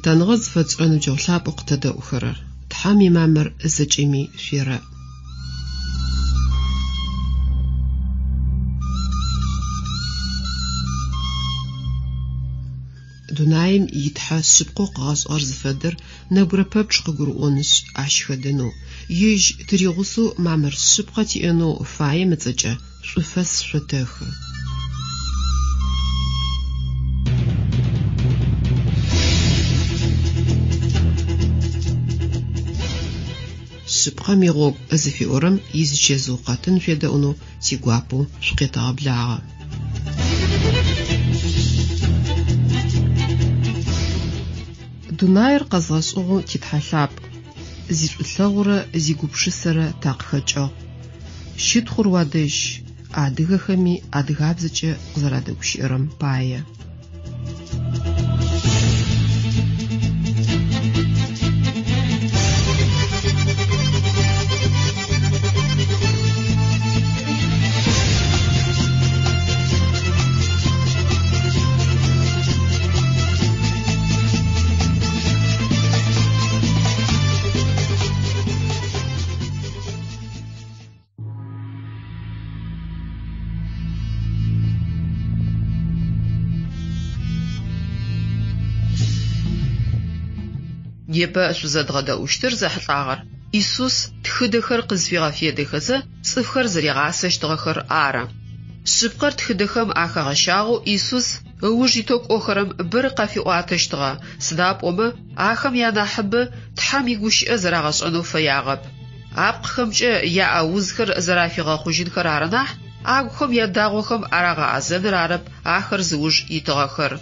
Лъытэныгъэ зыфэтшӏырэ ныбджэгъу лъапӏэу къытэдэӏухэрэр, Тхьэм имамыр зэкӏэми шъуерэӏ. Дунаим и Тхьэ шъыпкъэу къыгъэшӏыгъэр зыфэдэр нэбгырэ пэпчъ къыгурыӏонышъ, ащ хэдэнэу, ежь тыригъусэу мамыр шъыпкъэ тиӏэнэу фаем ыцӏэкӏэ шӏуфэс шъотэхы. Шъыпкъэм игъогу зыфиӏорэм изычэзыу къэтын шъуедэӏунэу тигуапэу шъукъетэгъэблагъэ. Дунаир къэзгъэшӏыгъэу ти Тхьэ лъапӏ, зишӏулъэгъурэ зигупшысэрэ такъыхэкӏыгъ. Щытхъур уадэжь, адыгэхэми адыгабзэкӏэ къызэрадэгущыӏэрэм пае. Непэ шъузэдгъэдэӏущтыр зэхьылӏагъэр Исус тхыдэхэр къызфигъэфедэхэзэ цӏыфхэр зэригъасэщтыгъэхэр ары. Шъыпкъэр тхыдэхэм ахэгъэщагъэу Исус ыуж итэу кӏохэрэм бэрэ къафиӏуатэщтыгъэ, сыда пӏомэ ахэм янахьыбэ Тхьэм игущыӏэ зэрагъэшӏэнэу фэягъэп. Апкъхэмкӏэ яӏэ узхэр зэрафигъэхъужьынхэр ары нахь, агухэм ядагъохэм арагъэӏэзэныр арэп ахэр зыуж итыгъэхэр.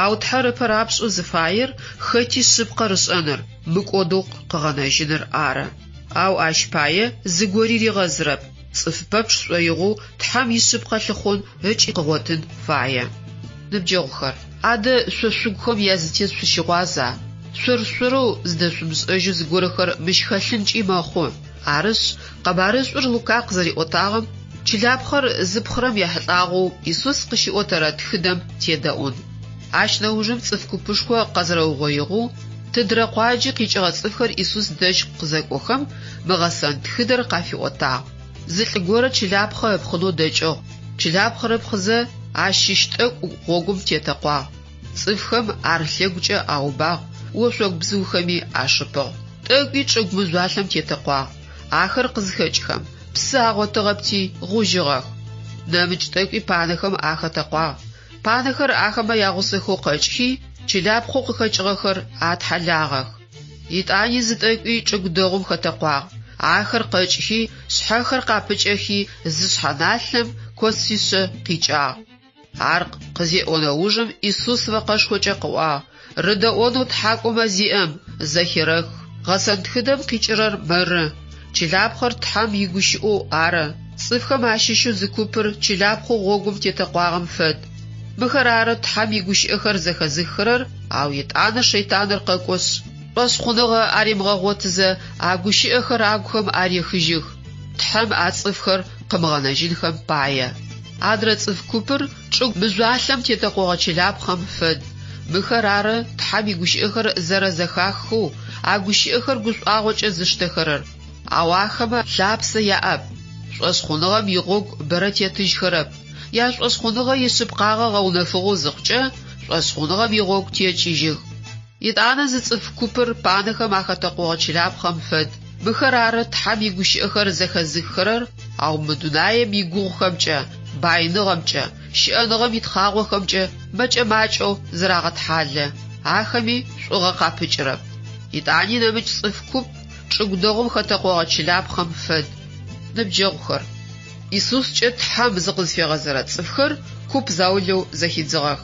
Ау Тхьэр ыпэ рапшӏэу зыфаер хэти шъыпкъэр ышӏэныр, мыкӏодэу къыгъэнэжьыныр ары. Ау ащ пае зыгори ригъэзырэп, цӏыф пэпчъ шӏоигъоу Тхьэм ишъыпкъэ лъыхъун ыкӏи къыгъотын фае. Ныбджэгъухэр, адэ шъо шъугухэм язытет шъущыгъуаза? Шъор-шъорэу зыдэшъумышӏэжьэу зыгорэхэр мыщ хэлъынкӏи мэхъу. Арышъ, къэбарышӏур Лука къызэриӏотагъэм, чылапхъэр зыпхъырэм ехьылӏагъэу Исус къыщиӏотэрэ тхыдэм тедэӏун. Ащ нэужым цӏыф купышхо къэзэрэугъоигъэу, тыдрэ къуаджи къикӏыгъэ цӏыфхэр Исус дэжь къызэкӏохэм, мы гъэсэн тхыдэр къафиӏотагъ. Зы лӏы горэ чылапхъэ ыпхъынэу дэкӏыгъ. Чылапхъэр ыпхъызэ, ащ щыщ тӏэкӏу гъогум тетэкъуагъ. Цӏыфхэм ар лъэгукӏэ аубагъ, ошъогу бзыухэми ашыпыгъ. Тӏэкӏуи чӏыгу мыжъуалъэм тетэкъуагъ. Ахэр къызхэкӏхэм, псы агъотыгъэпти, гъужьыгъэх. Нэмыкӏ тӏэкӏуи панэхэм ахэтэкъуагъ. Панэхэр ахэмэ ягъусэхэу къэкӏхи, чылапхъэу къыхэкӏыгъэхэр атхьэлагъэх. Етӏани зы тӏэкӏуи чӏыгу дэгъум хэтэкъуагъ. Ахэр къэкӏхи, шъхьэхэр къапыкӏэхи, зы шъхьэналъэм коцишъэ къикӏагъ. Ар къызеӏо нэужым Исус мэкъэшхокӏэ къыӏуагъ, Рыдэӏонэу тхьакӏумэ зиӏэм, зэхерэх. Гъэсэн тхыдэм къикӏырэр мыры, Чылапхъэр Тхьэм игущыӏэу ары. Цӏыфхэм ащыщэу зы купыр чылапхъэу гъогум тетэкъуагъэм фэд. Мыхэр ары Тхьэм игущыӏэхэр зэхэзыххэрэр, ау етӏанэ шэйтаныр къэкӏошъ, шӏошъхъуныгъэ аримыгъэгъотызэ, а гущыӏэхэр агухэм арехыжьых, Тхьэм а цӏыфхэр къымыгъэнэжьынхэм пае. Адрэ цӏыф купыр чӏыгу мыжъуалъэм тетэкъогъэ чылапхъэм фэд. Мыхэр ары Тхьэм игущыӏэхэр зэрэзэхаххэу, а гущыӏэхэр гушӏуагъокӏэ зыштэхэрэр. Ау ахэмэ лъапсэ яӏэп, шӏошъхъуныгъэм игъогу бэрэ тетыжьхэрэп. Яшӏошъхъуныгъэ ишъыпкъагъэ гъэунэфыгъэу зыхъукӏэ, шӏошъхъуныгъэм игъогу текӏыжьых. Етӏанэ зы цӏыф купыр панэхэм ахэтэкъогъэ чылапхъэм фэд. Мыхэр ары Тхьэм игущыӏэхэр зэхэзыххэрэр, ау мы дунаем игугъухэмкӏэ, баиныгъэмкӏэ, щыӏэныгъэм итхъагъохэмкӏэ мэкӏэ-макӏэу зырагъэтхьалэ, ахэми шӏугъэ къапыкӏырэп. Етӏани нэмыкӏ цӏыф куп чӏыгу дэгъум хэтэкъогъэ чылапхъэм фэд. Ныбджэгъухэр, Исускӏэ Тхьэм зыкъызфигъэзэрэ цӏыфхэр куп заулэу зэхидзыгъэх.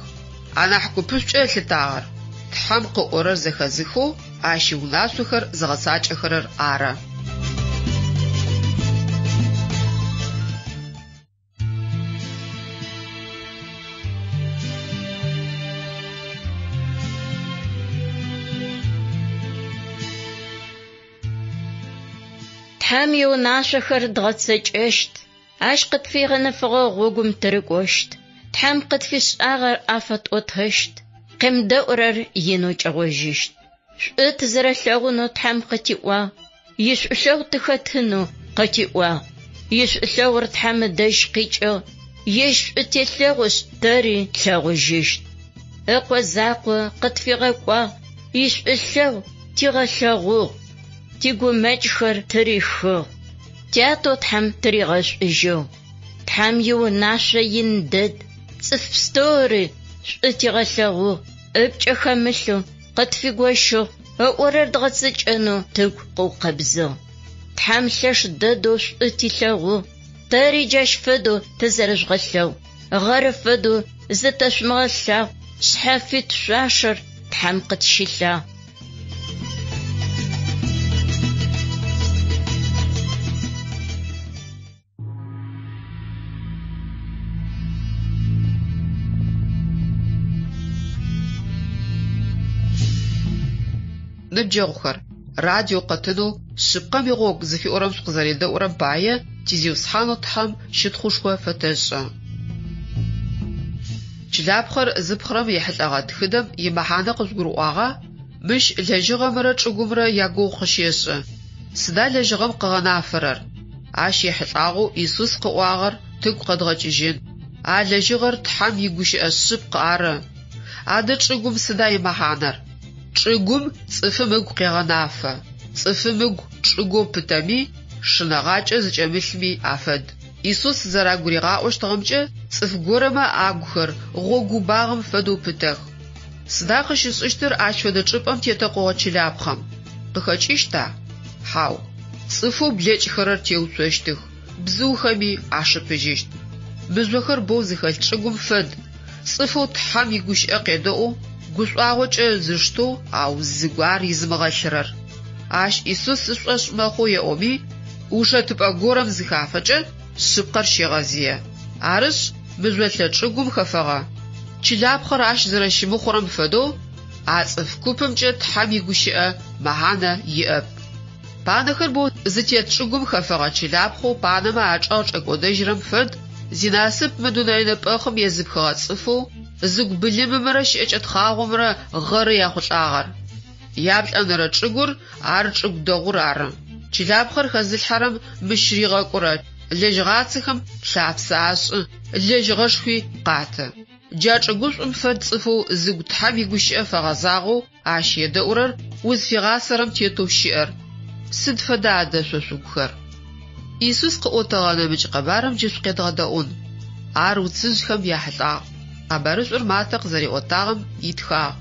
Анахь купышӏукӏэ ылъытагъэр Тхьэм къыӏорэр зэхэзыхэу Ащ иунашъохэр зыгъэцакӏэхэрэр ары. Тхьэм иунашъохэр дгъэцэкӏэщт, Ащ къытфигъэнэфэгъэ гъогум тырыкӏощт, Тхьэм къытфишӏагъэр афэтӏотэщт. Къемыдэӏурэр инэу кӏэгъожьыщт. Шӏу тызэрэлъэгъунэу Тхьэм къытиӏуагъ, ишӏулъэгъу тыхэтынэу къытиӏуагъ. Ишӏулъэгъур Тхьэм ыдэжь къикӏыгъ, ежь шӏу телъэгъушъ, тэри тлъэгъужьыщт. Ыкъо закъо къытфигъэкӏуагъ, ишӏулъэгъу тигъэлъэгъугъ, тигумэкӏхэр тырихыгъ. Тятэу Тхьэм тыригъэшӏужьыгъ. Тхьэм иунашъо ин дэд, цӏыф пстэури шӏу тигъэлъэгъугъ, ыпкӏэ хэмылъэу къытфигощыгъ, ыӏорэр дгъэцэкӏэнэу тыгу къыукъэбзыгъ. Тхьэм лъэш дэдэу шӏу тилъэгъугъ, тэри джащ фэдэу тызэрэжъугъэлъэгъу, гъэры фэдэу зытэшъумыгъэлъагъу, шъхьафит шъуашэр Тхьэм къытщилъагъ. Ныбджэгъухэр, радио къэтынэу Шъыпкъэм игъогу зыфиӏорэм шъукъызэредэӏурэм пае ти Зиусхьанэу Тхьэм щытхъушхо фэтэшӏы. Чылапхъэр зыпхъырэм ехьылӏэгъэ тхыдэм имэхьанэ къыжъугурыӏуагъа? Мыщ лэжьыгъэмрэ чӏыгумрэ ягугъу къыщешӏы. Сыда лэжьыгъэм къыгъэнафэрэр? Ащ ехьылӏагъэу Исус къыӏуагъэр тыгу къэдгъэкӏыжьын. А лэжьыгъэр Тхьэм игущыӏэ шъыпкъ ары. Адэ чӏыгум сыда имэхьанэр? Чӏыгум цӏыфым ыгу къегъэнафэ. Цӏыфым ыгу чӏыгоу пытэми, шынэгъакӏэ зыкӏэмылъми афэд. Исус зэрагуригъаӏощтыгъэмкӏэ, цӏыф горэмэ агухэр гъогу убагъэм фэдэу пытэх. Сыда къыщышӏыщтыр ащ фэдэ чӏыпӏэм тетэкъогъэ чылапхъэм? Къыхэкӏыщта? Хьау. Цӏыфэу блэкӏхэрэр теуцощтых, бзыухэми ашыпыжьыщт. Мыжъохэр боу зыхэлъ чӏыгум фэд, цӏыфэу Тхьэм игущыӏэ къедэӏоу, гушӏуагъокӏэ зыштэу, ау зыгу ар изымыгъэлъырэр. Ащ Исус ышӏошъ мэхъу еӏоми, ушэтыпӏэ горэм зыхафэкӏэ, шъыпкъэр щегъэзые. Арышъ, мыжъолъэ чӏыгум хэфэгъэ чылапхъэр ащ зэрэщымыхъурэм фэдэу, а цӏыф купымкӏэ Тхьэм игущыӏэ мэхьанэ иӏэп. Панэхэр боу зытет чӏыгум хэфэгъэ чылапхъэу панэмэ ачӏэгъ чӏэкӏодэжьырэм фэд, зинасып мы дунэе нэпӏэхъым езыпхыгъэ цӏыфэу, зыгу былымымрэ щыӏэкӏэ тхъагъомрэ гъэры яхъулӏагъэр. Яплӏэнэрэ чӏыгур ар чӏыгу дэгъур ары. Чылапхъэр хэзылъхьэрэм мыщ ригъэкӏурэ лэжьыгъацэхэм лъапсэ ашӏы, лэжьыгъэшхуи къаты. Джа чӏыгушӏум фэд цӏыфэу зыгу Тхьэм игущыӏэ фэгъэзагъэу ащ едэӏурэр, узфигъасэрэм тетэу щыӏэр. Сыд фэда адэ шъо шъугухэр? Исус къыӏотэгъэ нэмыкӏ къэбарым джы шъукъедгъэдэӏун. Ар уцыжъхэм яхьылӏагъ. Къэбарышӏур Матэ къызэриӏотагъэм итхагъ.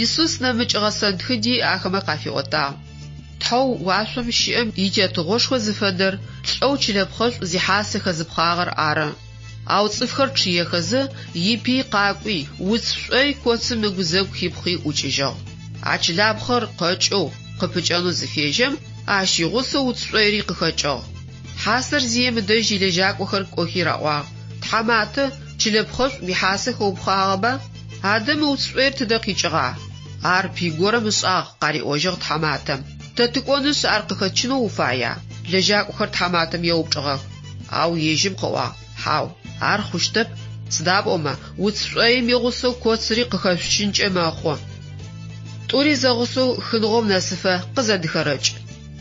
Исус нэмыкӏ гъэсэн тхыди ахэмэ къафиӏотагъ. Тхьэу уашъом щыӏэм итетыгъошхо зыфэдэр лӏэу чылэпхъэшӏу зихьасэ хэзыпхъагъэр ары. Ау цӏыфхэр чъыехэзэ, ипый къакӏуи, уц шӏой коцым ыгузэгу хипхъи ӏукӏыжьыгъ. А чылапхъэр къэкӏэу, къыпыкӏэнэу зыфежьэм, ащ игъусэу уц шӏойри къыхэкӏыгъ. Хьасэр зием ыдэжь илэжьакӏохэр кӏохи раӏуагъ: Тхьаматэ, чылэпхъэшӏу уихьасэ хэупхъагъэба? Адэ мы уц шӏоир тыдэ къикӏыгъа? Ар пый горэм ышӏагъ, къариӏожьыгъ тхьаматэм. Тэ тыкӏонышъ ар къыхэтчынэу уфая? Лэжьакӏохэр тхьаматэм еупчӏыгъэх. Ау ежьым къыӏуагъ, Хьау, ар хъущтэп, сыда пӏомэ уц шӏоим игъусэу коцыри къыхэшъучынкӏэ мэхъу. Тӏури зэгъусэу хыныгъом нэсыфэ къызэдыхэрэкӏ.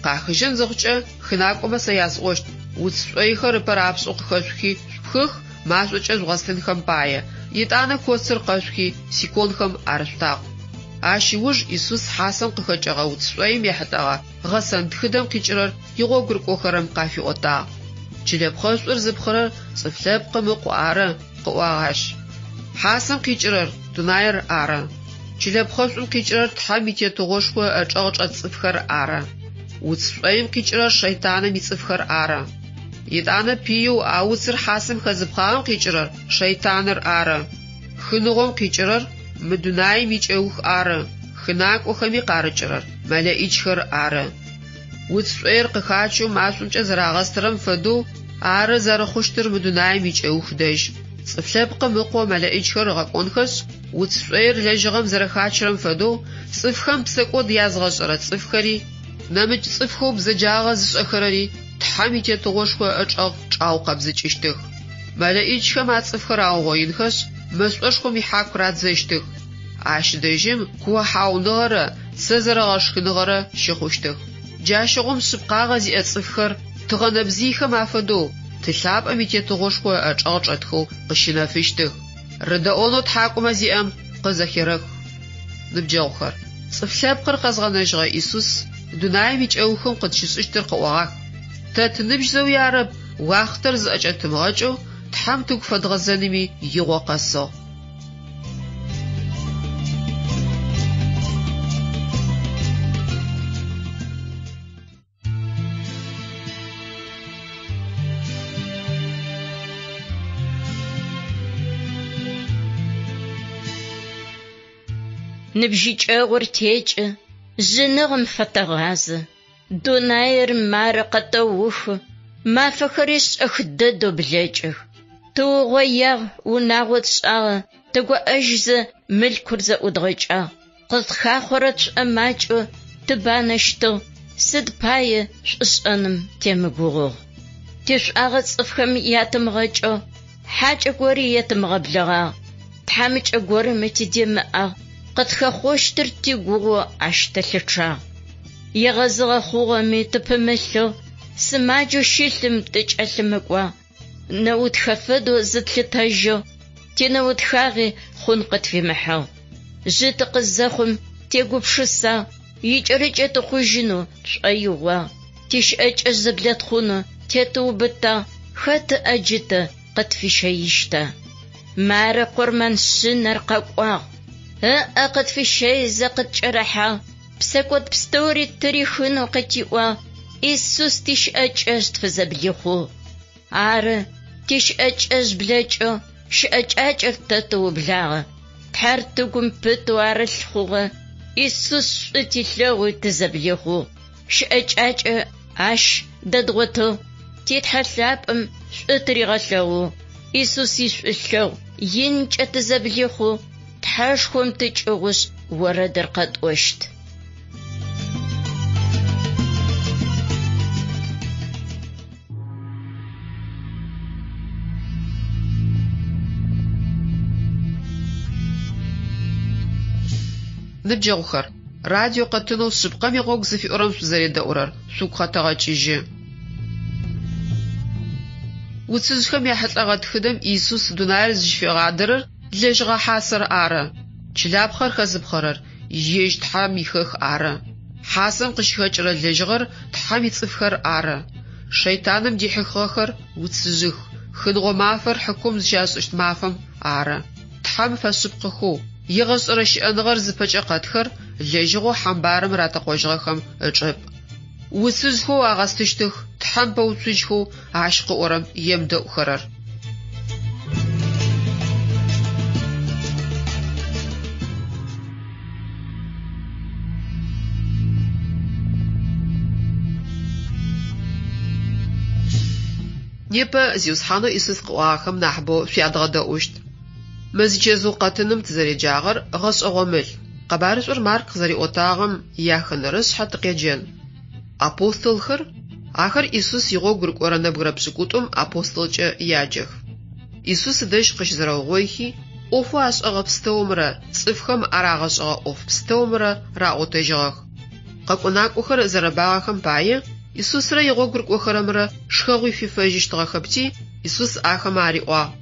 Къахыжьын зыхъукӏэ, хынакӏомэ сэ ясӏощт, уц шӏоихэр ыпэ рапшӏэу къыхэшъухи шъупхых, машӏокӏэ жъугъэстынхэм пае, етӏанэ коцыр къэшъухи, сиконхэм арышъутакъу. Ащ ыуж Исус хьасэм къыхэкӏыгъэ уц шӏоим ехьылӏэгъэ гъэсэн тхыдэм къикӏырэр игъогу рыкӏохэрэм къафиӏотагъ. Чылэпхъэшӏур зыпхъырэр Цӏыф Лъэпкъым Ыкъу ары, къыӏуагъ ащ. Хьасэм къикӏырэр дунаир ары. Чылэпхъэшӏум къикӏырэр Тхьэм и Тетыгъошхо ыӏэчӏэгъ чӏэт цӏыфхэр ары. Уц шӏоим къикӏырэр шэйтаным ицӏыфхэр ары. Етӏанэ пыеу а уцыр хьасэм хэзыпхъагъэм къикӏырэр шэйтаныр ары. Хыныгъом къикӏырэр мы дунаим икӏэух ары, хынакӏохэми къарыкӏырэр мэлэӏичхэр ары. Уц шӏоир къыхачэу машӏомкӏэ зэрагъэстырэм фэдэу ары зэрэхъущтыр мы дунаим икӏэух дэжь. Цӏыф Лъэпкъым Ыкъо мэлэӏичхэр ыгъэкӏонхэшъ, уц шӏоир лэжьыгъэм зэрэхачырэм фэдэу, цӏыфхэм псэкӏод язгъэшӏэрэ цӏыфхэри, нэмыкӏ цӏыфхэу бзэджагъэ зышӏэхэрэри Тхьэм и Тетыгъошхо ыӏэчӏэгъ чӏаукъэбзыкӏыщтых. Мэлэӏичхэм а цӏыфхэр аугъоинхэшъ, мэшӏошхом ихьаку радзэщтых. Ащ дэжьым куохьауныгъэрэ цэ зэрэгъэшхыныгъэрэ щыхъущтых. Джащыгъум шъыпкъагъэ зиӏэ цӏыфхэр тыгъэ нэбзыйхэм афэдэу Ты лъапӏэм и Тетыгъошхо ыӏэчӏэгъ чӏэтхэу къыщынэфыщтых. Рыдэӏонэу тхьакӏумэ зиӏэм къызэхерэх. Ныбджэгъухэр, цӏыф лъэпкъыр къэзгъэнэжьыгъэ Исус дунаим икӏэухым къытщышӏыщтыр къыӏогъах. Тэ тыныбжь зэуи арэп, уахътэр зыӏэкӏэтымыгъэкӏэу Тхьэм тыгу фэдгъэзэными игъо къэсыгъ. Ныбжьыкӏэгъур текӏы, жъыныгъэм фэтэгъазэ. Дунаир мары къэтэухы, мафэхэри шӏэх дэдэу блэкӏых. Тыугъоягъ, унагъо тшӏагъэ, тыгоӏэжьзэ мылъкур зэӏудгъэкӏагъ. Къытхахъорэ тшӏомакӏэу тыбанэщтыгъ, сыд пае шӏушӏэным темыгугъугъ. Тишӏуагъэ цӏыфхэм ятымыгъэкӏэу, хьакӏэ гори етымыгъэблэгъагъ, тхьамыкӏэ горэми тыдемыӏагъ, къытхэхъощтыр тигугъу ащ тэлъычъагъ. Егъэзыгъэ хъугъэми тыпымылъэу, сымаджэу щылъым тыкӏэлъымыкӏуагъ, нэутхэ фэдэу зытлъытэжьэу, тинэутхагъи хъун къытфимыхьыгъ. Жъы тыкъызэхъум тегупшысагъ, икӏэрыкӏэ тыхъужьынэу тшӏоигъуагъ, тищыӏэкӏэ зэблэтхъунэу тетыубытагъ, хэт ыӏэ джы тэ къытфищэищта? Мары къурмэн шъынэр къэкӏуагъ, ыӏэ къытфищэизэ къыткӏэрыхьагъ, псэкӏод пстэури ттырихынэу къытиӏуагъ, Исус тищыӏэкӏэжъ тфызэблихъугъ. Ары, тищыӏэкӏэжъ блэкӏыгъ, щыӏэкӏакӏэр тэ тыублагъэ. Тхьэр тыгум пытэу арылъ хъугъэ, Исус шӏу тилъэгъуи тызэблихъугъ. Щыӏэкӏакӏэ ащ дэдгъотыгъ, ти Тхьэ лъапӏэм шӏу тыригъэлъэгъугъ. Исус ишӏулъэгъу инкӏэ тызэблихъугъ, Тхьэшхом тыкӏыгъушъ орэдыр къэтӏощт. Ныбджэгъухэр, радио къэтынэу Шъыпкъэм игъогу зыфиӏорэм шъузэредэӏурэр шъугу къэтэгъэкӏыжьы. Уцыжъхэм яхьылӏэгъэ тхыдэм Иисус дунаир зыщыфигъадэрэр лэжьыгъэ хьасэр ары. Чылапхъэр хэзыпхъэрэр ежь Тхьэм ихэх ары. Хьасэм къыщыхэкӏырэ лэжьыгъэр Тхьэм ицӏыфхэр ары. Шэйтаным дихьыхыгъэхэр уцыжъых, хыныгъо мафэр хьыкум зыщашӏыщт мафэм ары. Тхьэм фэшъыпкъэхэу, егъэшӏэрэ щыӏэныгъэр зыпэкӏэ къэтхэр лэжьыгъэу хьамбарым ратэкъожьыгъэхэм ычӏыпӏ. Уцыжъхэу агъэстыщтых Тхьэм пэуцужьхэу ащ къыӏорэм емыдэӏухэрэр. Непэ Зиусхьанэу Исус къыӏуагъэхэм нахьыбэу шъуядгъэдэӏущт. Мы зичэзыу къэтыным тызэреджагъэр гъэшӏэгъомыл. Къэбарышӏур Марк къызэриӏотагъэм яхэнэрэ шъхьэ тыкъеджэн. Апостолхэр, ахэр Исус игъогу рыкӏорэ нэбгырэ пшӏыкӏутӏум апостолкӏэ яджэх. Исус ыдэжь къыщызэрэугъоихи, ӏофэу ашӏэгъэ пстэумрэ цӏыфхэм арагъэшӏэгъэ ӏоф пстэумрэ раӏотэжьыгъэх. Къэкӏо-накӏохэр зэрэбагъэхэм пае, Исусрэ игъогу рыкӏохэрэмрэ шхэгъуи фифэжьыщтыгъэхэпти, Исус ахэмэ ариӏуагъ,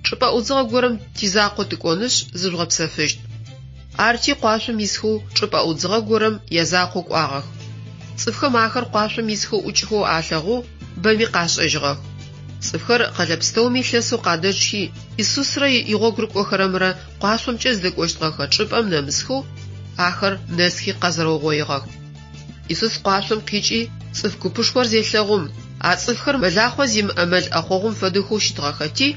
Чӏыпӏэ ӏудзыгъэ горэм тизакъоу тыкӏонышъ, зыжъугъэпсэфыщт. Арти къуашъом исхэу чӏыпӏэ ӏудзыгъэ горэм язакъоу кӏуагъэх. Цӏыфхэм ахэр къуашъом исхэу ӏукӏхэу алъэгъугъ, бэми къашӏэжьыгъэх. Цӏыфхэр къэлэ пстэуми лъэсэу къадэчъхи, Исусрэ игъогу рыкӏохэрэмрэ къуашъомкӏэ зыдэкӏощтыгъэхэ чӏыпӏэм нэмысхэу, ахэр нэсхи къэзэрэугъоигъэх. Исус къуашъом къикӏи, цӏыф купышхор зелъэгъум, а цӏыфхэр мэлахъо зимыӏэ мэл ӏэхъогъум фэдэхэу щытыгъэхэти,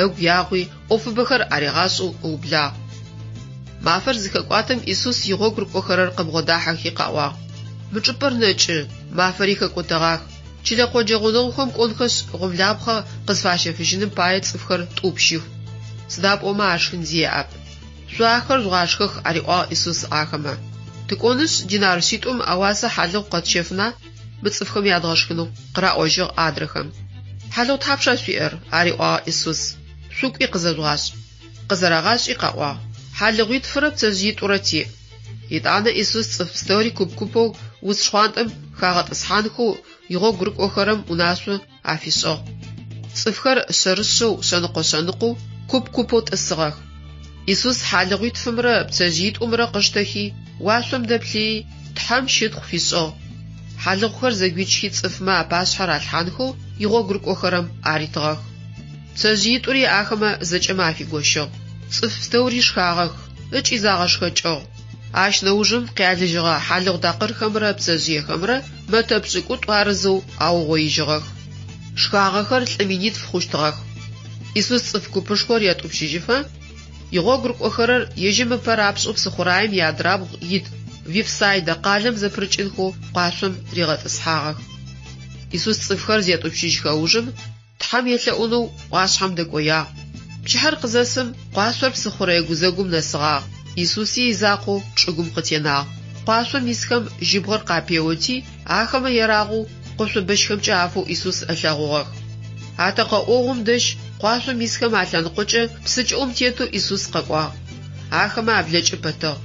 ыгу ягъуи, ӏофыбэхэр аригъашӏэу ыублагъ. Мафэр зыхэкӏуатэм Исус игъогу рыкӏохэрэр къыбгъодахьэхи къаӏуагъ, Мы чӏыпӏэр нэкӏы, мафэри хэкӏотэгъах. Чылэ къоджэ гъунэгъухэм кӏонхэшъ, гъомлапхъэ къызфащэфыжьыным пае цӏыфхэр тӏупщых. Сыда пӏомэ ашхын зи яӏэп. Шъо ахэр жъугъашхэх, ариӏуагъ Исус ахэмэ. Тыкӏонышъ, динар шъитӏум ауасэ хьалыгъу къэтщэфына, мы цӏыфхэм ядгъэшхынэу? къыраӏожьыгъ адрэхэм. Хьалыгъу тхьапша шъуиӏэр? ариӏуагъ Исус. Шъукӏуи къызэжъугъашӏ. Къызэрагъашӏи къаӏуагъ. Хьалыгъуитфырэ пцэжъыитӏурэ тиӏ. Етӏанэ Исус цӏыф пстэури куп-купэу уц шхъуантӏэм хагъэтӏысхьанхэу игъогу рыкӏохэрэм унашъо афишӏыгъ. Цӏыфхэр шъэрышъэу, шъэныкъо-шъэныкъоу, куп-купэу тӏысыгъэх. Исус хьалыгъуитфымрэ пцэжъыитӏумрэ къыштэхи, уашъом дэплъыий, Тхьэм щытхъу фишӏыгъ. Хьалыгъухэр зэгуичхи цӏыфмэ апашъхьэ ралъхьанхэу игъогу рыкӏохэрэм аритыгъэх. Пцэжъыитӏури ахэмэ зэкӏэмэ афигощыгъ. Цӏыф пстэури шхагъэх ыкӏи загъэшхэкӏыгъ. Ащ нэужым къялыжьыгъэ хьалыгъу такъырхэмрэ пцэжъыехэмрэ мэтэ пшӏыкӏутӏу арызэу аугъоижьыгъэх. Шхагъэхэр лӏы минитф хъущтыгъэх. Исус цӏыф купышхор етӏупщыжьыфэ, игъогу рыкӏохэрэр ежьым ыпэ рапшӏэу псыхъураем иадрабгъу ит Вифсайдэ къалэм зэпырыкӏынхэу къуашъом ригъэтӏысхьагъэх. Исус цӏыфхэр зетӏупщыжьхэ ужым, Тхьэм елъэӏунэу ӏуашъхьэм дэкӏоягъ. Пчыхьэр къызэсым, къуашъор псыхъурэе гузэгум нэсыгъагъ, Исуси изакъоу чӏыгум къытенагъ. Къуашъом исхэм жьыбгъэр къапеоти, ахэмэ ерагъэу къошъо бэщхэмкӏэ афэу Исус ылъэгъугъэх. Атэкъэ ӏогъум дэжь къуашъом исхэм алъэныкъокӏэ псы кӏыӏум тетэу Исус къэкӏуагъ. Ахэмэ аблэкӏы пэтыгъ.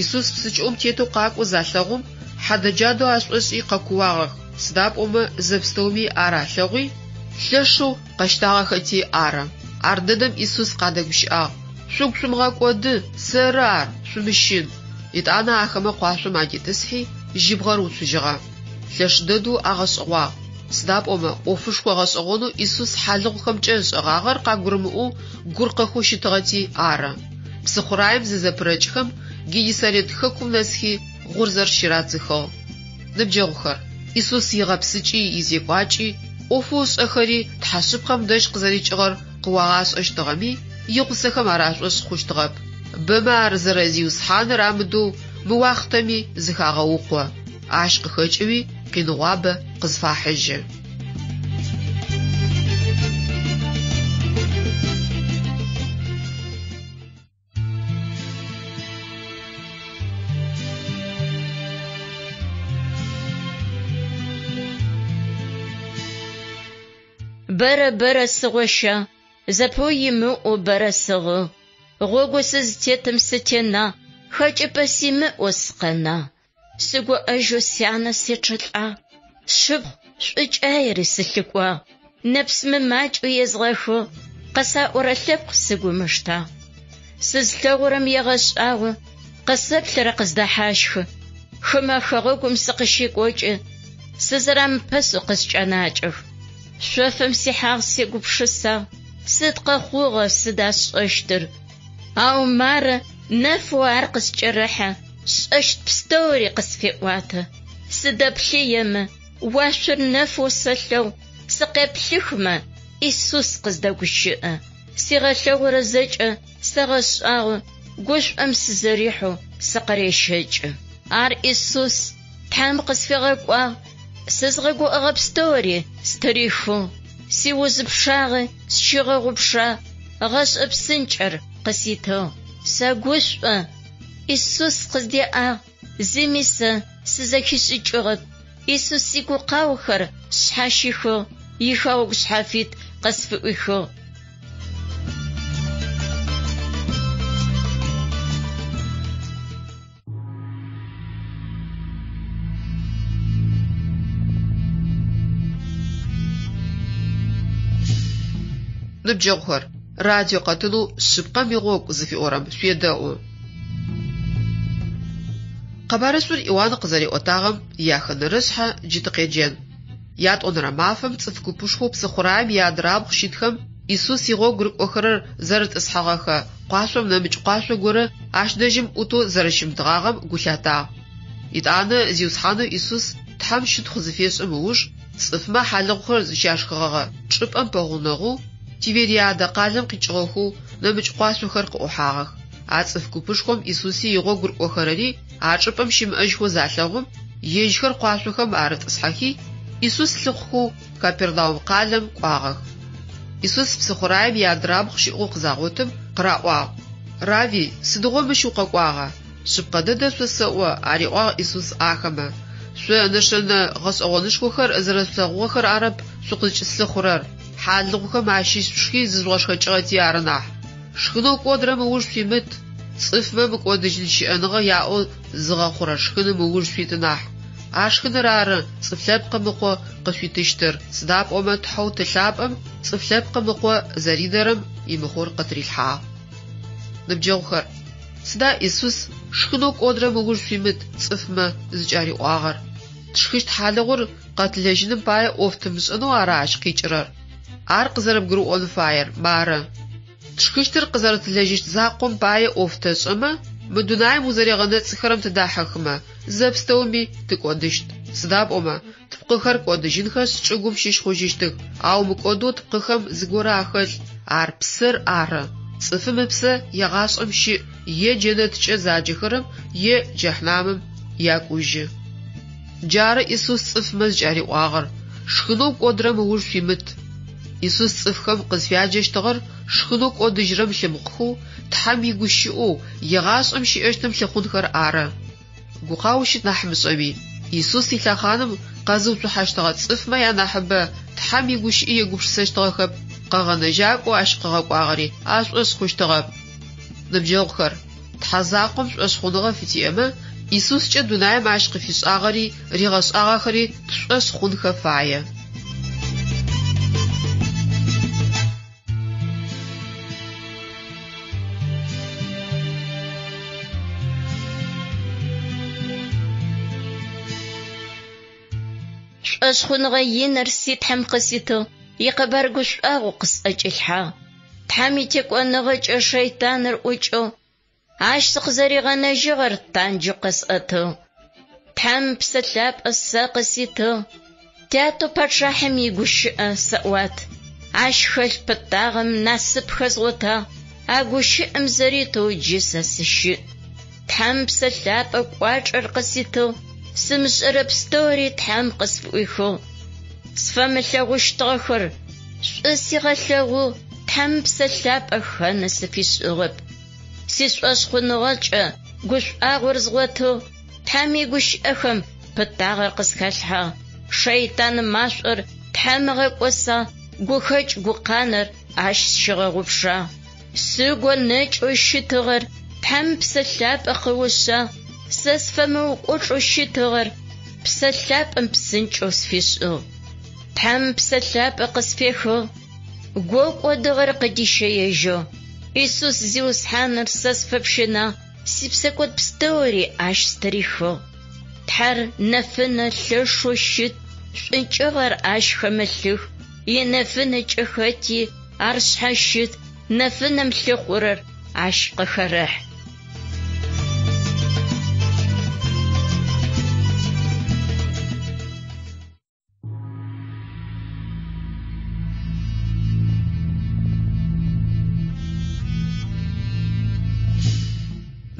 Исус псы кӏыӏум тетэу къакӏоу залъэгъум, хьадэ-джадэу ашӏошӏи къэкууагъэх, сыда пӏомэ зэпстэуми ар алъэгъуи, лъэшэу къэщтагъэхэти ары. Ардэдэм Исус къадэгущыӏагъ, Шъугу шъумыгъэкӏоды, сэры ар, шъумыщын. Етӏанэ ахэмэ къуашъом адитӏысхьи, жьыбгъэр уцужьыгъэ. Лъэш дэдэу агъэшӏэгъуагъ, сыда пӏомэ ӏофышхо гъэшӏэгъонэу Исус хьалыгъухэмкӏэ ышӏэгъагъэр къагурымыӏоу гуркъэхэу щытыгъэти ары. Псыхъураем зызэпырэкӏхэм, Геннисарет хэкум нэсхи, гъурзэр щырадзыхыгъ. Ныбджэгъухэр, Исус игъэпсыкӏи, изекӏуакӏи, ӏофэу ышӏэхэри Тхьэ шъыпкъэм дэжь къызэрикӏыгъэр къыуагъашӏэщтыгъэми, игъусэхэм ар ашӏошъ хъущтыгъэп. Бэмэ ар зэрэ Зиусхьаныр амыдэу мы уахътэми зыхагъэукъо. Ащ къыхэкӏыуи къиныгъуабэ къызфахьыжьы. Бэрэ бэрэ сыгъощагъ, зэпыу имыӏэу бэрэ сыгъыгъ. Гъогоу сызтетым сытенагъ, хэкӏыпӏэ симыӏэу сыкъэнагъ. Сыгуӏэжьэу сянэ сечъэлӏагъ, сшыпхъу шӏукӏаери сылъыкӏуагъ. Нэпс мымакӏэу езгъэхыгъ, къысаӏорэ лъэпкъ сыгу ымыштагъ. Сызлъэгъурэм егъэшӏагъо, къысэплъырэ къыздэхьащхы. Хымэ хэгъэгум сыкъыщекӏокӏы, сызэрамыпэсэу къыскӏэнакӏэх. Шъофым сихьагъ, сегупшысагъ, сыд къэхъугъэр, сыда сшӏэщтыр? Ау мары, нэфэу ар къыскӏэрэхьэ, сшӏэщт пстэури къысфеӏуатэ. Сыдэплъыемэ, уашъор нэфэу сэлъэгъу, сыкъеплъыхмэ, Исус къыздэгущыӏэ. Сигъэлъэгъурэ зэкӏэ сэгъэшӏагъо, гушӏом сызэрихьэу сыкъырещэкӏы. Ар Исус, Тхьэм къысфигъэкӏуагъ, сызгъэгуӏэгъэ пстэури стырихыгъ, сиуз пчъагъи сщигъэгъупшагъ, гъэшӏэ псынкӏэр къыситыгъ. Сэгушӏо, Исус къыздеӏагъ, зыми сэ сызэхишӏыкӏыгъэп. Исус сигукъаохэр сшъхьащихыгъ, ихэгъэгу шъхьафит къысфыӏуихыгъ. Ныбджэгъухэр, радио къэтынэу Шъыпкъэм игъогу зыфиӏорэм шъуедэӏу. Къэбарышӏур Иуан къызэриӏотагъэм ияхэнэрышъхьэ джы тыкъеджэн. Ятӏонэрэ мафэм цӏыф купышхоу псыхъураем иадрабгъу щытхэм Исус игъогу рыкӏохэрэр зэрытӏысхьэгъэхэ къуашъом нэмыкӏ къуашъо горэ ащ дэжьым ӏутэу зэрэщымытыгъагъэм гу лъатагъ. Етӏанэ Зиусхьанэу Исус Тхьэм щытхъу зыфешӏым ыуж, цӏыфмэ хьалыгъухэр зыщашхыгъэгъэ чӏыпӏэм пэгъунэгъоу Тивериадэ къалэм къикӏыгъэхэу нэмыкӏ къуашъохэр къыӏухьагъэх. А цӏыф купышхом Исуси игъогу рыкӏохэрэри а чӏыпӏэм щымыӏэжьхэу залъэгъум, ежьхэр къуашъохэм арытӏысхьэхи, Исус лъыхъухэу Капернаум къалэм кӏуагъэх. Исус псыхъураем иадрабгъу щыӏэу къызагъотым, къыраӏуагъ, Рави, сыдигъо мыщ укъэкӏуагъа? Шъыпкъэ дэдэ шъосэӏо, ариӏуагъ Исус ахэмэ, шъо нэшэнэ гъэшӏэгъонышхохэр зэрэшъулъэгъугъэхэр арэп шъукъызкӏыслъыхъурэр, хьалыгъухэм ащыщ шъушхи зыжъугъэшхэкӏыгъэти ары нахь. Шхынэу кӏодырэм ыуж шъуимыт. Цӏыфмэ мыкӏодыжьын щыӏэныгъэ яӏэу зыгъэхъурэ шхыным ыуж шъуит нахь. А шхыныр ары Цӏыф Лъэпкъым Ыкъо къышъуитыщтыр, сыда пӏомэ Тхьэу Ты лъапӏэм Цӏыф Лъэпкъым Ыкъо зэридэрэм имыхъур къытырилъхьагъ. Ныбджэгъухэр, сыда Исус шхынэу кӏодырэм ыуж шъуимыт цӏыфмэ зыкӏариӏуагъэр? Тшхыщт хьалыгъур къэтылэжьыным пае ӏоф тымышӏэнэу ара ащ къикӏырэр? Ар къызэрэбгурыӏон фаер мары. Тшхыщтыр къызэрэтылэжьыщт закъом пае ӏоф тэшӏэмэ, мы дунаим узэрегъэнэцӏыхэрэм тыдахьыхымэ, зэпстэуми тыкӏодыщт. Сыда пӏомэ, тпкъыхэр кӏодыжьынхэшъ, чӏыгум щыщ хъужьыщтых, ау мыкӏодэу тпкъыхэм зыгорэ ахэлъ, ар псэр ары. Цӏыфым ыпсэ егъашӏэм щыӏ, е джэнэткӏэ заджэхэрэм, е джэхьнамым якӏужьы. Джары Исус цӏыфмэ зыкӏариӏуагъэр, Шхынэу кӏодырэм ыуж шъуимыт. Исус цӏыфхэм къызфяджэщтыгъэр шхынэу кӏодыжьырэм лъымыхъухэу, Тхьэм игущыӏэу, егъашӏэм щыӏэщтым лъыхъунхэр ары. Гукъау щыт нахь мышӏэми, Исус илъэхъаным къэзыуцухьэщтыгъэ цӏыфмэ янахьыбэ Тхьэм игущыӏи егупшысэщтыгъэхэп, Къэгъэнэжьакӏоу ащ къыгъэкӏуагъэри ашӏошъ хъущтыгъэп. Ныбджэгъухэр, Тхьэ закъом шӏошъхъуныгъэ фытиӏэмэ, Исускӏэ дунаим ащ къыфишӏагъэри ригъэшӏагъэхэри тшӏошъ хъунхэ фае. Шӏошъхъуныгъэ иныр си Тхьэм къыситыгъ, икъэбар гушӏуагъо къысӏэкӏилъхьагъ. Тхьэм итекӏоныгъэкӏэ шэйтаныр ӏукӏэу, ащ сыкъызэригъэнэжьыгъэр танджэу къэсӏэтыгъ. Тхьэм Псэ Лъапӏэ сэ къыситыгъ, тятэу пачъахьым игущыӏэ сэӏуат. Ащ хэлъ пытагъэм насып хэзгъотагъ, а гущыӏэм зэритэу джы сэ сыщыӏ. Тхьэм Псэ Лъапӏэ кӏуачӏэр къыситыгъ, сымышӏэрэ пстэури Тхьэм къысфыӏуихыгъ. Сфэмылъэгъущтыгъэхэр шӏу сигъэлъэгъугъ, Тхьэм Псэ Лъапӏэ хэны сыфишӏыгъэп. Сишӏошъхъуныгъэкӏэ гушӏуагъор згъотыгъ, Тхьэм игущыӏэхэм пытагъэр къысхалъхьагъ. Шэйтан машӏор Тхьэм ыгъэкӏосагъ, гухэкӏ гукъанэр ащ сщигъэгъупшагъ. Сыгу нэкӏэу щытыгъэр Тхьэм Псэ Лъапӏэ къыушъагъ, сэ сфэмыукӏочӏэу щытыгъэр Псэ Лъапӏэм псынкӏэу сфишӏыгъ. Тхьэм Псэ Лъапӏэ къысфехыгъ, гоу кӏодыгъэр къыдищэежьыгъ. Исус Зиусхьаныр сэ сфэпщынагъ, сипсэкӏод пстэури ащ стырихыгъ. Тхьэр нэфынэ лъэшэу щыт, шӏункӏыгъэр ащ хэмылъых. Инэфынэкӏэ хэти ар шъхьащыт, нэфынэм лъыхъурэр ащ къыхэрэхь.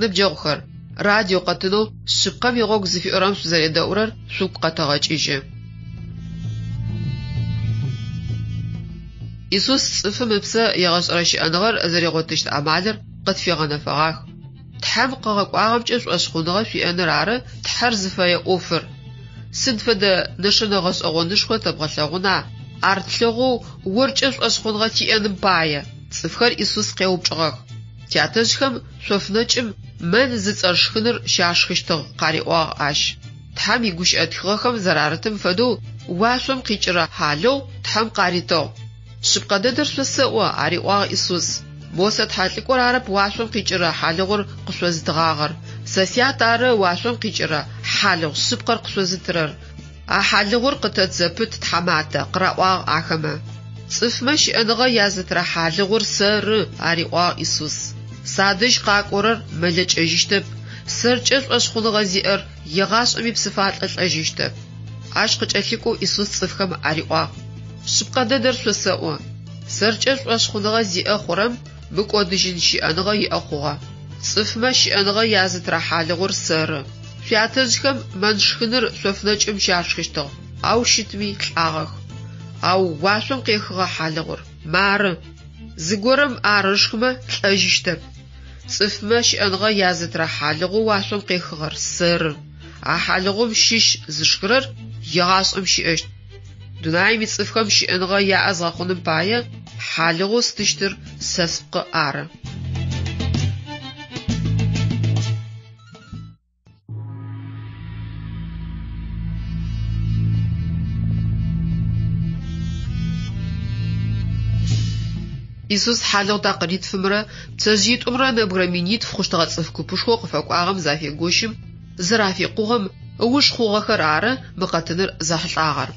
Ныбджэгъухэр, радио къэтынэу Шъыпкъэм игъогу зыфиӏорэм шъузэредэӏурэр шъугу къэтэгъэкӏыжьы. Исус цӏыфым ыпсэ егъэшӏэрэ щыӏэныгъэр зэригъотыщт амалыр къытфигъэнэфэгъах. Тхьэм къыгъэкӏуагъэмкӏэ шӏошъхъуныгъэ шъуиӏэныр ары Тхьэр зыфэе ӏофыр. Сыд фэдэ нэшэнэ гъэшӏэгъонышхо тэбгъэлъэгъуна, ар тлъэгъоу оркӏэ шӏошъхъуныгъэ тиӏэным пае? Цӏыфхэр Исус къеупчӏыгъэх. Тятэжъхэм шъофнэкӏым мэнн зыцӏэ шхыныр щашхыщтыгъ, къариӏуагъ ащ. Тхьэм игущыӏэ тхыгъэхэм зэрарытым фэдэу уашъом къикӏырэ хьалыгъу Тхьэм къаритыгъ. Шъыпкъэ дэдэр шъосэӏо, ариӏуагъ Исус. Мосэ тхьэлӏыкӏор арэп уашъом къикӏырэ хьалыгъур къышъозытыгъагъэр. Сэ Сят ары уашъом къикӏырэ хьалыгъу шъыпкъэр къышъозытырэр. А хьалыгъур къытэт зэпыт, тхьаматэ, къыраӏуагъ ахэмэ. Цӏыфмэ щыӏэныгъэ язытырэ хьалыгъур сэры, ариӏуагъ Исус. Садэжь къакӏорэр мэлэкӏэжьыщтэп, сэркӏэ шӏошъхъуныгъэ зиӏэр егъашӏэми псыфалӏэ лӏэжьыщтэп. Ащ къыкӏэлъыкӏоу Исус цӏыфхэм ариӏуагъ, Шъыпкъэ дэдэр шъосэӏо, сэркӏэ шӏошъхъуныгъэ зиӏэ хъурэм мыкӏодыжьын щыӏэныгъэ иӏэ хъугъэ. Цӏыфмэ щыӏэныгъэ язытырэ хьалыгъур сэры. Шъуятэжъхэм мэнн шхыныр шъофнэкӏым щашхыщтыгъ, ау щытми лӏагъэх. Ау уашъом къехыгъэ хьалыгъур мары. Зыгорэм ар ышхымэ, лӏэжьыщтэп. Цӏыфмэ щыӏэныгъэ язытырэ хьалыгъоу уашъом къехыгъэр сэры. А хьалыгъум щыщ зышхырэр егъашӏэм щыӏэщт. Дунаим ицӏыфхэм щыӏэныгъэ яӏэ згъэхъуным пае хьалыгъоу стыщтыр сэ спкъы ары. Исус хьалыгъу такъыритфымрэ пцэжъыитӏумрэ нэбгырэ минитф хъущтыгъэ цӏыф купышхоу къыфэкӏуагъэм зафегощым, зэрафикъугъэм ыуж хъугъэхэр ары мы къэтыныр зэхьылӏагъэр.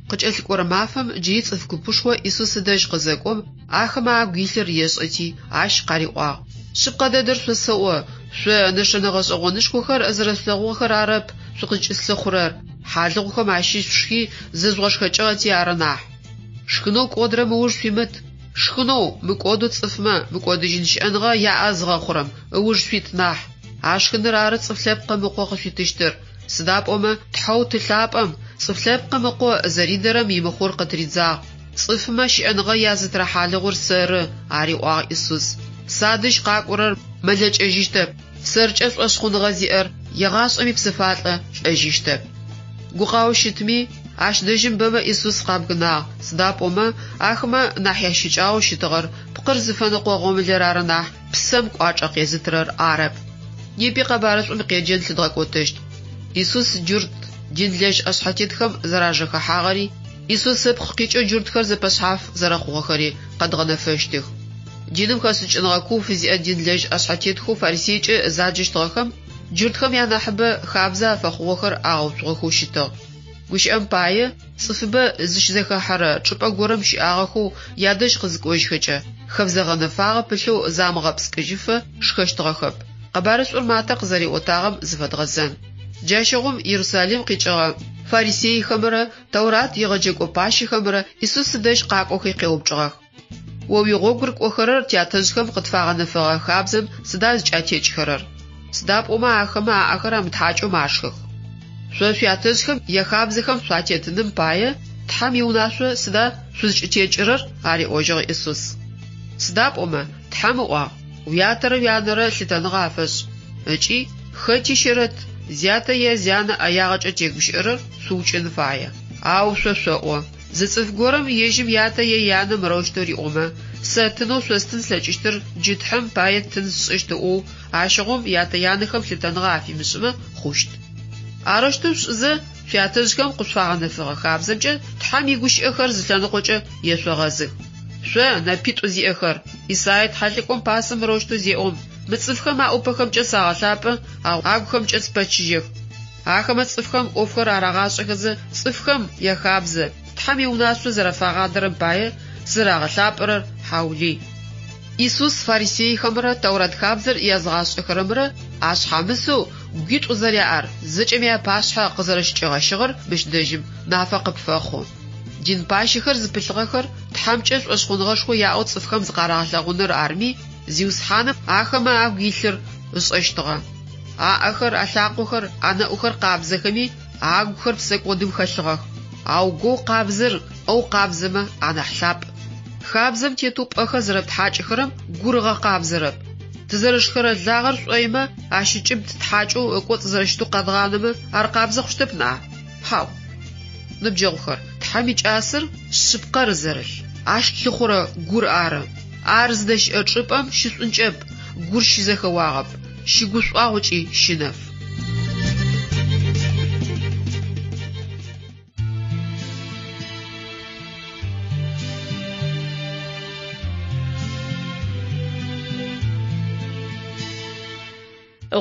Къыкӏэлъыкӏорэ мафэм джыри цӏыф купышхо Исус ыдэжь къызэкӏом, ахэмэ агу илъыр ешӏэти, ащ къариӏуагъ, Шъыпкъэ дэдэр шъосэӏо, шъо нэшэнэ гъэшӏэгъонышхохэр зэрэшъулъэгъугъэхэр арэп шъукъызкӏыслъыхъурэр, хьалыгъухэм ащыщ шъушхи зыжъугъэшхэкӏыгъэти ары нахь. Шхынэу кӏодырэм ыуж шъуимыт, шхынэу мыкӏодэу цӏыфмэ мыкӏодыжьын щыӏэныгъэ яӏэ зыгъэхъурэм ыуж шъуит нахь. А шхыныр ары Цӏыф Лъэпкъым Ыкъо къышъуитыщтыр. Сыда пӏомэ Тхьэу Ты лъапӏэм Цӏыф Лъэпкъым Ыкъо зэридэрэм имыхъур къытыридзагъ. Цӏыфмэ щыӏэныгъэ язытырэ хьалыгъур сэры, ариӏуагъ Исус. Садэжь къакӏорэр мэлэкӏэжьыщтэп, сэркӏэ шӏошъхъуныгъэ зиӏэр егъашӏэми псыфалӏэ лӏэжьыщтэп. Гукъао щытми, ащ дэжьым бэмэ Исус къабгынагъ, сыда пӏомэ ахэмэ нахь ящыкӏагъэу щытыгъэр пкъыр зыфэныкъо гъомылэр ары нахь, псэм кӏуачӏэ къезытырэр арэп. Непи къэбарышӏум икъеджэн лъыдгъэкӏотэщт. Исус джурт динлэжь ӏэшъхьэтетхэм зэражэхэхьагъэри, Исус ыпкъ къикӏэу джуртхэр зэпэшъхьаф зэрэхъугъэхэри къэдгъэнэфэщтых. Диным хэшӏыкӏыныгъэ куу фызиӏэ динлэжь ӏэшъхьэтетхэу фарисейкӏэ заджэщтыгъэхэм джуртхэм янахьыбэ хабзэ афэхъугъэхэр агъэуцугъэхэу щытыгъ. Гущыӏэм пае, цӏыфыбэ зыщызэхэхьэрэ чӏыпӏэ горэм щыӏагъэхэу ядэжь къызыкӏожьхэкӏэ, хэбзэ гъэнэфагъэ пылъэу замыгъэпскӏыжьыфэ шхэщтыгъэхэп. Къэбарышӏур Матэ къызэриӏотагъэм зыфэдгъэзэн. Джащыгъум Ерусалим къикӏыгъэ фарисейхэмрэ Тэурат егъэджэкӏо пащэхэмрэ Исус ыдэжь къакӏохи къеупчӏыгъэх. О уигъогу рыкӏохэрэр тятэжъхэм къытфагъэнэфэгъэ хабзэм сыда зыкӏатекӏхэрэр? Сыда пӏомэ ахэмэ аӏэхэр амытхьакӏэу машхэх. Шъо шъуятэжъхэм яхабзэхэм шъуатетыным пае Тхьэм иунашъо сыда шъузкӏытекӏырэр? ариӏожьыгъ Исус. Сыда пӏомэ Тхьэм ыӏуагъ, Уятэрэ уянэрэ лъытэныгъэ афэшӏ, ыкӏи хэти щэрэт, зятэ е зянэ ӏэягъэкӏэ тегущыӏэрэр шъуукӏын фае. Ау шъо шъоӏо, Зы цӏыф горэм ежьым ятэ е янэ мырэущтэу риӏомэ, Сэ тынэу шъостын слъэкӏыщтыр джы Тхьэм пае тын сшӏыщт ыӏоу, ащыгъум ятэ-янэхэм лъытэныгъэ афимышӏымэ хъущт. Арэущтэу шъушӏызэ, шъуятэжъхэм къышъуфагъэнэфэгъэ хабзэмкӏэ Тхьэм игущыӏэхэр зы лъэныкъокӏэ ешъогъэзых. Шъо, нэпитӏу зиӏэхэр, Исае тхьэлӏыкӏом пасэм мырэущтэу зеӏом, Мы цӏыфхэм аӏупэхэмкӏэ сагъэлъапӏэ, ау агухэмкӏэ спэчыжьэх. Ахэмэ цӏыфхэм ӏофхэр арагъашӏэхэзэ, цӏыфхэм яхабзэ, Тхьэм иунашъо зэрэфагъадэрэм пае, зэрагъэлъапӏэрэр хьаулый. Исус фарисейхэмрэ Тэурат хабзэр языгъашӏэхэрэмрэ ашъхьамысэу гуитӏу зэряӏэр зэкӏэми апашъхьэ къызэрэщычӏигъэщыгъэр мыщ дэжьым нафэ къыпфэхъу. Дин пащэхэр зыпылъыгъэхэр Тхьэмкӏэ шӏошъхъуныгъэшхо яӏэу цӏыфхэм зыкъарагъэлъэгъуныр арми, Зиусхьаным ахэмэ агу илъыр ышӏэщтыгъэ. Аӏэхэр, алъакъохэр, анэӏухэр къабзэхэми, агухэр псэкӏодым хэлъыгъэх. Ау гоу къабзэр ӏэу къабзэмэ анахь лъапӏ. Хабзэм тетэу пӏэхэр зэрэптхьакӏыхэрэм гур ыгъэкъабзэрэп. Тызэрышхэрэ лагъэр шӏоимэ, ащ ыкӏыб ттхьакӏэу ыкӏоцӏ зэрэщытэу къэдгъанэмэ, ар къабзэ хъущтэп ныӏа? Хьау. Ныбджэгъухэр, Тхьэм икӏасэр шъыпкъэр зэрылъ, ащ лъыхъурэ гур ары. Ар зыдэщыӏэ чӏыпӏэм щышӏункӏэп, гур щызэхэуагъэп, щыгушӏуагъу ыкӏи щынэф.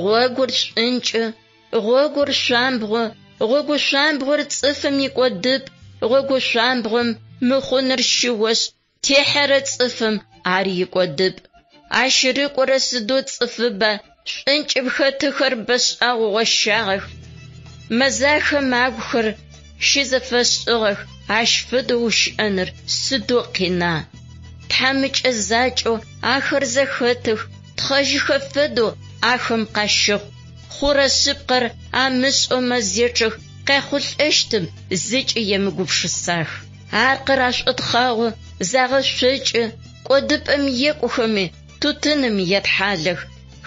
Гъогур шӏункӏы, гъогур шъуамбгъо, гъогу шъуамбгъор цӏыфым икӏодыпӏ, гъогу шъуамбгъом мыхъуныр щыошӏ, Техьэрэ цӏыфым ар икӏодыпӏ. Ащ рыкӏорэ сыдэу цӏыфыба, шӏункӏым хэтыхэр бэшӏагъэу гъощагъэх. Мэзахэм агухэр щызэфэшӏыгъэх, ащ фэдэу ущыӏэныр сыдэу къина. Тхьамыкӏэ закӏэу ахэр зэхэтых, тхъэжьыхэ фэдэу ахэм къащэхъу. Хъурэ шъыпкъэр амышӏэу мэзечъэх, къяхъулӏэщтым зыкӏи емыгупшысах. Аркъыр ашӏотхъагъо, загъэшъокӏы, кӏодыпӏэм екӏухэми, тутыным етхьалэх.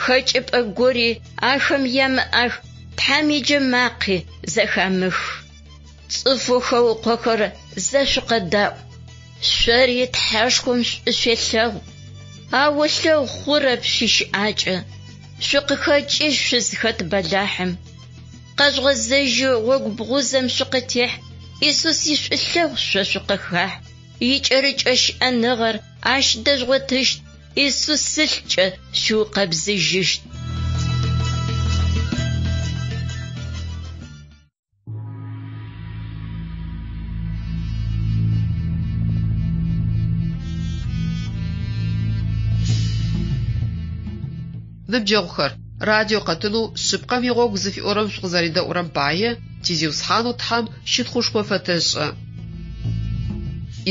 Хэкӏыпӏэ гори ахэм ямыӏах, Тхьэм иджэмакъи зэхамых. Цӏыфэу хэукъохэрэр зэ шъукъэдаӏу, шъори Тхьэшхом шӏу шъуелъэгъу. Ау ылъэгъу хъурэп шъуищыӏакӏэ, шъукъыхэкӏыжь шъузхэт бэлахьым. Къэжъугъэзэжьи гъогу бгъузэм шъукъытехь, Исус ишӏулъэгъу шъо шъукъыхахь. Икӏэрыкӏэ щыӏэныгъэр ащ дэжъугъотыщт, Исус ылъкӏэ шъуукъэбзыжьыщт. Ныбджэгъухэр, радио къэтынэу Шъыпкъэм игъогу зыфиӏорэм шъукъызэредэӏурэм пае ти Зиусхьанэу Тхьэм щытхъушхо фэтэшӏы.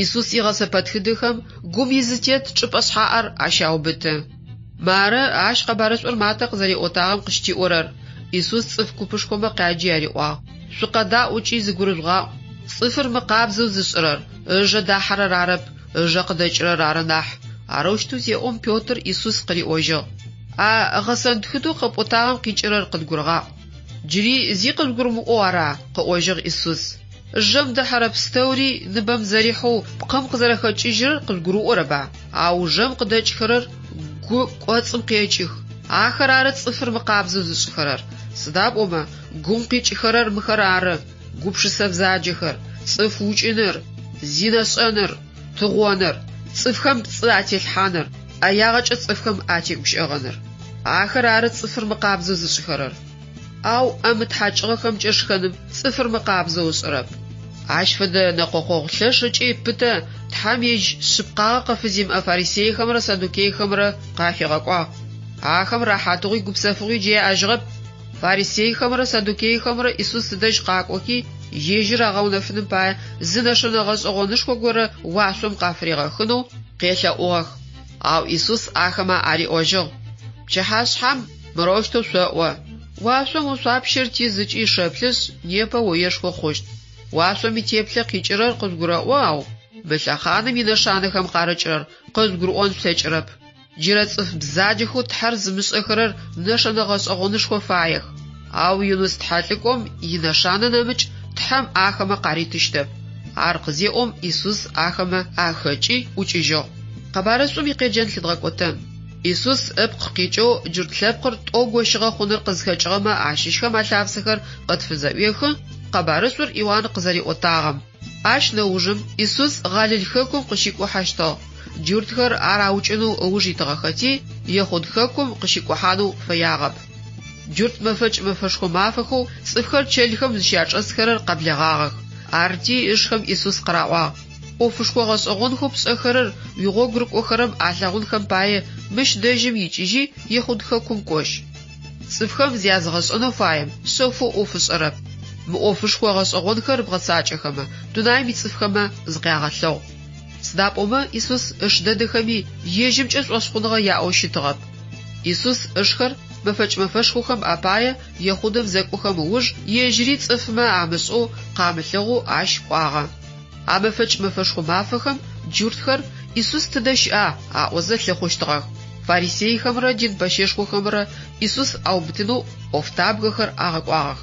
Исус игъэсэпэтхыдэхэм гум изытет чӏыпӏэ шъхьаӏэр ащаубыты. Мары ащ къэбарышӏур Матэ къызэриӏотагъэм къыщытиӏорэр. Исус цӏыф купышхомэ къяджи ариӏуагъ: Шъукъэдаӏу ыкӏи зыгурыжъугъаӏу. Цӏыфыр мыкъабзэу зышӏырэр, ыжэ дахьэрэр арэп, ыжэ къыдэкӏырэр ары нахь. Арэущтэу зеӏом Петр Исус къыриӏожьыгъ: А гъэсэнтхыдэу къэпӏотагъэм къикӏырэр къыдгурыгъаӏу. Джыри зи къыжъугурымыӏоу ара? къыӏожьыгъ Исус. Жэм дэхьэрэ пстэури ныбэм зэрихьэу пкъым къызэрэхэкӏыжьырэр къыжъугурыӏорэба? Ау жэм къыдэкӏхэрэр гу кӏоцӏым къекӏых. Ахэр ары цӏыфыр мыкъабзэу зышӏыхэрэр. Сыда пӏомэ, гум къикӏыхэрэр мыхэр ары: гупшысэ бзаджэхэр, цӏыф укӏыныр, зинэ шӏэныр, тыгъоныр, цӏыфхэм пцӏы ателъхьаныр, ӏэягъэкӏэ цӏыфхэм атегущыӏэгъэныр. Ахэр ары цӏыфыр мыкъабзэу зышӏыхэрэр. Ау ӏэ мытхьакӏыгъэхэмкӏэ шхэным цӏыфыр мыкъабзэу ышӏырэп. Ащ фэдэ нэкъокъогъу лъэш ыкӏи пытэ Тхьэм ежь шъыпкъагъэ къыфызимыӏэ фарисейхэмрэ саддукейхэмрэ къафигъэкӏуагъ. Ахэм рэхьатыгъуи гупсэфыгъуи джы яӏэжьыгъэп. Фарисейхэмрэ саддукейхэмрэ Исус ыдэжь къакӏохи, ежьыр агъэунэфыным пае зы нэшэнэ гъэшӏэгъонышхо горэ уашъом къафыригъэхынэу къелъэӏугъэх. Ау Исус ахэмэ ариӏожьыгъ: Пчыхьашъхьэм мырэущтэу шъоӏо: Уашъом ошъуапщэр тиз ыкӏи шэплъышъ, непэ оешхо хъущт. Уашъом итеплъэ къикӏырэр къыжъугурэӏо, ау мы лъэхъаным инэшанэхэм къарыкӏырэр къыжъугурыӏон шъулъэкӏырэп. Джырэ цӏыф бзаджэхэу Тхьэр зымышӏэхэрэр нэшэнэ гъэшӏэгъонышхо фаех. Ау Юныс тхьэлӏыкӏом инэшанэ нэмыкӏ Тхьэм ахэмэ къаритыщтэп. Ар къызеӏом, Исус ахэмэ ахэкӏи ӏукӏыжьыгъ. Къэбарышӏум икъеджэн лъыдгъэкӏотэн. Исус ыпкъ къикӏэу джурт лъэпкъыр тӏо гощыгъэ хъуныр къызхэкӏыгъэмэ ащыщхэм алъапсэхэр къытфызэӏуехы, къэбарышӏур Иуан къызэриӏотагъэм. Ащ нэужым Исус Гъалил хэкум къыщикӏухьэщтыгъ. Джуртхэр ар аукӏынэу ыуж итыгъэхэти, Ехъуд хэкум къыщикӏухьанэу фэягъэп. Джурт мэфэкӏ мэфэшхо мафэхэу цӏыфхэр чэлхэм зыщачӏэсхэрэр къэблэгъагъэх. Арти ышхэм Исус къыраӏуагъ: ӏофышхо гъэшӏэгъонхэу пшӏэхэрэр уигъогу рыкӏохэрэм алъэгъунхэм пае мыщ дэжьым икӏыжьи Ехъуд хэкум кӏожь. Цӏыфхэм зязыгъэшӏэнэу фаем шъэфэу ӏоф ышӏэрэп. Мы ӏофышхо гъэшӏэгъонхэр бгъэцакӏэхэмэ, дунаим ицӏыфхэмэ зыкъягъэлъэгъу. Сыда пӏомэ Исус ыш дэдэхэми ежьымкӏэ шӏошъхъуныгъэ яӏэу щытыгъэп. Исус ышхэр мэфэкӏ мэфэшхохэм апае Ехъудэм зэкӏохэм ыуж ежьыри цӏыфмэ амышӏэу, къамылъэгъоу ащ кӏуагъэ. А мэфэкӏ мэфэшхо мафэхэм джуртхэр Исус тыдэ щыӏа? аӏозэ лъыхъущтыгъэх. Фарисейхэмрэ дин пэщэшхохэмрэ Исус аубытынэу ӏофтабгэхэр агъэкӏуагъэх.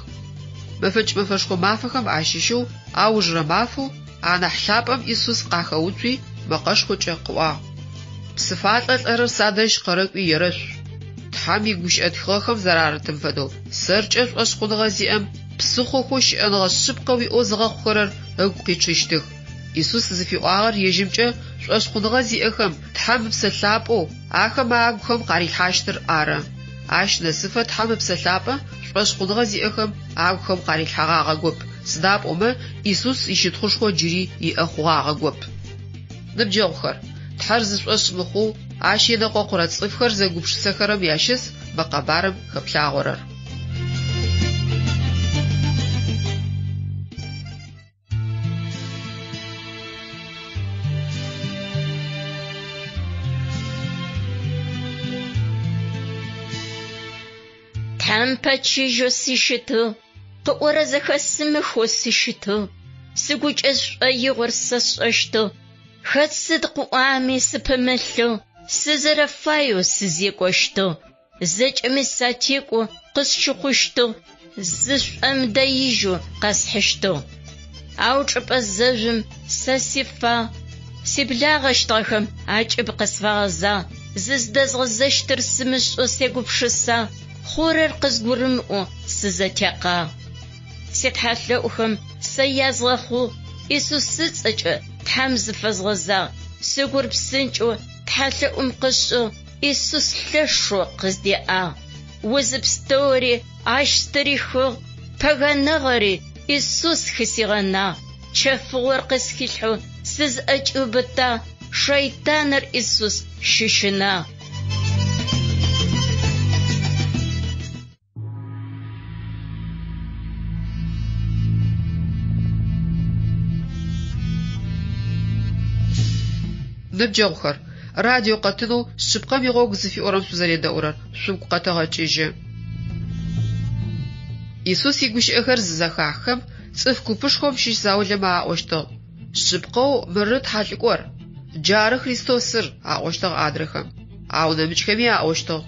Мэфэкӏ мэфэшхо мафэхэм ащыщэу аужырэ мафэу анахь лъапӏэм Исус къахэуцуи мэкъэшхокӏэ къыӏуагъ: Псыфалӏэ лӏэрэр садэжь къэрэкӏуи ерэшъу. Тхьэм игущыӏэ тхыгъэхэм зэрарытым фэдэу, сэркӏэ шӏошъхъуныгъэ зиӏэм псыхъохэу щыӏэныгъэ шъыпкъэ уиӏэу зыгъэхъухэрэр ыгу къичъыщтых. Исус зыфиӏуагъэр ежьымкӏэ шӏошъхъуныгъэ зиӏэхэм Тхьэм Ыпсэ Лъапӏэу ахэмэ агухэм къарилъхьащтыр ары. Ащ нэсыфэ Тхьэм Ыпсэ Лъапӏэ шӏошъхъуныгъэ зиӏэхэм агухэм къарилъхьэгъагъэгоп, сыда пӏомэ Исус ищытхъушхо джыри иӏэ хъугъагъэгоп. Ныбджэгъухэр, Тхьэр зышӏошъ мыхъоу, ащ енэкъокъурэ цӏыфхэр зэгупшысэхэрэм ящыс мы къэбарым хэплъагъорэр. Тхьэм пэчыжьэу сыщытыгъ, къыӏорэ зэхэсымыхэу сыщытыгъ, сыгукӏэ сшӏоигъор сэ сшӏэщтыгъ, хэт сыд къыӏуами сыпымылъэу, сызэрэфаеу сызекӏощтыгъ, зэкӏэми сатекӏоу къысщыхъущтыгъ, зышӏомыдэижьэу къэсхьыщтыгъ. Ау чӏыпӏэ зэжъум сэ сифагъ, сиблагъэщтыгъэхэм акӏыб къысфагъэзагъ, зыздэзгъэзэщтыр сымышӏэу сегупшысагъ, хъурэр къызгурымыӏоу сызэтекъагъ. Ситхьэлъэӏухэм сэ язгъэхъугъ, Исус ыцӏэкӏэ Тхьэм зыфэзгъэзагъ, сыгур псынкӏэу тхьэлъэӏум къышӏыгъ, Исус лъэшэу къыздеӏагъ. Узы пстэури ащ стырихыгъ, пэгэныгъэри Исус хысигъэнагъ, чэфыгъор къысхилъхьэу сызӏэкӏиубытагъ, шэйтаныр Исус щыщынагъ. Ныбджэгъухэр, радио къэтынэу Шъыпкъэм игъогу зыфиӏорэм шъузэредэӏурэр шъугу къэтэгъэкӏыжьы. Исус игущыӏэхэр зызэхаххэм, цӏыф купышхом щыщ заулэмэ аӏощтыгъ: Шъыпкъэу мыры тхьэлӏыкӏор, джары Христосыр, аӏощтыгъ адрэхэм. Ау нэмыкӏхэми аӏощтыгъ: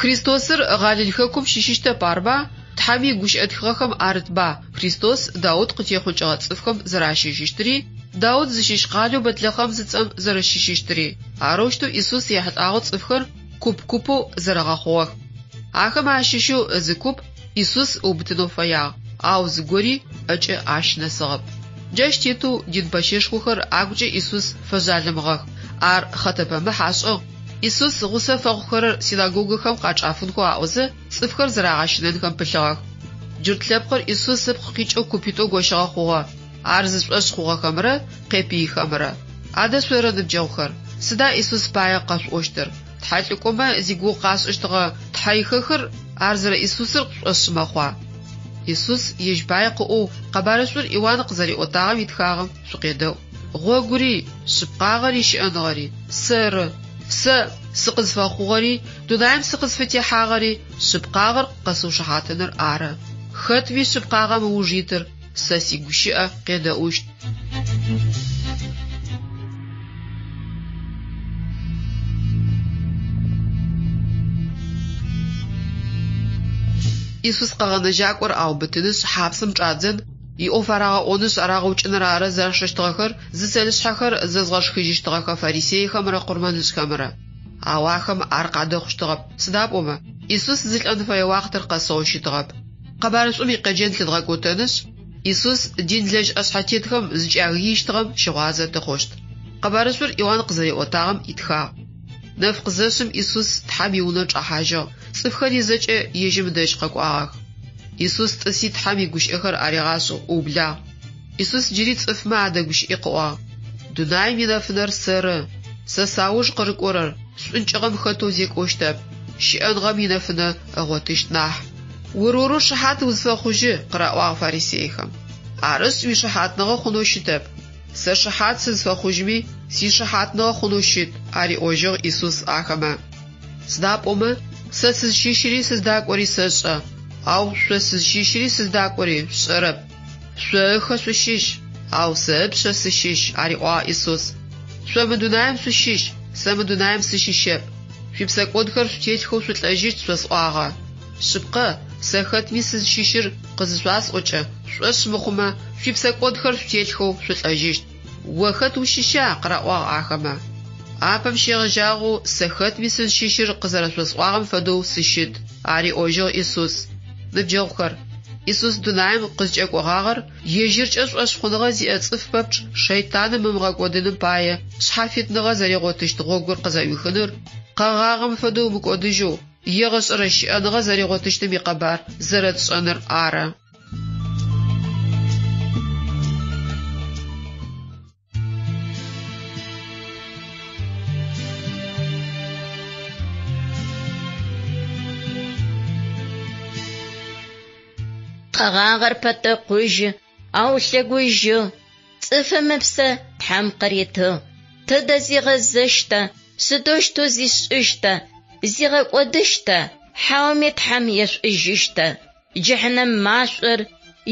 Христосыр Галил хэкум щыщыщтэп, арба? Тхьэм игущыӏэ тхыгъэхэм арытба Христос Даут къытехъукӏыгъэ цӏыфхэм зэращыщыщтыри, Даут зыщыщ къалэу Бэтлэхъэм зыцӏэм зэрэщыщыщтыри? Арэущтэу Исус ехьылӏагъэу цӏыфхэр куп-купэу зэрэгъэхъугъэх. Ахэм ащыщэу зы куп Исус ыубытынэу фэягъ, ау зыгори ӏэкӏэ ащ нэсыгъэп. Джащ тетэу дин пэщэшхохэр агукӏэ Исус фэжъалымыгъэх. Ар хъэтэпэмыхь ашӏыгъ. Исус гъусэ фэхъухэрэр синагогэхэм къачӏафынхэу аӏозэ, цӏыфхэр зэрагъэщынэнхэм пылъыгъэх. Джурт лъэпкъыр Исус ыпкъ къикӏэу купитӏоу гощыгъэ хъугъэ, ар зышӏошъ хъугъэхэмрэ къепыйхэмрэ. Адэ шъоры, ныбджэгъухэр, сыда Исус пае къэшъуӏощтыр? Тхьэлӏыкӏомэ зигугъу къашӏыщтыгъэ Тхьэихэхыр ар зэрэ Исусыр шъушӏошъ мэхъуа? Исус ежь пае къыӏоу къэбарышӏур Иуан къызэриӏотагъэм итхагъэм шъукъедэӏу. Гъогури, шъыпкъагъэри щыӏэныгъэри сэры. Сэ сыкъызфэхъугъэри, дунаим сыкъызфытехьагъэри шъыпкъагъэр къэсыушыхьатыныр ары. Хэтми шъыпкъагъэм ыуж итыр сэ сигущыӏэ къедэӏущт. Исус Къэгъэнэжьакӏор аубытынышъ, хьапсым чӏадзэн, иӏоф арагъэӏонышъ, арагъэукӏыныр ары зашэщтыгъэхэр зыцэлышъхьэхэр зэзгъэшхыжьыщтыгъэхэ фарисейхэмрэ къурмэнышӏхэмрэ. Ау ахэм ар къадэхъущтыгъэп, сыда пӏомэ, Исус зылӏэн фэе уахътэр къэсыгъэу щытыгъэп. Къэбарышӏум икъеджэн лъыдгъэкӏотэнышъ, Исус динлэжь ӏэшъхьэтетхэм зыкӏягыищтыгъэм щыгъуазэ тыхъущт. Къэбарышӏур Иуан къызэриӏотагъэм итхагъ. Нэф къызэшъым Исус Тхьэм иунэ чӏэхьажьыгъ, цӏыфхэри зэкӏэ ежьым ыдэжь къэкӏуагъэх. Исус тӏыси Тхьэм игущыӏэхэр аригъашӏэу ыублагъ. Исус джыри цӏыфмэ адэгущыӏи къыӏуагъ, Дунаим инэфынэр сэры. Сэ сауж къырыкӏорэр шӏункӏыгъэм хэтэу зекӏощтэп, щыӏэныгъэм инэфынэ ыгъотыщт нахь. Ор-орэу шыхьат узфэхъужьы, къыраӏуагъ фарисейхэм. Арышъ, уишыхьатныгъэ хъунэу щытэп. Сэ шыхьат сызфэхъужьми, сишыхьатныгъэ хъунэу щыт, ариӏожьыгъ Исус ахэмэ. Сыда пӏомэ, сэ сызщыщыри сыздакӏори сэшӏэ, ау шъо сызщыщыри сыздакӏори шъушӏэрэп. Шъо ыхэ шъущыщ, ау сэ ыпшъэ сыщыщ, ариӏуагъ Исус. Шъо мы дунаим шъущыщ, сэ мы дунаим сыщыщэп. Шъуипсэкӏодхэр шъутелъхэу шъулӏэжьыщт шъосӏуагъэ. Шъыпкъэ, сэ хэтми сызщыщыр къызышъуасӏокӏэ, шъушӏошъ мыхъумэ, шъуипсэкӏодхэр шъутелъхэу шъулӏэжьыщт. О хэт ущыща? къыраӏуагъ ахэмэ. Апэм щегъэжьагъэу сэ хэтми сызщыщыр къызэрэшъосӏуагъэм фэдэу сыщыт, ариӏожьыгъ Исус. Ныбджэгъухэр, Исус дунаим къызкӏэкӏогъагъэр ежьыркӏэ шӏошъхъуныгъэ зиӏэ цӏыф пэпчъ шэйтаным ымыгъэкӏодыным пае шъхьафитныгъэ зэригъотыщт гъогур къызэӏуихыныр, къэгъагъэм фэдэу мыкӏодыжьэу, егъэшӏэрэ щыӏэныгъэ зэригъотыщтым икъэбар зэрэтшӏэныр ары. Къэгъагъэр пэтэкъужьы, ау лъэгужьы. Цӏыфым ыпсэ Тхьэм къыритыгъ. Тыдэ зигъэзэщта, сыдэущтэу зишӏыщта, зигъэкӏодыщта, хьауми Тхьэм ешӏужьыщта? Джыхьнэм машӏор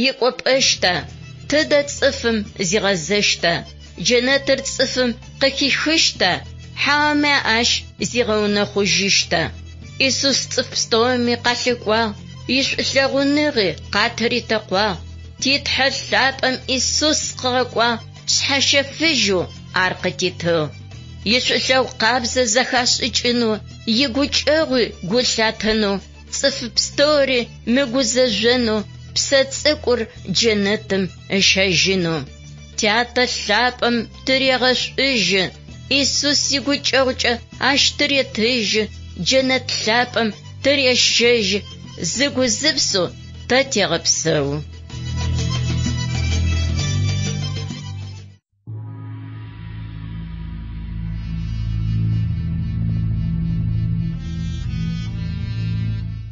икӏопӏэщта, тыдэ цӏыфым зигъэзэщта, джэнэтыр цӏыфым къыхихыщта, хьауми ащ зигъэунэхъужьыщта? Исус цӏыф пстэуми къалъыкӏуагъ, ишӏулъэгъуныгъи къатыритэкъуагъ. Ти Тхьэ лъапӏэм Исус къыгъэкӏуагъ, шъхьэщэфыжьэу ар къытитыгъ. Ишӏулъэгъу къабзэ зэхашӏыкӏынэу, игукӏэгъуи гу лъатэнэу, цӏыф пстэури мыгузэжъонэу, псэ цӏыкӏур джэнэтым ыщэжьынэу. Тятэ лъапӏэм тырегъэшӏужьы, Исус игукӏэгъукӏэ ащ тыретыжьы, джэнэт лъапӏэм тырещэжьы, зыгу-зыпсэу тэ тегъэпсэу.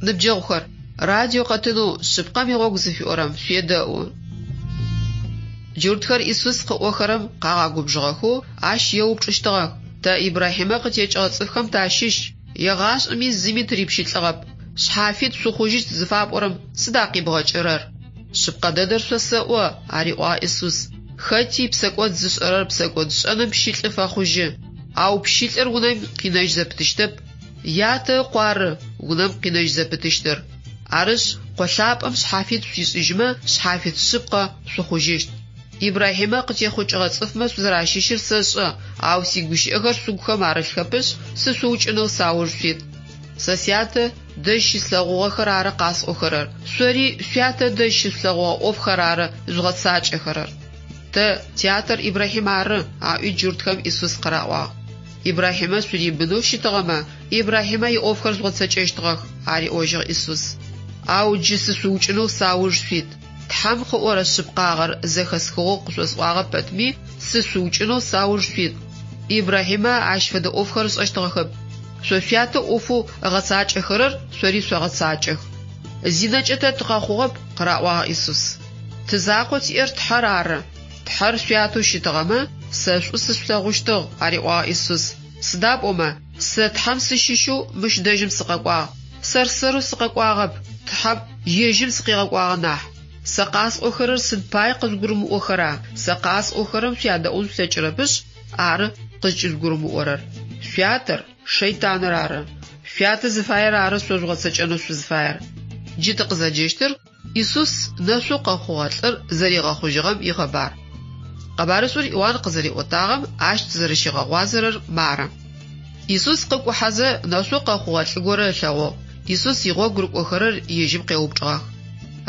Ныбджэгъухэр, радио къэтынэу Шъыпкъэм игъогу зыфиӏорэм шъуедэӏу. Джуртхэр Исус къыӏохэрэм къагъэгубжыгъэхэу ащ еупчӏыщтыгъэх: Тэ Ибрахьимэ къытекӏыгъэ цӏыфхэм тащыщ, егъашӏэми зыми тырипщылӏыгъэп. Шъхьафит шъухъужьыщт зыфапӏорэм сыда къибгъэкӏырэр? Шъыпкъэ дэдэр шъосэӏо, ариӏуагъ Исус, хэти псэкӏод зышӏэрэр псэкӏодшӏэным пщылӏы фэхъужьы. Ау пщылӏыр унэм къинэжь зэпытыщтэп, ятэ ыкъу ары унэм къинэжь зэпытыщтыр. Арышъ, Къо лъапӏэм шъхьафит шъуишӏыжьмэ, шъхьафит шъыпкъэ шъухъужьыщт. Ибрахьимэ къытехъукӏыгъэ цӏыфмэ шъузэращыщыр сэшӏэ, ау сигущыӏэхэр шъугухэм арылъхэпышъ, сышъуукӏынэу сауж шъуит. Сэ сятэ дэжь щыслъэгъугъэхэр ары къасӏохэрэр, шъори шъуятэ дэжь щышъулъэгъугъэ ӏофхэр ары жъугъэцакӏэхэрэр. Тэ тятэр Ибрахьим ары, аӏуи джуртхэм Исус къыраӏуагъ. Ибрахьимэ шъурибынэу щытыгъэмэ, Ибрахьимэ иӏофхэр жъугъэцэкӏэщтыгъэх, ариӏожьыгъ Исус. Ау джы сышъуукӏынэу сауж шъуит. Тхьэм къыӏорэ шъыпкъагъэр зэхэсхыгъэу къышъосӏуагъэ пэтми, сышъуукӏынэу сауж шъуит. Ибрахьимэ ащ фэдэ ӏофхэр ышӏэщтыгъэхэп. Шъо шъуятэ ӏофэу ыгъэцакӏэхэрэр шъори шъогъэцакӏэх. Зинэкӏэ тэ тыкъэхъугъэп, къыраӏуагъ Исус. Ты закъоу тиӏэр Тхьэр ары. Тхьэр шъуятэу щытыгъэмэ, сэ шӏу сышъулъэгъущтыгъ, ариӏуагъ Исус. Сыда пӏомэ, сэ Тхьэм сыщыщэу мыщ дэжьым сыкъэкӏуагъ. Сэр-сэрэу сыкъэкӏуагъэп, Тхьэм ежьым сыкъигъэкӏуагъэ нахь. Сэ къасӏохэрэр сыд пае къыжъугурымыӏохэра? Сэ къасӏохэрэм шъуядэӏун шъулъэкӏырэпышъ ары къызкӏыжъугурымыӏорэр. Шъуятэр, шэйтаныр ары. Шъуятэ зыфаер ары шъо жъугъэцэкӏэнэу шъузыфаер. Джы тыкъызэджэщтыр Исус нэшъоу къэхъугъэ лӏыр зэригъэхъужьыгъэм икъэбар. Къэбарышӏур Иуан къызэриӏотагъэм ащ тызэрэщигъэгъуазэрэр мары. Исус къыкӏухьэзэ, нэшъоу къэхъугъэ лӏы горэ ылъэгъугъ. Исус игъогу рыкӏохэрэр ежьым къеупчӏыгъэх.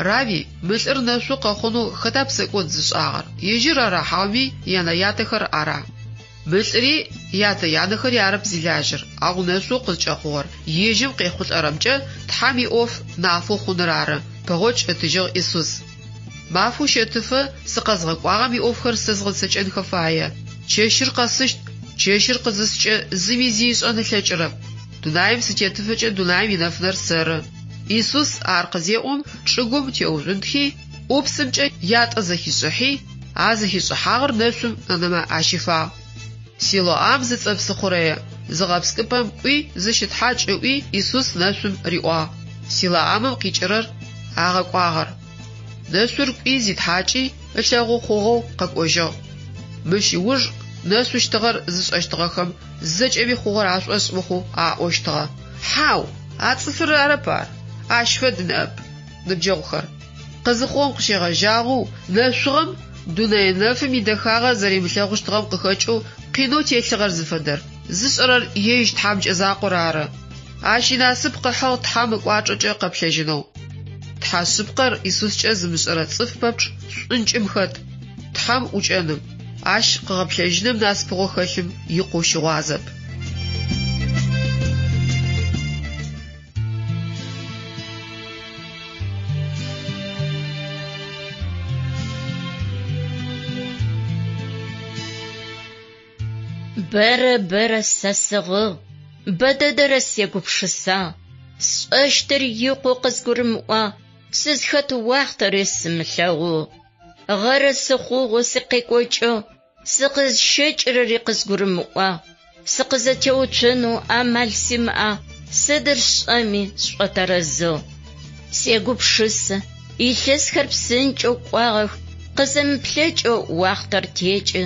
Рави, мы лӏыр нэшъу къэхъунэу хэта псэкӏод зышӏагъэр, ежьыр ара хьауми янэ-ятэхэр ара? Мы лӏыри ятэ-янэхэри арэп зилажьэр, ау нэшъоу къызкӏэхъугъэр ежьым къехъулӏэрэмкӏэ Тхьэм иӏоф нафэу хъуныр ары, пэгъокӏ ытыжьыгъ Исус. Мафэу щэтыфэ сыкъэзгъэкӏуагъэм иӏофхэр сэ згъэцэкӏэнхэ фае. Чэщыр къэсыщт, чэщыр къызыскӏэ зыми зи ышӏэн ылъэкӏырэп. Дунаим сытетыфэкӏэ дунаим инэфынэр сэры. Исус ар къызеӏом, чӏыгум теужъунтхи, ӏупсымкӏэ ятӏэ зэхишӏыхьи, а зэхишӏыхьагъэр нэшъум ынэмэ ащифагъ. Силоам зыцӏэ псыхъурэе зыгъэпскӏыпӏэм кӏуи, зыщытхьакӏ ыӏуи, Исус нэшъум риӏуагъ. Силоамым къикӏырэр агъэкӏуагъэр. Нэшъур кӏуи зитхьакӏи, ылъэгъу хъугъэу къэкӏожьыгъ. Мыщ ыуж нэшъущтыгъэр зышӏэщтыгъэхэм зэкӏэми хъугъэр ашӏошъ мыхъоу аӏощтыгъэ. Хьау, а цӏыфыр арэп ар, ащ фэд ныӏэп, ныбджэгъухэр. Къызыхъугъэм къыщегъэжьагъэу нэшъугъэм дунэе нэфым идэхагъэ зэримылъэгъущтыгъэм къыхэкӏэу къинэу телъыгъэр зыфэдэр зышӏэрэр ежь тхьамыкӏэ закъор ары. Ащ инасып къыхьыгъ Тхьэм ыкӏуачӏэкӏэ къэплъэжьынэу. Тхьэ шъыпкъэр Исускӏэ зымышӏэрэ цӏыф пэпчъ шӏункӏым хэт, Тхьэм ӏукӏэным, ащ къыгъэплъэжьыным насыпыгъэу хэлъым икъоу щыгъуазэп. Бэрэ бэрэ сэ сыгъыгъ, бэ дэдэрэ сегупшысагъ, сшӏэщтыр икъоу къызгурымыӏуагъ, сызхэт уахътэри сымылъэгъугъ. Гъэры сыхъугъэу сыкъекӏокӏыгъ, сыкъызщэкӏырэри къызгурымыӏуагъ, сыкъызэтеуцонэу амал симыӏагъ, сыдыр сшӏэми сшӏотэрэзыгъ. Сегупшысэ, илъэсхэр псынкӏэу кӏуагъэх, къызэмыплъэкӏэу уахътэр текӏы,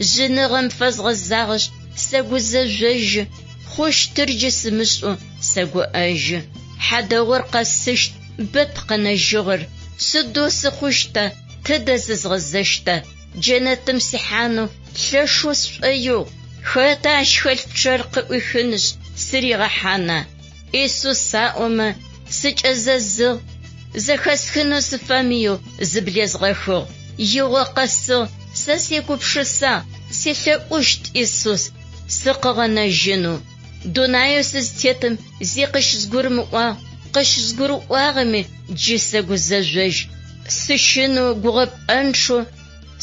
жъыныгъэм фэзгъэзагъэшъ, сэгузэжъожьы, хъущтыр джы сымышӏэу сэгуӏэжьы. Хьадэгъур къэсыщт, бэп къэнэжьыгъэр, сыдэу сыхъущта, тыдэ зызгъэзэщта? Джэнэтым сихьанэу лъэшэу сшӏоигъу, хэта ащ хэлъ пчъэр къыӏуихынышъ, сыригъэхьана? Исус аӏомэ, сыкӏэзэзыгъ, зэхэсхынэу сыфэмыеу зыблезгъэхыгъ. Игъо къэсыгъ, Сэ сегупшысагъ, селъэӏущт Исус сыкъыгъэнэжьынэу. Дунаеу сызтетым зи къыщызгурымыӏуагъ, къыщызгурыӏуагъэми джы сэгузэжъожь. Сыщынэу, гугъэпӏэнчъэу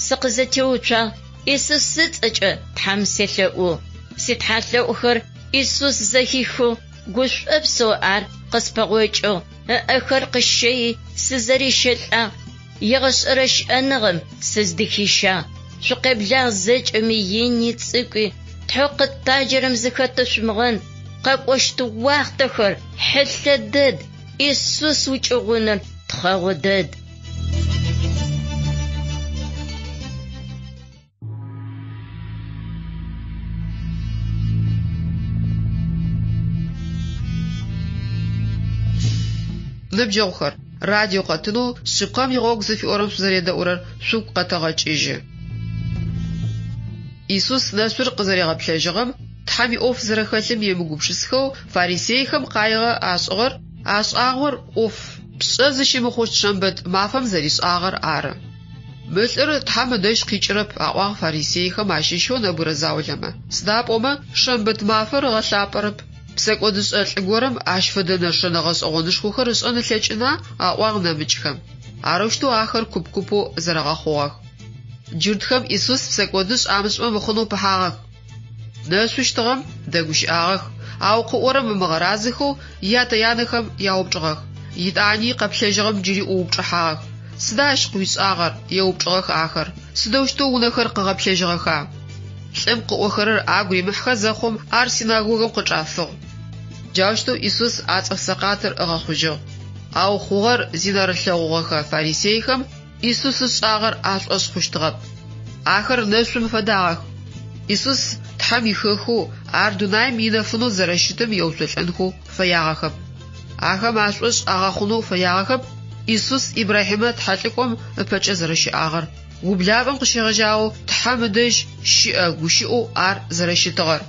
сыкъызэтеуцуагъ, Исус ыцӏэкӏэ Тхьэм селъэӏугъ. Ситхьалъэӏухэр Исус зэхихыгъ, гушӏопсэу ар къыспэгъокӏыгъ, ыӏэхэр къысщэйи сызэрищэлӏагъ, егъэшӏэрэ щыӏэныгъэм сыздыхищагъ. Шъукъеблагъ зэкӏэми, ини цӏыкӏуи, Тхьэу къыттаджэрэм зыхэтэшъумыгъэн, къэкӏощт уахътэхэр хьылъэ дэд, Исус укӏыгъуныр тхъэгъо дэд. Ныбджэгъухэр, радио къэтынэу Шъыпкъэм игъогу зыфиӏорэм шъузэредэӏурэр шъугу къэтэгъэкӏыжьы. Исус нэшъур къызэригъэплъэжьыгъэм Тхьэм иӏоф зэрэхэлъым емыгупшысхэу фарисейхэм къаигъэ ашӏыгъэр ашӏагъор ӏоф пшӏэ зыщымыхъущт шэмбэт мафэм зэришӏагъэр ары. Мы лӏыр Тхьэм ыдэжь къикӏырэп, аӏуагъ фарисейхэм ащыщэу нэбгырэ заулэмэ. Сыда пӏомэ шэмбэт мафэр ыгъэлъапӏэрэп. Псэкӏодышӏэ лӏы горэм ащ фэдэ нэшэнэ гъэшӏэгъонышхохэр ышӏэн ылъэкӏына? аӏуагъ нэмыкӏхэм. Арэущтэу ахэр куп-купэу зэрэгъэхъугъэх. Джуртхэм Исус псэкӏодышӏ амышӏымэ мыхъунэу пыхьагъэх. Нэшъущтыгъэм дэгущыӏагъэх, ау къыӏорэм ымыгъэразэхэу ятэ-янэхэм яупчӏыгъэх. Етӏани къэплъэжьыгъэм джыри ӏуупчӏыхьагъэх. Сыда ащ къыуишӏагъэр? еупчӏыгъэх ахэр. Сыдэущтэу унэхэр къыгъэплъэжьыгъэха? Лӏым къыӏохэрэр агу римыхьхэ зэхъум, ар синагогэм къычӏафыгъ. Джаущтэу Исус а цӏыф сэкъатыр ыгъэхъужьыгъ. Ау хъугъэр зинэрылъэгъугъэхэ фарисейхэм Исус ышӏагъэр ашӏошъ хъущтыгъэп. Ахэр нэшъум фэдагъэх. Исус Тхьэм ихэхэу, ар дунаим инэфынэу зэрэщытым еуцолӏэнхэу фэягъэхэп. Ахэм ашӏошъ агъэхъунэу фэягъэхэп Исус Ибрахьимэ тхьэлӏыкӏом ыпэкӏэ зэрэщыӏагъэр, ублапӏэм къыщегъэжьагъэу Тхьэм ыдэжь щыӏэ гущыӏэу ар зэрэщытыгъэр.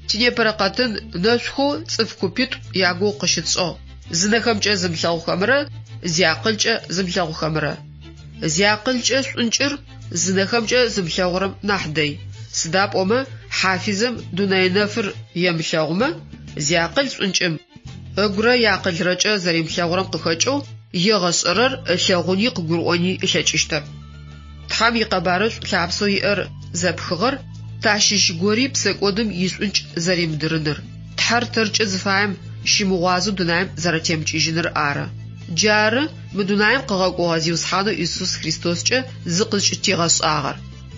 Тинепэрэ къэтын нэшъухэу цӏыф купитӏу ягугъу къыщытшӏыгъ, зынэхэмкӏэ зымылъэгъухэмрэ зиакъылкӏэ зымылъэгъухэмрэ. Зиакъылкӏэ шӏункӏыр зынэхэмкӏэ зымылъэгъурэм нахь дэй. Сыда пӏомэ хьафизэм дунэе нэфыр емылъэгъумэ, зиакъыл шӏункӏым ыгурэ иакъылрэкӏэ зэримылъэгъурэм къыхэкӏэу егъэшӏэрэр ылъэгъуни къыгурыӏони ылъэкӏыщтэп. Тхьэм икъэбарышӏу лъапсэу иӏэр зэпхыгъэр тащыщ гори псэкӏодым ишӏункӏ зэримыдырыныр, Тхьэр тэркӏэ зыфаем щымыгъуазэу дунаим зэрэтемыкӏыжьыныр ары. Джары мы дунаим къыгъэкӏогъэ Зиусхьанэу Исус Христоскӏэ зыкъызкӏытигъэшӏагъэр.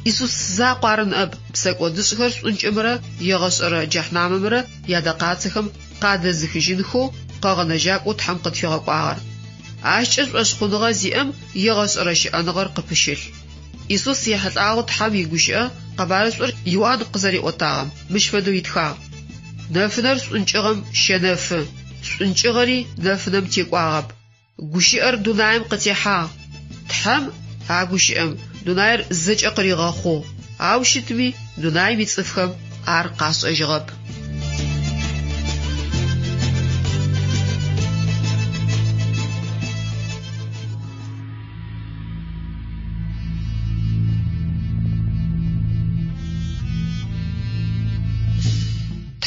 Исус закъу ары ныӏэп псэкӏодышӏхэр шӏункӏымрэ егъэшӏэрэ джэхьнамымрэ ядэкъацэхэм къадэзыхыжьынхэу Къэгъэнэжьакӏоу Тхьэм къытфигъэкӏуагъэр. Ащкӏэ шӏошъхъуныгъэ зиӏэм егъэшӏэрэ щыӏэныгъэр къыпыщылъ. Исус ехьылӏагъэу Тхьэм игущыӏэ къэбарышӏур Иуан къызэриӏотагъэм мыщ фэдэу итхагъ, Нэфынэр шӏункӏыгъэм щэнэфы, шӏункӏыгъэри нэфынэм текӏуагъэп. Гущыӏэр дунаим къытехьагъ. Тхьэм а гущыӏэм дунаир зэкӏэ къыригъэхъугъ, ау щытми дунаим ицӏыфхэм ар къашӏэжьыгъэп.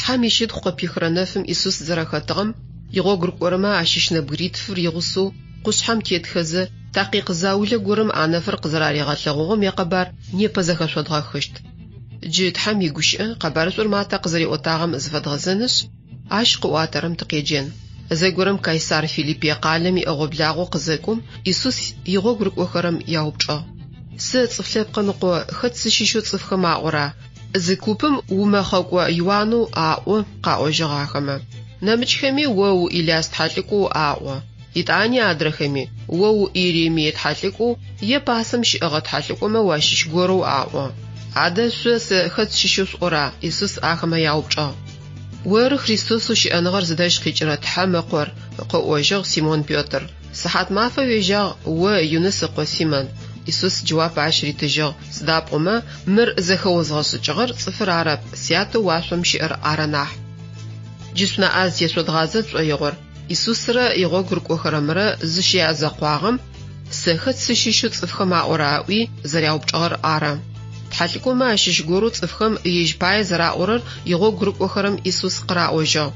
Тхьэм ищытхъу къыпихырэ нэфым Исус зэрэхэтыгъэм игъогу рыкӏорэмэ ащыщ нэбгыритфыр игъусэу къушъхьэм тетхэзэ, такъикъ заулэ горэм а нэфыр къызэраригъэлъэгъугъэм якъэбар непэ зэхэшъодгъэхыщт. Джы Тхьэм игущыӏэ къэбарышӏур Матэ къызэриӏотагъэм зыфэдгъэзэнышъ, ащ къыӏуатэрэм тыкъеджэн. Зэгорэм Кайсар Филиппие къалэм иӏэгъо-благъо къызэкӏом, Исус игъогу рыкӏохэрэм яупчӏыгъ, Сэ, Цӏыф Лъэпкъым Ыкъо, хэт сыщыщэу цӏыфхэм аӏора? Зы купым умэхъэкӏо Иуанэу аӏо, къаӏожьыгъ ахэмэ. Нэмыкӏхэми о у Иляс тхьэлӏыкӏоу аӏо. Етӏани адрэхэми, о у Иеремие тхьэлӏыкӏоу е пасэм щыӏэгъэ тхьэлӏыкӏомэ уащыщ горэу аӏо. Адэ шъо сэ хэт сщыщэу шъуӏора? Исус ахэмэ яупчӏыгъ. Оры Христосэу щыӏэныгъэр зыдэжь къикӏырэ Тхьэм Ыкъор, къыӏожьыгъ Симон Петр. Сыхьатмафэ уежьагъ, о Юныс ыкъо Симон. Исус джэуап ащ ритыжьыгъ, Сыда пӏомэ, мыр зэхэозгъэшӏыкӏыгъэр цӏыфыр арэп, Сятэу уашъом щыӏэр ары нахь. Джы шъунаӏэ зытешъодгъадзэ тшӏоигъор, Исусрэ игъогу рыкӏохэрэмрэ зыщязэкъуагъэм, Сэ хэт сыщыщэу цӏыфхэм аӏора? ыӏуи зэряупчӏыгъэр ары. Тхьэлӏыкӏомэ ащыщ горэу цӏыфхэм ежь пае зэраӏорэр игъогу рыкӏохэрэм Исус къыраӏожьыгъ.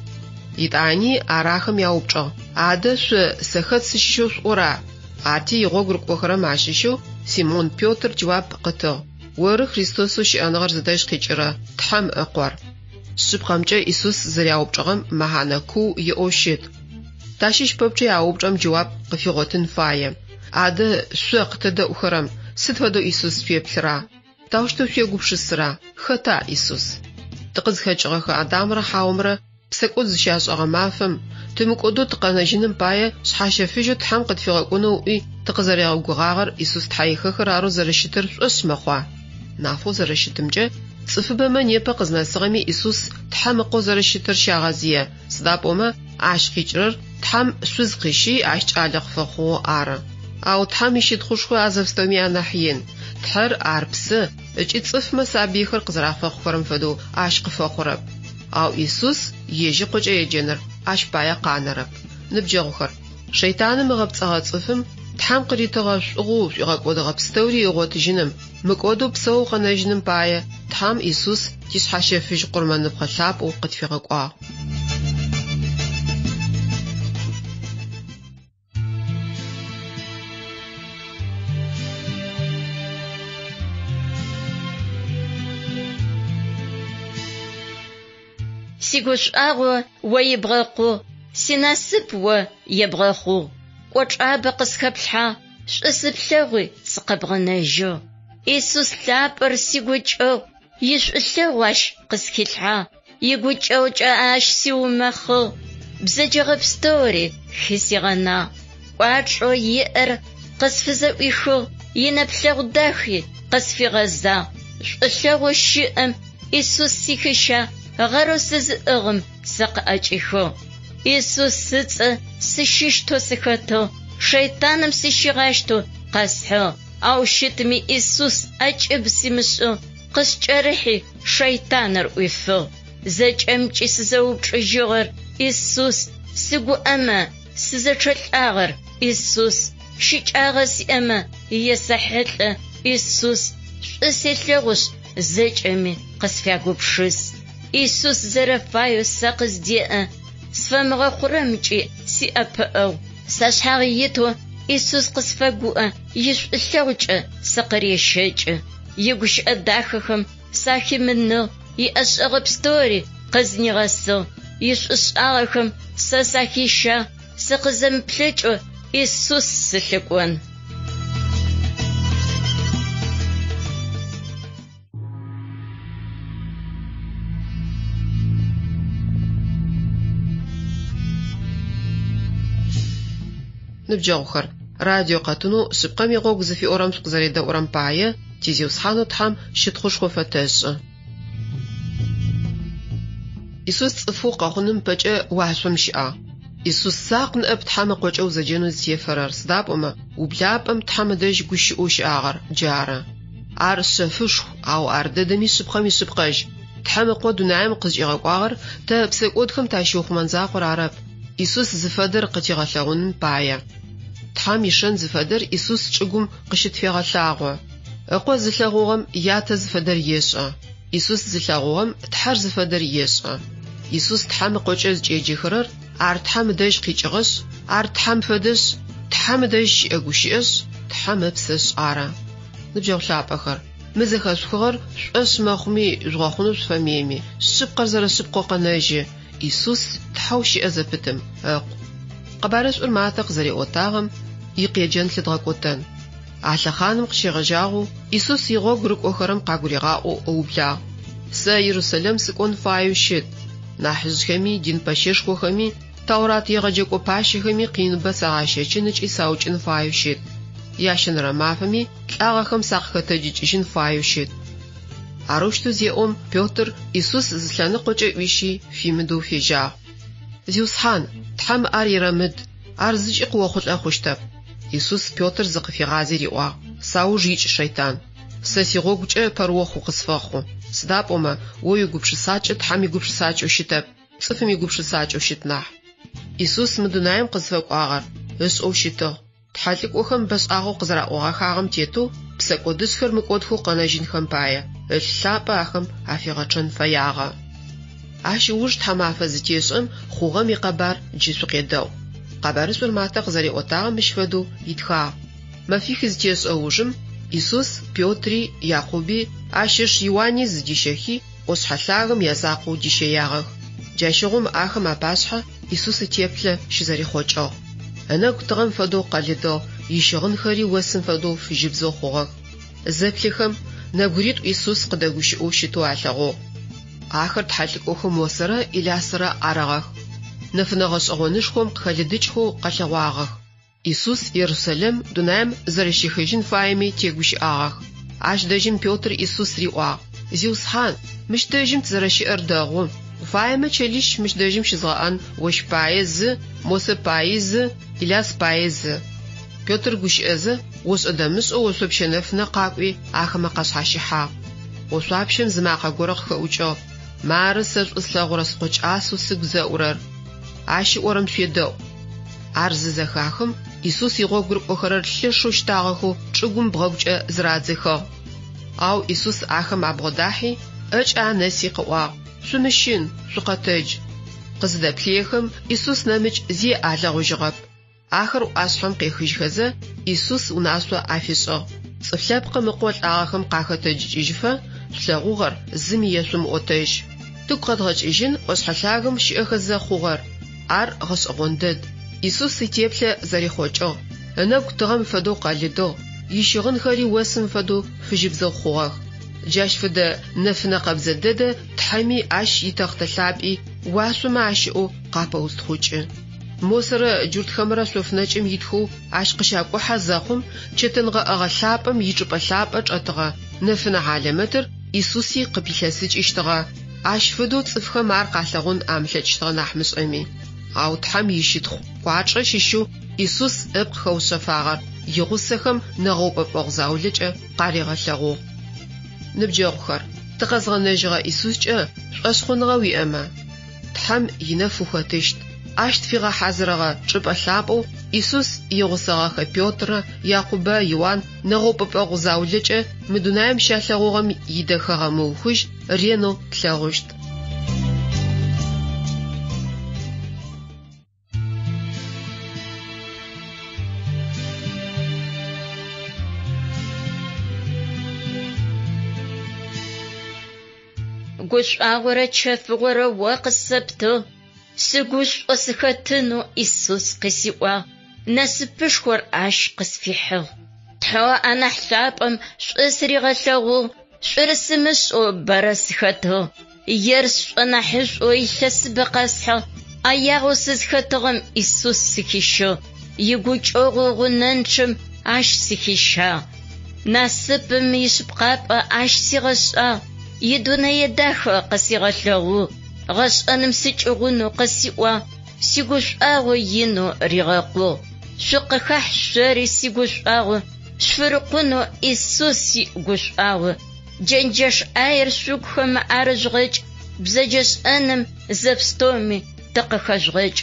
Етӏани ар ахэм яупчӏыгъ: Адэ шъо сэ хэт сыщыщэу шъуӏора? Арти игъогу рыкӏохэрэм ащыщэу Симон Петр джэуап къытыгъ: Оры Христосэу щыӏэныгъэр зыдэжь къикӏырэ Тхьэм Ыкъор. Шъыпкъэмкӏэ Исус зэряупчӏыгъэм мэхьанэ куу иӏэу щыт. Тащыщ пэпчъи а упчӏэм джэуап къыфигъотын фае. Адэ шъо къытэдэӏухэрэм сыд фэдэу Исус шъуеплъыра? Таущтэу шъуегупшысыра? Хэта Исус? Тыкъызхэкӏыгъэхэ Адамрэ Хьаомрэ псэкӏод зыщашӏэгъэ мафэм, тымыкӏодэу тыкъэнэжьыным пае шъхьащэфыжьэу Тхьэм къытфигъэкӏонэу ыӏуи тыкъызэригъэгугъагъэр Исус Тхьэихэхыр арэу зэрэщытыр шӏошъ мэхъуа? Нафэу зэрэщытымкӏэ, цӏыфыбэмэ непэ къызнэсыгъэми Исус Тхьэм Ыкъоу зэрэщытыр щагъэзые, сыда пӏомэ ащ къикӏырэр Тхьэм шъуз къыщи ащ кӏалэ къыфэхъугъэу ары. Ау Тхьэм ищытхъушхо а зэпстэуми анахь ин. Тхьэр ар псэ, ыкӏи цӏыфмэ сабыйхэр къызэрафэхъухэрэм фэдэу ащ къыфэхъурэп. Ау Исус ежь Ыкъокӏэ еджэныр ащ пае къанэрэп. Ныбджэгъухэр, шэйтаным ыгъэпцӏэгъэ цӏыфым Тхьэм къыритыгъэ шӏугъэу шӏуигъэкӏодыгъэ пстэури ыгъотыжьыным, мыкӏодэу псэоу къэнэжьыным пае Тхьэм Исус тишъхьащэфыжь къурмэныпхъэ лъапӏэу къытфигъэкӏуагъ. Сигушӏуагъо о ибгъэкъугъ, синасып о ебгъэхъугъ. Кӏочӏабэ къысхэплъхьагъ, шӏу сыплъэгъуи сыкъэбгъэнэжьыгъ. Исус лъапӏэр сигукӏэгъу, ишӏулъэгъу ащ къысхилъхьагъ, игукӏэгъукӏэ ащ сиумэхъыгъ, бзэджэгъэ пстэури хысигъэнагъ. Кӏуачӏэу иӏэр къысфызэӏуихыгъ, инэплъэгъу дахи къысфигъэзагъ. Шӏулъэгъоу щыӏэм Исус сихыщагъ, гъэрэу сызыӏыгъым сэ къыӏэкӏихыгъ. Исус ыцӏэ сыщыщтэу сыхэтыгъ, шэйтаным сыщигъащтэу къэсхьыгъ. Ау щытми Исус ӏэкӏыб симышӏыгъ, къыскӏэрыхьи шэйтаныр ӏуифыгъ. Зэкӏэмкӏи сызэупчӏыжьыгъэр Исус, сыгуӏэмэ, сызэчъэлӏагъэр Исус, щыкӏагъэ сиӏэмэ, есэхьылӏэ Исус, шӏу селъэгъушъ, зэкӏэми къысфягупшыс. Исус зэрэфаеу сэ къыздеӏэ, сфэмыгъэхъурэмкӏи сиӏэпыӏэгъу. Сашъхьагъ итэу Исус къысфэгуӏэ, ишӏулъэгъукӏэ сыкъырещэкӏы. Игущыӏэ дахэхэм сахимыныгъ, иӏэшӏэгъэ пстэури къызнигъэсыгъ. Ишӏушӏагъэхэм сэ сахищагъ, сыкъызэмыплъэкӏэу Исус сылъыкӏон. Ныбджэгъухэр, радио къэтынэу Шъыпкъэм игъогу зыфиӏорэм шъукъызэредэӏурэм пае ти Зиусхьанэу Тхьэм щытхъушхо фэтэшӏы. Исус цӏыфэу къэхъуным ыпэкӏэ уашъом щыӏагъ. Исус закъу ныӏэп Тхьэм Ыкъокӏэ узэджэнэу зытефэрэр, сыда пӏомэ ублапӏэм Тхьэм ыдэжь гущыӏэу щыӏагъэр джары. Ар шъэфышху, ау ар дэдэми шъыпкъэм ишъыпкъэжь. Тхьэм Ыкъо дунаим къызкӏигъэкӏуагъэр тэ псэкӏодхэм тащиухъумэн закъор арэп, Исус зыфэдэр къытигъэлъэгъуным пае. Тхьэм ишэн зыфэдэр Исус чӏыгум къыщытфегъэлъагъо. Ыкъо зылъэгъугъэм Ятэ зыфэдэр ешӏэ. Исус зылъэгъугъэм Тхьэр зыфэдэр ешӏэ. Исус Тхьэм Ыкъокӏэ зыкӏеджэхэрэр ар Тхьэм ыдэжь къикӏыгъэшъ, ар Тхьэм фэдэшъ, Тхьэм ыдэжь щыӏэ гущыӏэшъ, Тхьэм Ыпсэшъ ары. Ныбджэгъу лъапӏэхэр, мы зэхэшъухыгъэр шъушӏошъ мэхъуми жъугъэхъунэу шъуфэмыеми, шъыпкъэр зэрэшъыпкъэу къэнэжьы, Исус Тхьэу щыӏэ зэпытым Ыкъу. Къэбарышӏур Матэ къызэриӏотагъэм икъеджэн лъыдгъэкӏотэн. А лъэхъаным къыщегъэжьагъэу Исус игъогу рыкӏохэрэм къагуригъаӏоу ыублагъ, Сэ Ерусэлэм сыкӏон фаеу щыт. Нахьыжъхэми, дин пэщэшхохэми, Таурат егъэджэкӏо пащэхэми къиныбэ сагъащэчын ыкӏи саукӏын фаеу щыт. Ящэнэрэ мафэми лӏагъэхэм сакъыхэтэджыкӏыжьын фаеу щыт. Арэущтэу зеӏом, Петр Исус зы лъэныкъокӏэ ӏуищи, фимыдэу фежьагъ. Зиусхьан, Тхьэм ар ерэмыд, ар зыкӏи къыохъулӏэ хъущтэп. Исус Петр зыкъыфигъази риӏуагъ, Сауж икӏ, шэйтан! Сэ сигъогукӏэ пэрыохъу укъысфэхъу. Сыда пӏомэ, о уигупшысакӏэ Тхьэм игупшысакӏэу щытэп, цӏыфым игупшысакӏэу щыт нахь. Исус мы дунаим къызфэкӏуагъэр ышӏэу щытыгъ. Тхьэлӏыкӏохэм бэшӏагъэу къызэраӏогъэхагъэм тетэу псэкӏодышӏхэр мыкӏодхэу къэнэжьынхэм пае, ылъ лъапӏэ ахэм афигъэчъэн фэягъэ. Ащ ыуж тхьамафэ зытешӏэм хъугъэм икъэбар джы шъукъедэӏу. Къэбарышӏур Матэ къызэриӏотагъэм мыщ фэдэу итхагъ. Мэфих зытешӏэ ужым Исус Петри, Якъуби, ащ ыш Иуани зыдищэхи, ӏошъхьэ лъагэм язакъоу дищэягъэх. Джащыгъум ахэм апашъхьэ Исус итеплъэ щызэрихъокӏыгъ. Ынэгу тыгъэм фэдэу къэлыдыгъ, ищыгъынхэри осым фэдэу фыжьыбзэу хъугъэх. Зэплъыхэм, нэбгыритӏу Исус къыдэгущыӏэу щытэу алъэгъугъ. Ахэр тхьэлӏыкӏохэу Мосэрэ Илясэрэ арыгъэх. Нэфынэ гъэшӏэгъонышхом къыхэлыдыкӏхэу къэлъэгъуагъэх. Исус Ерусалим дунаим зэрэщехыжьын фаеми тегущыӏагъэх. Ащ дэжьым Петр Исус риӏуагъ, Зиусхьан, мыщ дэжьым тызэрэщыӏэр дэгъу. Уфаемэ чэлищ мыщ дэжьым щызгъэӏэн, ощ пае зы, Мосэ паи зы, Иляс пае зы. Петр гущыӏэзэ, ошӏэ-дэмышӏэу ошъопщэ нэфынэ къакӏуи, ахэмэ къашъхьащыхьагъ. Ошъуапщэм зы макъэ горэ къыхэӏукӏыгъ, Мары сэ шӏу слъэгъурэ скъо кӏасэу сыгу зэӏурэр. Ащ ыӏорэм шъуедэӏу. Ар зызэхахым, Исус игъогу рыкӏохэрэр лъэшэу щтагъэхэу чӏыгум бгъэгукӏэ зырадзыхыгъ. Ау Исус ахэм абгъодахьи, ӏэкӏэ анэси къыӏуагъ, Шъумыщын, шъукъэтэдж. Къызыдэплъыехэм, Исус нэмыкӏ зи алъэгъужьыгъэп. Ахэр ӏуашъхьэм къехыжьхэзэ, Исус унашъо афишӏыгъ, Цӏыф Лъэпкъым Ыкъо лӏагъэхэм къахэтэджыкӏыжьыфэ, шъулъэгъугъэр зыми ешъумыӏотэжь. Тыгу къэдгъэкӏыжьын ӏошъхьэ лъагэм щыӏэхэзэ хъугъэр. Ар гъэшӏэгъон дэд. Исус итеплъэ зэрихъокӏыгъ, ынэгу тыгъэм фэдэу къэлыдыгъ, ищыгъынхэри осым фэдэу фыжьыбзэу хъугъэх. Джащ фэдэ нэфынэ къэбзэ дэдэ Тхьэми ащ итэхътэ лъапӏи уашъомэ ащыӏэу къапэустхъукӏы. Мосэрэ джуртхэмрэ шъофнэкӏым итхэу ащ къыщакӏухьэ зэхъум, чэтэнгъэӏэгъэ лъапӏэм ичӏыпӏэ лъапӏэ чӏэтыгъэ нэфынэ хьалэмэтыр Исуси къыпилъэсыкӏыщтыгъэ, ащ фэдэу цӏыфхэм ар къалъэгъун амылъэкӏыщтыгъэ нахь мышӏэми. Ау Тхьэм ищытхъу кӏуачӏэ щыщэу Исус ыпкъ хэушъэфагъэр игъусэхэм нэгъэупӏэпӏэгъу заулэкӏэ къаригъэлъэгъугъ. Ныбджэгъухэр, тыкъэзгъэнэжьыгъэ Исускӏэ шӏошъхъуныгъэ уиӏэмэ, Тхьэм инэф ухэтыщт. Ащ тфигъэхьазырыгъэ чӏыпӏэ лъапӏэу Исус игъусэгъэхэ Петрэ, Якъубэ, Иуан нэгъэупӏэпӏэгъу заулэкӏэ мы дунаим щалъэгъугъэм идэхэгъэ мыухыжь ренэу тлъэгъущт. Гушӏуагъорэ чэфыгъорэ о къысэптыгъ, сыгушӏо сыхэтынэу Исус къысиӏуагъ, насыпышхор ащ къысфихьыгъ. Тхьэу анахь лъапӏэм шӏу сыригъэлъэгъугъ, шӏур сымышӏэу бэрэ сыхэтыгъ. Ер сшӏонахьышӏоу илъэсыбэ къэсхьыгъ, ӏэягъэу сызхэтыгъэм Исус сыхищыгъ, игукӏэгъу гъунэнчъэм ащ сыхищагъ. Насыпым ишъыпкъапӏэ ащ сигъэшӏагъ, идунэе дахэ къысигъэлъэгъугъ, гъэшӏэным сыкӏыгъунэу къысиӏуагъ, сигушӏуагъо инэу ригъэкъугъ. Шъукъыхахь шъори сигушӏуагъо, шъуфырыкъунэу Исус игушӏуагъо. Джэнджэш ӏаер шъугухэм арыжъугъэкӏ, бзэджэшӏэным зэпстэуми тыкъыхэжъугъэкӏ.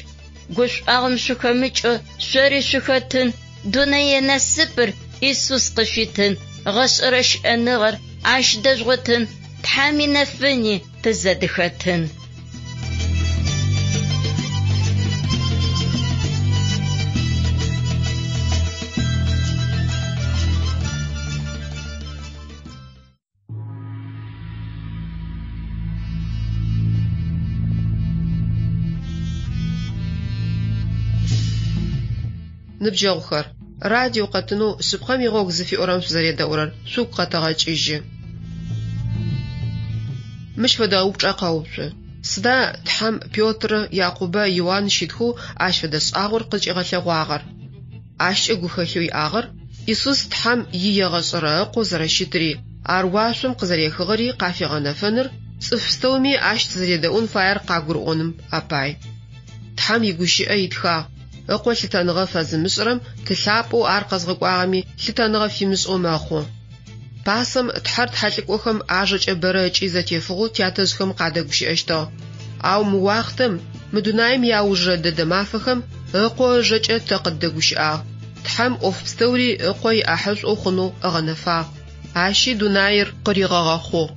Гушӏуагъом шъухэмыкӏэу шъори шъухэтын, дунэе насыпыр Исус къышъуитын, гъэшӏэрэ щыӏэныгъэр ащ дэжъугъотын, Тхьэм инэфыни тызэдыхэтын. Ныбджэгъухэр, радио къэтынэу Шъыпкъэм игъогу зыфиӏорэм шъузэредэӏурэр шъугу къэтэгъэкӏыжьы. Мыщ фэдэ упчӏэ къэуцу. Сыда Тхьэм Петрэ, Якъубэ, Иуан щытхэу ащ фэдэ шӏагъор къызкӏигъэлъэгъуагъэр? Ащкӏэ гухэлъэу иӏагъэр Исус Тхьэм иегъэшӏэрэ Ыкъоу зэрэщытри, ар уашъом къызэрехыгъэри къафигъэнэфэныр, цӏыф пстэуми ащ тызэредэӏун фаер къагурыӏоным апай. Тхьэм игущыӏэ итхагъ, Ыкъо лъытэныгъэ фэзымышӏырэм Ты лъапӏэу ар къэзгъэкӏуагъэми лъытэныгъэ фимышӏэу мэхъу. Пасэм Тхьэр тхьэлӏыкӏохэм ажэкӏэ бэрэ ыкӏи зэтефыгъэу тятэжъхэм къадэгущыӏэщтыгъ. Ау мы уахътэм, мы дунаим иаужырэ дэдэ мафэхэм, Ыкъо ыжэкӏэ тэ къыддэгущыӏагъ. Тхьэм ӏоф пстэури Ыкъо иӏахьышӏоу хъунэу ыгъэнэфагъ, ащи дунаир къыригъэгъэхъугъ.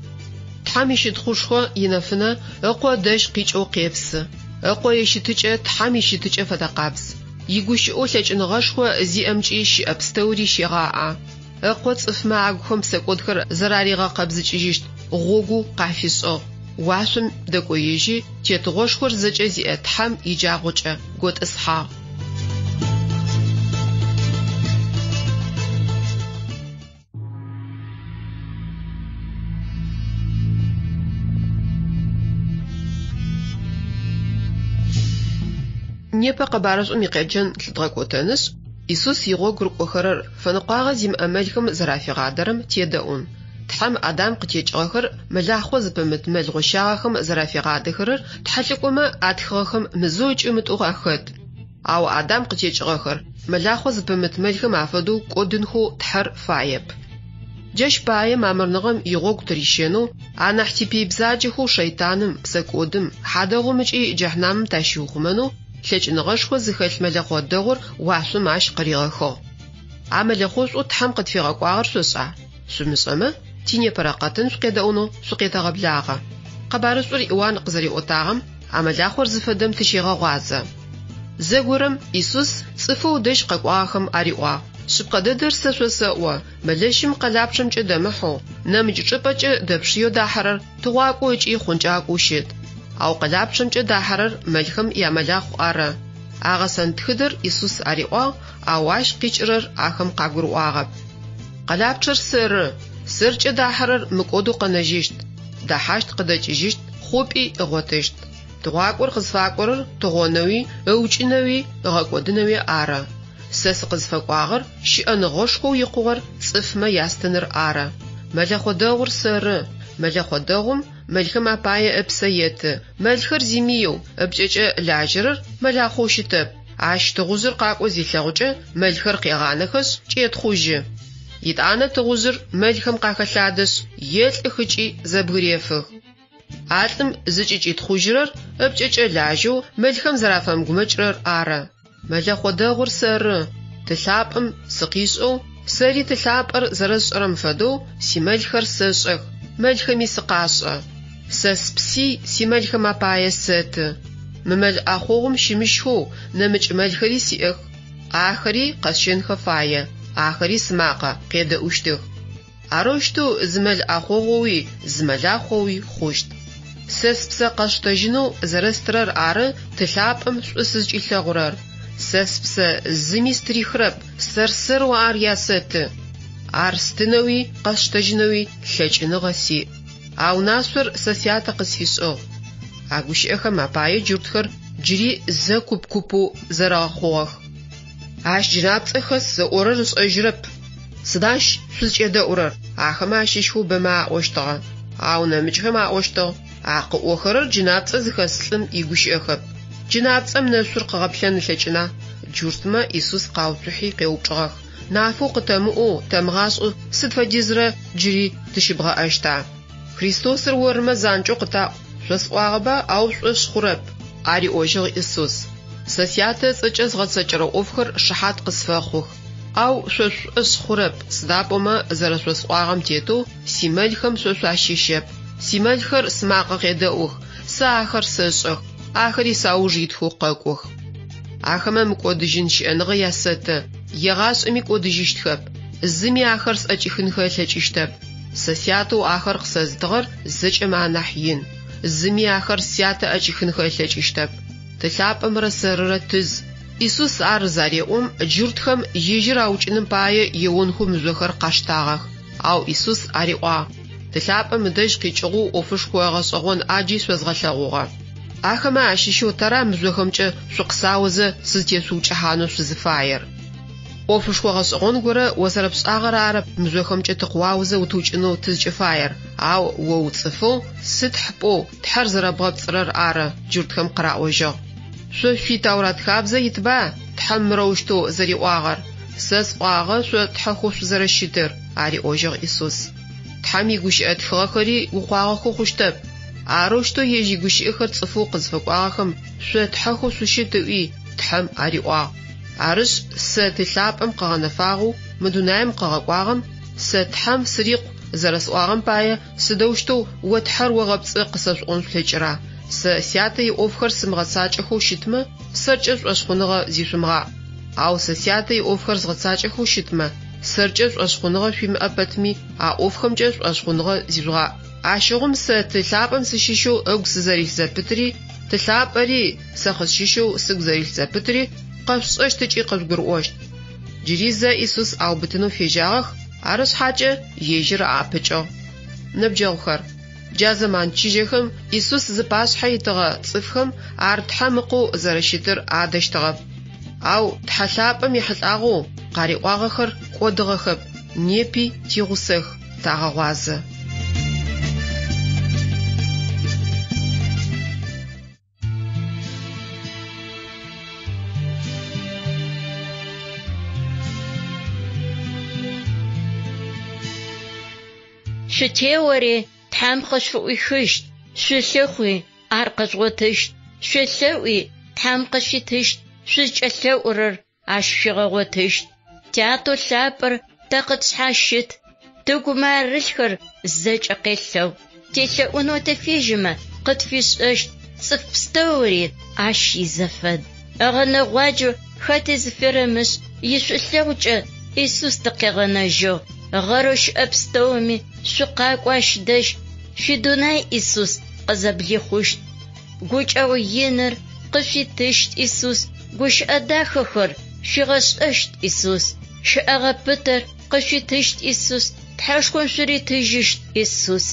Тхьэм ищытхъушхо инэфынэ Ыкъо дэжь къикӏэу къепсы. Ыкъо ищытыкӏэ Тхьэм ищытыкӏэ фэдэкъабз. Игущыӏэу лъэкӏыныгъэшхо зиӏэмкӏи щыӏэ пстэури щегъаӏэ. Ыкъо цӏыфмэ агухэм псэкӏодхэр зэраригъэкъэбзыкӏыжьыщт гъогу къафишӏыгъ. Уашъом дэкӏоежьи, тетыгъошхор зэкӏэ зиӏэ Тхьэм иджабгъукӏэ готӏысхьагъ. Непэ къэбарышӏум икъеджэн лъыдгъэкӏотэнышъ, Исус игъогу рыкӏохэрэр фэныкъуагъэ зимыӏэ мэлхэм зэрафигъадэрэм тедэӏун. Тхьэм Адам къытекӏыгъэхэр мэлахъо зыпымыт мэл гъощагъэхэм зэрафигъадэхэрэр тхьэлӏыкӏомэ атхыгъэхэм мызэу ыкӏи мытӏоу ахэт. Ау Адам къытекӏыгъэхэр мэлахъо зыпымыт мэлхэм афэдэу кӏодынхэу Тхьэр фаеп. Джащ пае мамырныгъэм игъогу тырищэнэу, анахь типый бзаджэхэу шэйтаным, псэкӏодым, хьадэгъум ыкӏи джэхьнамым тащиухъумэнэу лъэкӏыныгъэшхо зыхэлъ мэлэхъо дэгъур уашъом ащ къыригъэхыгъ. А мэлэхъошӏоу Тхьэм къытфигъэкӏуагъэр шъошӏа? Шъумышӏэмэ, тинепэрэ къэтын шъукъедэӏунэу шъукъетэгъэблагъэ. Къэбарышӏур Иуан къызэриӏотагъэм а мэлахъор зыфэдэм тыщегъэгъуазэ. Зэгорэм Исус цӏыфэу ыдэжь къэкӏуагъэхэм ариӏуагъ, Шъыпкъэ дэдэр сэ шъосэӏо, мэлэщым къэлапчъэмкӏэ дэмыхьэу, нэмыкӏ чӏыпӏэкӏэ дэпшыеу дахьэрэр тыгъуакӏоу ыкӏи хъункӏакӏоу щыт. Ау къэлапчъэмкӏэ дахьэрэр мэлхэм ямэлахъу ары. А гъэсэн тхыдэр Исус ариӏуагъ, ау ащ къикӏырэр ахэм къагурыӏуагъэп. Къэлапчъэр сэры, сэркӏэ дахьэрэр мыкӏодэу къэнэжьыщт, дэхьащт къыдэкӏыжьыщт, хъупӏи ыгъотыщт. Тыгъуакӏор къызфакӏорэр тыгъонэуи, ыукӏынэуи, ыгъэкӏодынэуи ары. Сэ сыкъызфэкӏуагъэр щыӏэныгъэшхоу икъугъэр цӏыфмэ ястыныр ары. Мэлэхъо дэгъур сэры. Мэлэхъо дэгъум мэлхэм апае ыпсэ еты. Мэлхэр зимыеу, ыпкӏэкӏэ лажьэрэр мэлахъоу щытэп. Ащ тыгъужъыр къакӏо зилъэгъукӏэ, мэлхэр къегъанэхэшъ, кӏетхъужьы. Етӏанэ тыгъужъыр мэлхэм къахэлъадэшъ, елӏых ыкӏи зэбгырефых. А лӏым зыкӏыкӏитхъужьырэр ыпкӏэкӏэ лажьэу мэлхэм зэрафэмыгумэкӏырэр ары. Мэлэхъо дэгъур сэры, Ты лъапӏэм сыкъишӏэу, сэри Ты лъапӏэр зэрэсшӏэрэм фэдэу симэлхэр сэшӏэх, мэлхэми сыкъашӏэ. Сэ спси симэлхэм апае сэты. Мы мэл ӏахъогъум щымыщхэу нэмыкӏ мэлхэри сиӏэх, ахэри къэсщэнхэ фае, ахэри сымакъэ къедэӏущтых. Арэущтэу зы мэл ӏахъогъоуи зы мэлахъоуи хъущт. Сэ спсэ къэсштэжьынэу зэрэстырэр ары Ты лъапӏэм шӏу сызкӏилъэгъурэр. Сэ спсэ зыми стырихырэп, сэр-сэрэу ар ясэты. Ар стынэуи къэсштэжьынэуи лъэкӏыныгъэ сиӏ. А унашъор сэ Сятэ къысфишӏыгъ. А гущыӏэхэм апае джуртхэр джыри зэ куп-купэу зэрэгъэхъугъэх. Ащ джынапцӏэ хэс ыӏорэр ышӏэжьырэп. Сыда ащ шъузкӏедэӏурэр? Ахэмэ ащыщхэу бэмэ аӏощтыгъэ. Ау нэмыкӏхэм аӏощтыгъ, А къыӏохэрэр джынапцӏэ зыхэс лӏым игущыӏэхэп. Джынапцӏэм нэшъур къыгъэплъэн ылъэкӏына? Джуртмэ Исус къауцухьи къеупчӏыгъэх, Нафэу къытэмыӏоу, тэмыгъашӏэу сыд фэдизрэ джыри тыщыбгъэӏэщта? Христосыр ормэ занкӏэу къытаӏу, шъосӏуагъэба, ау шъушӏошъ хъурэп, ариӏожьыгъ Исус. Сэ Сятэ ыцӏэкӏэ згъэцэкӏэрэ ӏофхэр шыхьат къысфэхъух. Ау шъо шъушӏошъ хъурэп, сыда пӏомэ зэрэшъосӏуагъэм тетэу симэлхэм шъо шъуащыщэп. Симэлхэр сымакъэ къедэӏух, сэ ахэр сэшӏэх, ахэри сауж итхэу къэкӏох. Ахэмэ мыкӏодыжьын щыӏэныгъэ ясэты, егъашӏэми кӏодыжьыщтхэп, зыми ахэр сӏэкӏихынхэ ылъэкӏыщтэп. Сэ Сятэу ахэр къысэзытыгъэр зэкӏэмэ анахь ин. Зыми ахэр Сятэ ӏэкӏихынхэ ылъэкӏыщтэп. Ты лъапӏэмрэ сэрырэ тыз. Исус ар зареӏом, джуртхэм ежьыр аукӏыным пае еонхэу мыжъохэр къаштагъэх. Ау Исус ариӏуагъ, Ты лъапӏэм ыдэжь къикӏыгъэу ӏофышхо гъэшӏэгъон ӏаджи шъозгъэлъэгъугъэ. Ахэмэ ащыщэу тэра мыжъохэмкӏэ шъукъысаозэ сызтешъуукӏыхьанэу шъузыфаер? ӏофышхо гъэшӏэгъон горэ о зэрэпшӏагъэр арэп мыжъохэмкӏэ тыкъыуаозэ утыукӏынэу тызкӏыфаер, ау о уцӏыфэу, сытхь пӏоу, Тхьэр зэрэбгъэпцӏырэр ары, джуртхэм къыраӏожьыгъ. Шъо шъуи Тэурат хабзэ итба Тхьэм мырэущтэу зэриӏуагъэр, Сэ сӏуагъэ шъо тхьэхэу шъузэрэщытыр, ариӏожьыгъ Исус. Тхьэм игущыӏэ тхыгъэхэри укъуагъэхэу хъущтэп. Арэущтэу ежь игущыӏэхэр цӏыфэу къызфэкӏуагъэхэм шъо тхьэхэу шъущыт ыӏуи, Тхьэм ариӏуагъ. Арышъ, сэ Ты лъапӏэм къыгъэнэфагъэу мы дунаим къыгъэкӏуагъэм сэ Тхьэм сырикъу зэрэсӏуагъэм пае сыдэущтэу о Тхьэр огъэпцӏы къысэшъуӏон шъулъэкӏыра? Сэ Сятэ иӏофхэр сымыгъэцакӏэхэу щытмэ, сэркӏэ шӏошъхъуныгъэ зишъумыгъаӏ. Ау сэ Сятэ иӏофхэр згъэцакӏэхэу щытмэ, сэркӏэ шӏошъхъуныгъэ шъуимыӏэ пэтми, а ӏофхэмкӏэ шӏошъхъуныгъэ зижъугъаӏ. Ащыгъум сэ Ты лъапӏэм сыщыщэу ыгу сызэрилъ зэпытри, Ты лъапӏэри сэ къысщыщэу сыгу зэрилъ зэпытри къэшъушӏэщт ыкӏи къыжъугурыӏощт. Джыри зэ Исус аубытынэу фежьагъэх, ары шъхьакӏэ ежьыр аӏэпыкӏыгъ. Ныбджэгъухэр, джа зэман чыжьэхэм Исус зыпашъхьэ итыгъэ цӏыфхэм ар Тхьэм Ыкъоу зэрэщытыр адэщтыгъэп. Ау Тхьэ лъапӏэм ехьылӏагъэу къариӏуагъэхэр кӏодыгъэхэп, непи тигъусэх, тагъэгъуазэ. Шъутеори, Тхьэм къышъуфыӏуихыщт, шъулъыхъуи, ар къэжъугъотыщт, шъуелъэӏуи, Тхьэм къышъуитыщт, шъузкӏэлъэӏурэр ащ шъуигъэгъотыщт. Тятэу лъапӏэр тэ къытшъхьащыт, тыгумэ арылъхэр зэкӏэ къелъэгъу. Телъэӏунэу тыфежьэмэ, къытфишӏэщт, цӏыф пстэури ащ изэфэд. Ыгъэнэгъуаджэу хэти зыферэмышӏ, ишӏулъэгъукӏэ Исус тыкъегъэнэжьыгъ. Гъэрэу щыӏэ пстэуми шъукъакӏо ащ дэжь, шъуидунай Исус къызэблихъущт. Гукӏэгъу иныр къышъуитыщт Исус, гущыӏэ дахэхэр шъуигъэшӏэщт Исус. Щэӏэгъэ пытэр къышъуитыщт Исус, Тхьэшхом шъуритыжьыщт Исус.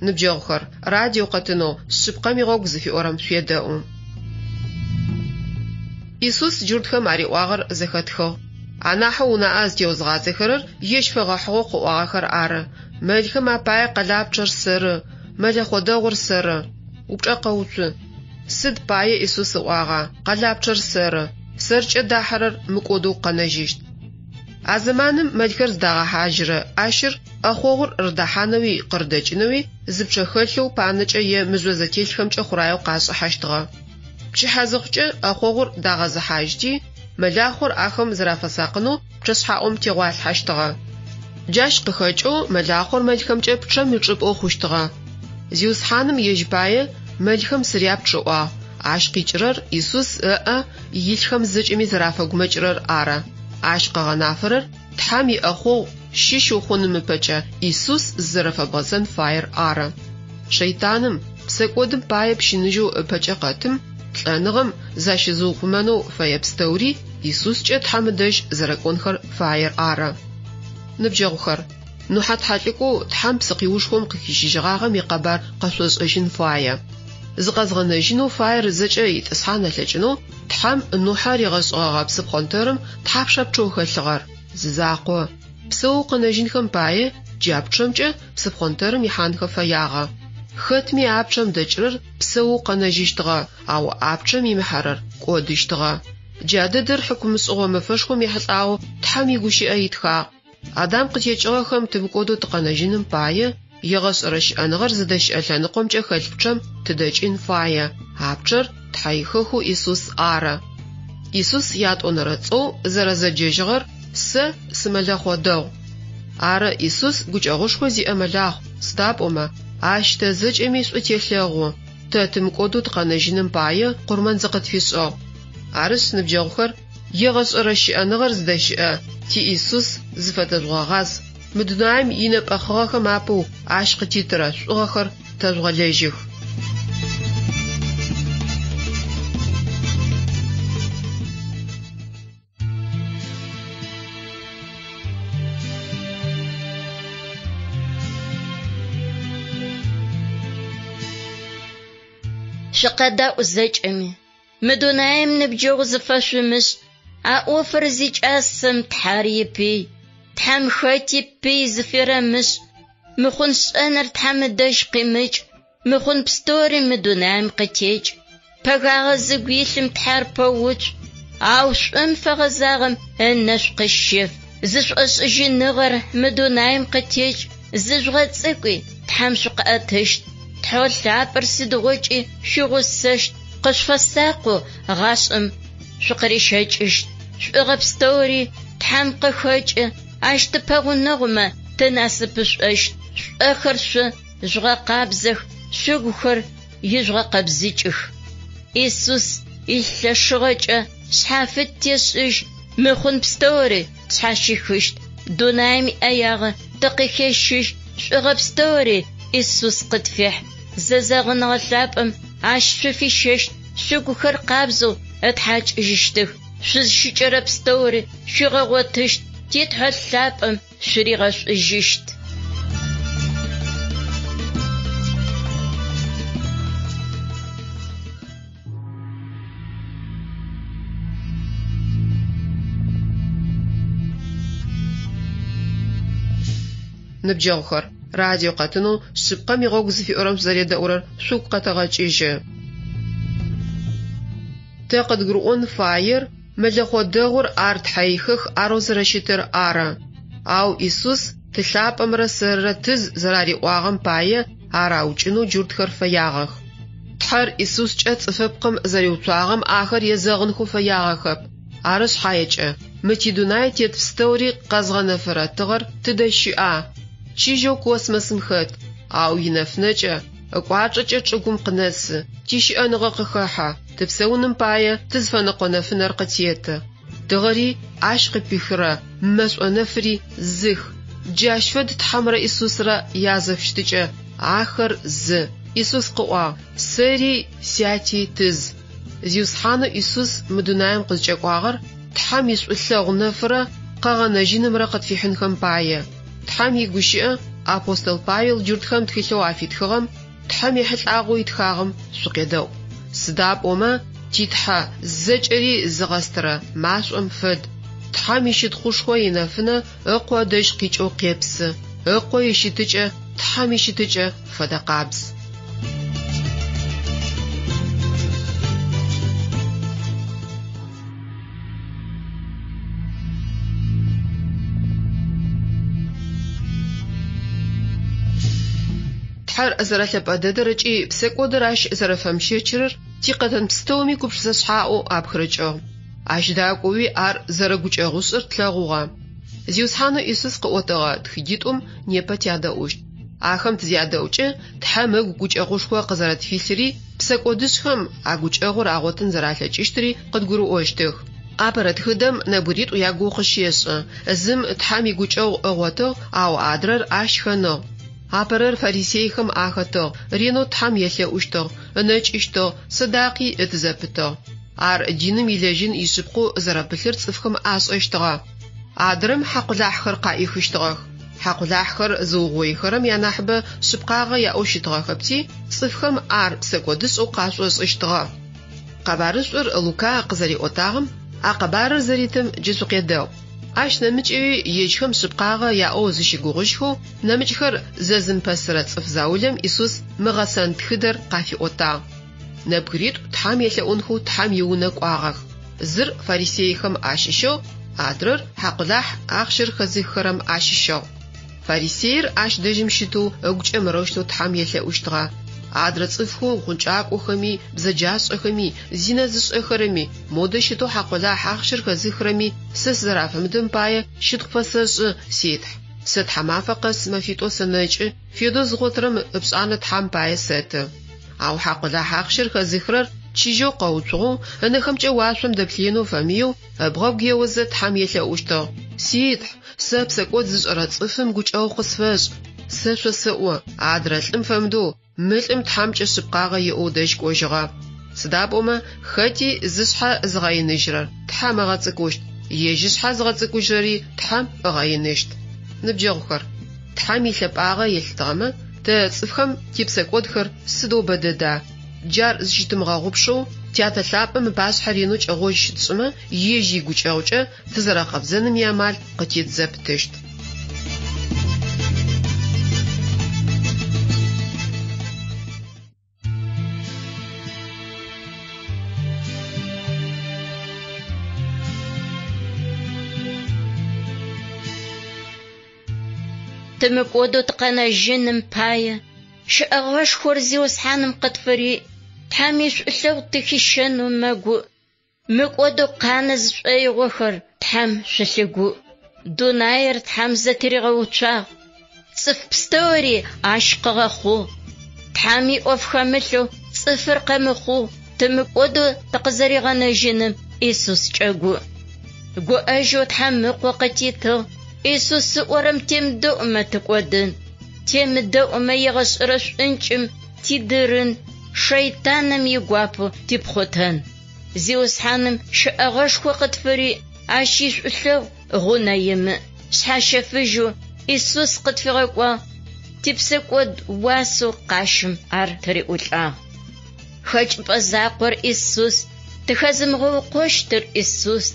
Ныбджэгъухэр, радио къэтынэу Шъыпкъэм игъогу зыфиӏорэм шъуедэӏу. Исус джуртхэм ариӏуагъэр зэхэтхыгъ. Анахьэу унаӏэ зытеозгъадзэхэрэр ежь фэгъэхьыгъэу къыӏуагъэхэр ары. Мэлхэм апае къэлапчъэр сэры, мэлэхъо дэгъур сэры. Упчӏэ къэуцу. Сыд пае Исус ыӏуагъа, къэлапчъэр сэры, сэркӏэ дахьэрэр мыкӏодэу къэнэжьыщт? А зэманым мэлхэр зыдагъэхьажьырэ ӏащыр ӏэхъогъур рыдэхьанэуи къырыдэкӏынэуи зы пчъэ хэлъэу панэкӏэ е мыжъо зэтелъхэмкӏэ хъураеу къашӏыхьэщтыгъэ. Пчыхьэ зыхъукӏэ ӏэхъогъур дагъэзыхьажьти, мэлахъор ахэм зэрафэсакъынэу пчъэшъхьаӏум тегъуалъхьэщтыгъэ. Джащ къыхэкӏэу мэлахъор мэлхэмкӏэ пчъэм ичӏыпӏэу хъущтыгъэ. Зиусхьаным ежь пае мэлхэм сыряпчъ ыӏуагъ, ащ къикӏырэр Исус ыӏэ илъхэм зэкӏэми зэрафэгумэкӏырэр ары. Ащ къыгъэнафэрэр Тхьэм иӏэхъогъу щыщ ухъуным ыпэкӏэ Исус зызэрэфэбгъэзэн фаер ары. Шэйтаным, псэкӏодым пае пщыныжьэу ыпэкӏэ къэтым, лӏэныгъэм защызыухъумэнэу фэе пстэури Исускӏэ Тхьэм ыдэжь зэрэкӏонхэр фаер ары. Ныбджэгъухэр, Нухьэ тхьэлӏыкӏоу Тхьэм псыкъиушхом къыхищыжьыгъагъэм икъэбар къэшъошӏэжьын фае. Зыкъэзгъэнэжьынэу фаер зэкӏэ итӏысхьан ылъэкӏынэу Тхьэм Нухьэ ригъэшӏыгъэгъэ псыпхъонтэрым тхьапша пчъэу хэлъыгъэр? Зы закъо. Псэоу къэнэжьынхэм пае джа пчъэмкӏэ псыпхъонтэрым ихьанхэ фэягъэ. Хэтми а пчъэм дэкӏырэр псэоу къэнэжьыщтыгъэ, ау а пчъэм имыхьэрэр кӏодыщтыгъэ. Джа дэдэр хьыкумышӏыгъо мэфэшхом ехьылӏагъэу Тхьэм игущыӏэ итхагъ. Адам къытекӏыгъэхэм тымыкӏодэу тыкъэнэжьыным пае, егъэшӏэрэ щыӏэныгъэр зыдэщыӏэ лъэныкъомкӏэ хэлъ пчъэм тыдэкӏын фае, а пчъэр Тхьэ ихэхэу Исус ары. Исус ятӏонэрэ цӏэу зэрэзэджэжьыгъэр Сэ сымэлэхъо дэгъу. Ары, Исус гукӏэгъушхо зиӏэ мэлахъу, сыда пӏомэ, Ащ тэ зэкӏэми шӏу телъэгъу, тэ тымыкӏодэу тыкъэнэжьыным пае къурмэн зыкъытфишӏыгъ. Арышъ, ныбджэгъухэр, Егъэшӏэрэ щыӏэныгъэр зыдэщыӏэ ти Исус зыфэтэжъугъэгъаз, мы дунаим инэпӏэхъыгъэхэм апэу Ащ къытитырэ шӏугъэхэр тэжъугъэлэжьых. Шъукъэдаӏу зэкӏэми. Мы дунаим ныбджэгъу зыфэшъумышӏ, а ӏофыр зикӏасэм Тхьэр ипый. Тхьэм хэти пый зыферэмышӏ. Мыхъун шӏэныр Тхьэм ыдэжь къимыкӏ, мыхъун пстэури мы дунаим къытекӏ. Пэгагъэ зыгу илъым Тхьэр пэуцу. Ау шӏум фэгъэзагъэм ынэшӏу къыщеф. Зышӏошӏыжьыныгъэр мы дунаим къытекӏ, зыжъугъэцӏыкӏуи, Тхьэм шъукъыӏэтыщт. Тхьэу лъапӏэр сыдигъокӏи шъуигъусэщт, къышъуфэсакъэу гъашӏэм шъукъырищэкӏыщт. Шӏугъэ пстэури Тхьэм къыхэкӏы, ащ тыпэгъунэгъумэ тынасыпышӏощт. Шъуӏэхэр шъо жъугъэкъабзэх, шъугухэр ижъугъэкъэбзыкӏых. Исус илъэшыгъэкӏэ шъхьафит тешӏыжь, мыхъун пстэури тшъхьащихыщт. Дунаим иӏэягъэ тыкъыхещыжь, шӏугъэ пстэури Исус къытфехь. Зэзэгъыныгъэ лъапӏэм ащ шъуфищэщт, шъугухэр къабзэу ытхьакӏыжьыщтых. Шъузщыкӏэрэ пстэури шъуигъэгъотыщт, ти Тхьэ лъапӏэм шъуригъэшӏужьыщт. Ныбджэгъухэр, радио къэтынэу Шъыпкъэм игъогу зыфиӏорэм шъузэредэӏурэр шъугу къэтэгъэкӏыжьы. Тэ къыдгурыӏон фаер мэлэхъо дэгъур ар Тхьэихэх арэу зэрэщытыр ары. Ау Исус Ты лъапӏэмрэ сэррэ тыз зэрариӏуагъэм пае ар аукӏынэу джуртхэр фэягъэх. Тхьэр Исускӏэ цӏыфыпкъым зэриуцуагъэм ахэр езэгъынхэу фэягъэхэп. Ары шъхьаекӏэ, мы тидунай тет пстэури къэзгъэнэфырэ тыгъэр тыдэ щыӏа? Чыжьэу космосым хэт, ау инэфынэкӏэ, ыкӏуачӏэкӏэ чӏыгум къынэсы, тищыӏэныгъэ къыхэхьэ, тыпсэуным пае тызфэныкъо нэфынэр къытеты. Тыгъэри ащ къыпихырэ мэшӏо нэфыри зых. Джащ фэд Тхьэмрэ Исусрэ язэфыщытыкӏэ, ахэр зы. Исус къыӏуагъ, Сэри Сяти тыз. Зиусхьанэу Исус мы дунаим къызкӏэкӏуагъэр Тхьэм ишӏулъэгъу нэфырэ къэгъэнэжьынымрэ къытфихьынхэм пае. Тхьэм игущыӏэ апостол Павел джуртхэм тхылъэу афитхыгъэм Тхьэм ехьылӏагъэу итхагъэм шъукъедэӏу. Сыда пӏомэ ти Тхьэ зэкӏэри зыгъэстырэ машӏом фэд. Тхьэм ищытхъушхо инэфынэ Ыкъо ыдэжь къикӏэу къепсы, Ыкъо ищытыкӏэ Тхьэм ищытыкӏэ фэдэ къабз. Тхьэр зэрэлъэпӏэ дэдэр ыкӏи псэкӏодыр ащ зэрэфэмыщэчырэр тикъэтын пстэуми гупшысэ шъхьаӏэу апхырыкӏыгъ. Ащ дакӏоуи ар зэрэгукӏэгъушӏыр тлъэгъугъэ. Зиусхьанэу Исус къыӏотэгъэ тхыдитӏум непэ тядэӏущт. Ахэм тызядэӏукӏэ, Тхьэм ыгу гукӏэгъушхо къызэрэтфилъыри, псэкӏодышӏхэм а гукӏэгъур агъотын зэралъэкӏыщтыри къыдгурыӏощтых. Апэрэ тхыдэм нэбгыритӏу ягугъу къыщешӏы. Зым Тхьэм игукӏэгъу ыгъотыгъ, ау адрэр ащ хэныгъ. Апэрэр фарисейхэм ахэтыгъ, ренэу Тхьэм елъэӏущтыгъ, ынэкӏыщтыгъ, сэдакъи ытызэпытыгъ. Ар диным илэжьын ишъыпкъэу зэрэпылъыр цӏыфхэм ашӏэщтыгъэ. Адрэм хьакъулахьхэр къаӏихыщтыгъэх. Хьакъулахьхэр зыугъоихэрэм янахьыбэ шъыпкъагъэ яӏэу щытыгъэхэпти, цӏыфхэм ар псэкӏодышӏэу къашӏошӏыщтыгъэ. Къэбарышӏур Лука къызэриӏотагъэм а къэбарыр зэритым джы шъукъедэӏу. Ащ нэмыкӏэуи ежьхэм шъыпкъагъэ яӏэу зыщыгугъыжьхэу нэмыкӏхэр зэзымыпэсырэ цӏыф заулэм Исус мы гъэсэн тхыдэр къафиӏотагъ. Нэбгыритӏу Тхьэм елъэӏунхэу Тхьэм иунэ кӏуагъэх. Зыр фарисейхэм ащыщыгъ, адрэр хьакъулахь ахъщэр хэзыххэрэм ащыщыгъ. Фарисеир ащ дэжьым щытэу ыгукӏэ мырэущтэу Тхьэм елъэӏущтыгъэ, Адрэ цӏыфхэу хъункӏакӏохэми, бзэджашӏэхэми, зинэ зышӏэхэрэми, модэ щытэу хьакъулахь ахъщэр хэзыхырэми сэ сызэрафэмыдэм пае щытхъу пфэсэшӏы, си Тхь. Сэ тхьамафэ къэс мэфитӏо сэнэкӏы, федэу згъотырэм ыпшӏанэ Тхьэм пае сэты. Ау хьакъулахь ахъщэр хэзыхырэр чыжьэу къэуцугъэу, ынэхэмкӏэ уашъом дэплъыенэу фэмыеу, ыбгъэгу еозэ Тхьэм елъэӏущтыгъ, Си Тхь, сэ псэкӏод зышӏэрэ цӏыфым гукӏэгъу къысфэшӏ. Сэ шъосэӏо, адрэ лӏым фэмыдэу, мы лӏым Тхьэмкӏэ шъыпкъагъэ иӏэу дэжь кӏожьыгъэ. Сыда пӏомэ, хэти зышъхьэ зыгъэиныжьырэр Тхьэм ыгъэцӏыкӏущт, ежь ышъхьэ зыгъэцӏыкӏужьырэри Тхьэм ыгъэиныщт. Ныбджэгъухэр, Тхьэм илъэпӏагъэ елъытыгъэмэ, тэ, цӏыфхэм, типсэкӏодхэр сыдэу бэ дэда! Джар зыщытымыгъэгъупшэу, Тятэ лъапӏэм ыпашъхьэ ренэу кӏэгъожь щытшӏымэ, ежь игукӏэгъукӏэ тызэрэгъэкъэбзэным иамал къытит зэпытыщт. Тымыкӏодэу тыкъэнэжьыным пае щыӏэгъэшхор Зиусхьаным къытфыриӏ, Тхьэм ишӏулъэгъу тыхищэнэу мэгуӏ. Мыкӏодэу къанэ зышӏоигъохэр Тхьэм шъулъыгуӏ. Дунаир Тхьэм зэтыригъэуцуагъ, цӏыф пстэури ащ къыгъэхъугъ. Тхьэм иӏоф хэмылъэу цӏыфыр къэмыхъоу, тымыкӏодэу тыкъызэригъэнэжьыным Исус кӏэгуӏ. Гуӏэжьэу Тхьэм Ыкъо къытитыгъ, Исус ыӏорэм темыдэӏумэ тыкӏодын, темыдэӏумэ егъэшӏэрэ шӏункӏым тидырын, шэйтаным игуапэу типхъотэн. Зиусхьаным щэӏэгъэшхо къытфыриӏ, ащ ишӏулъэгъу гъунэ имыӏ. Шъхьащэфыжьэу Исус къытфигъэкӏуагъ, типсэкӏод уасэу къащым ар тыриӏулӏагъ. Хэкӏыпӏэ закъор Исус, тыхэзымыгъэукъощтыр Исус,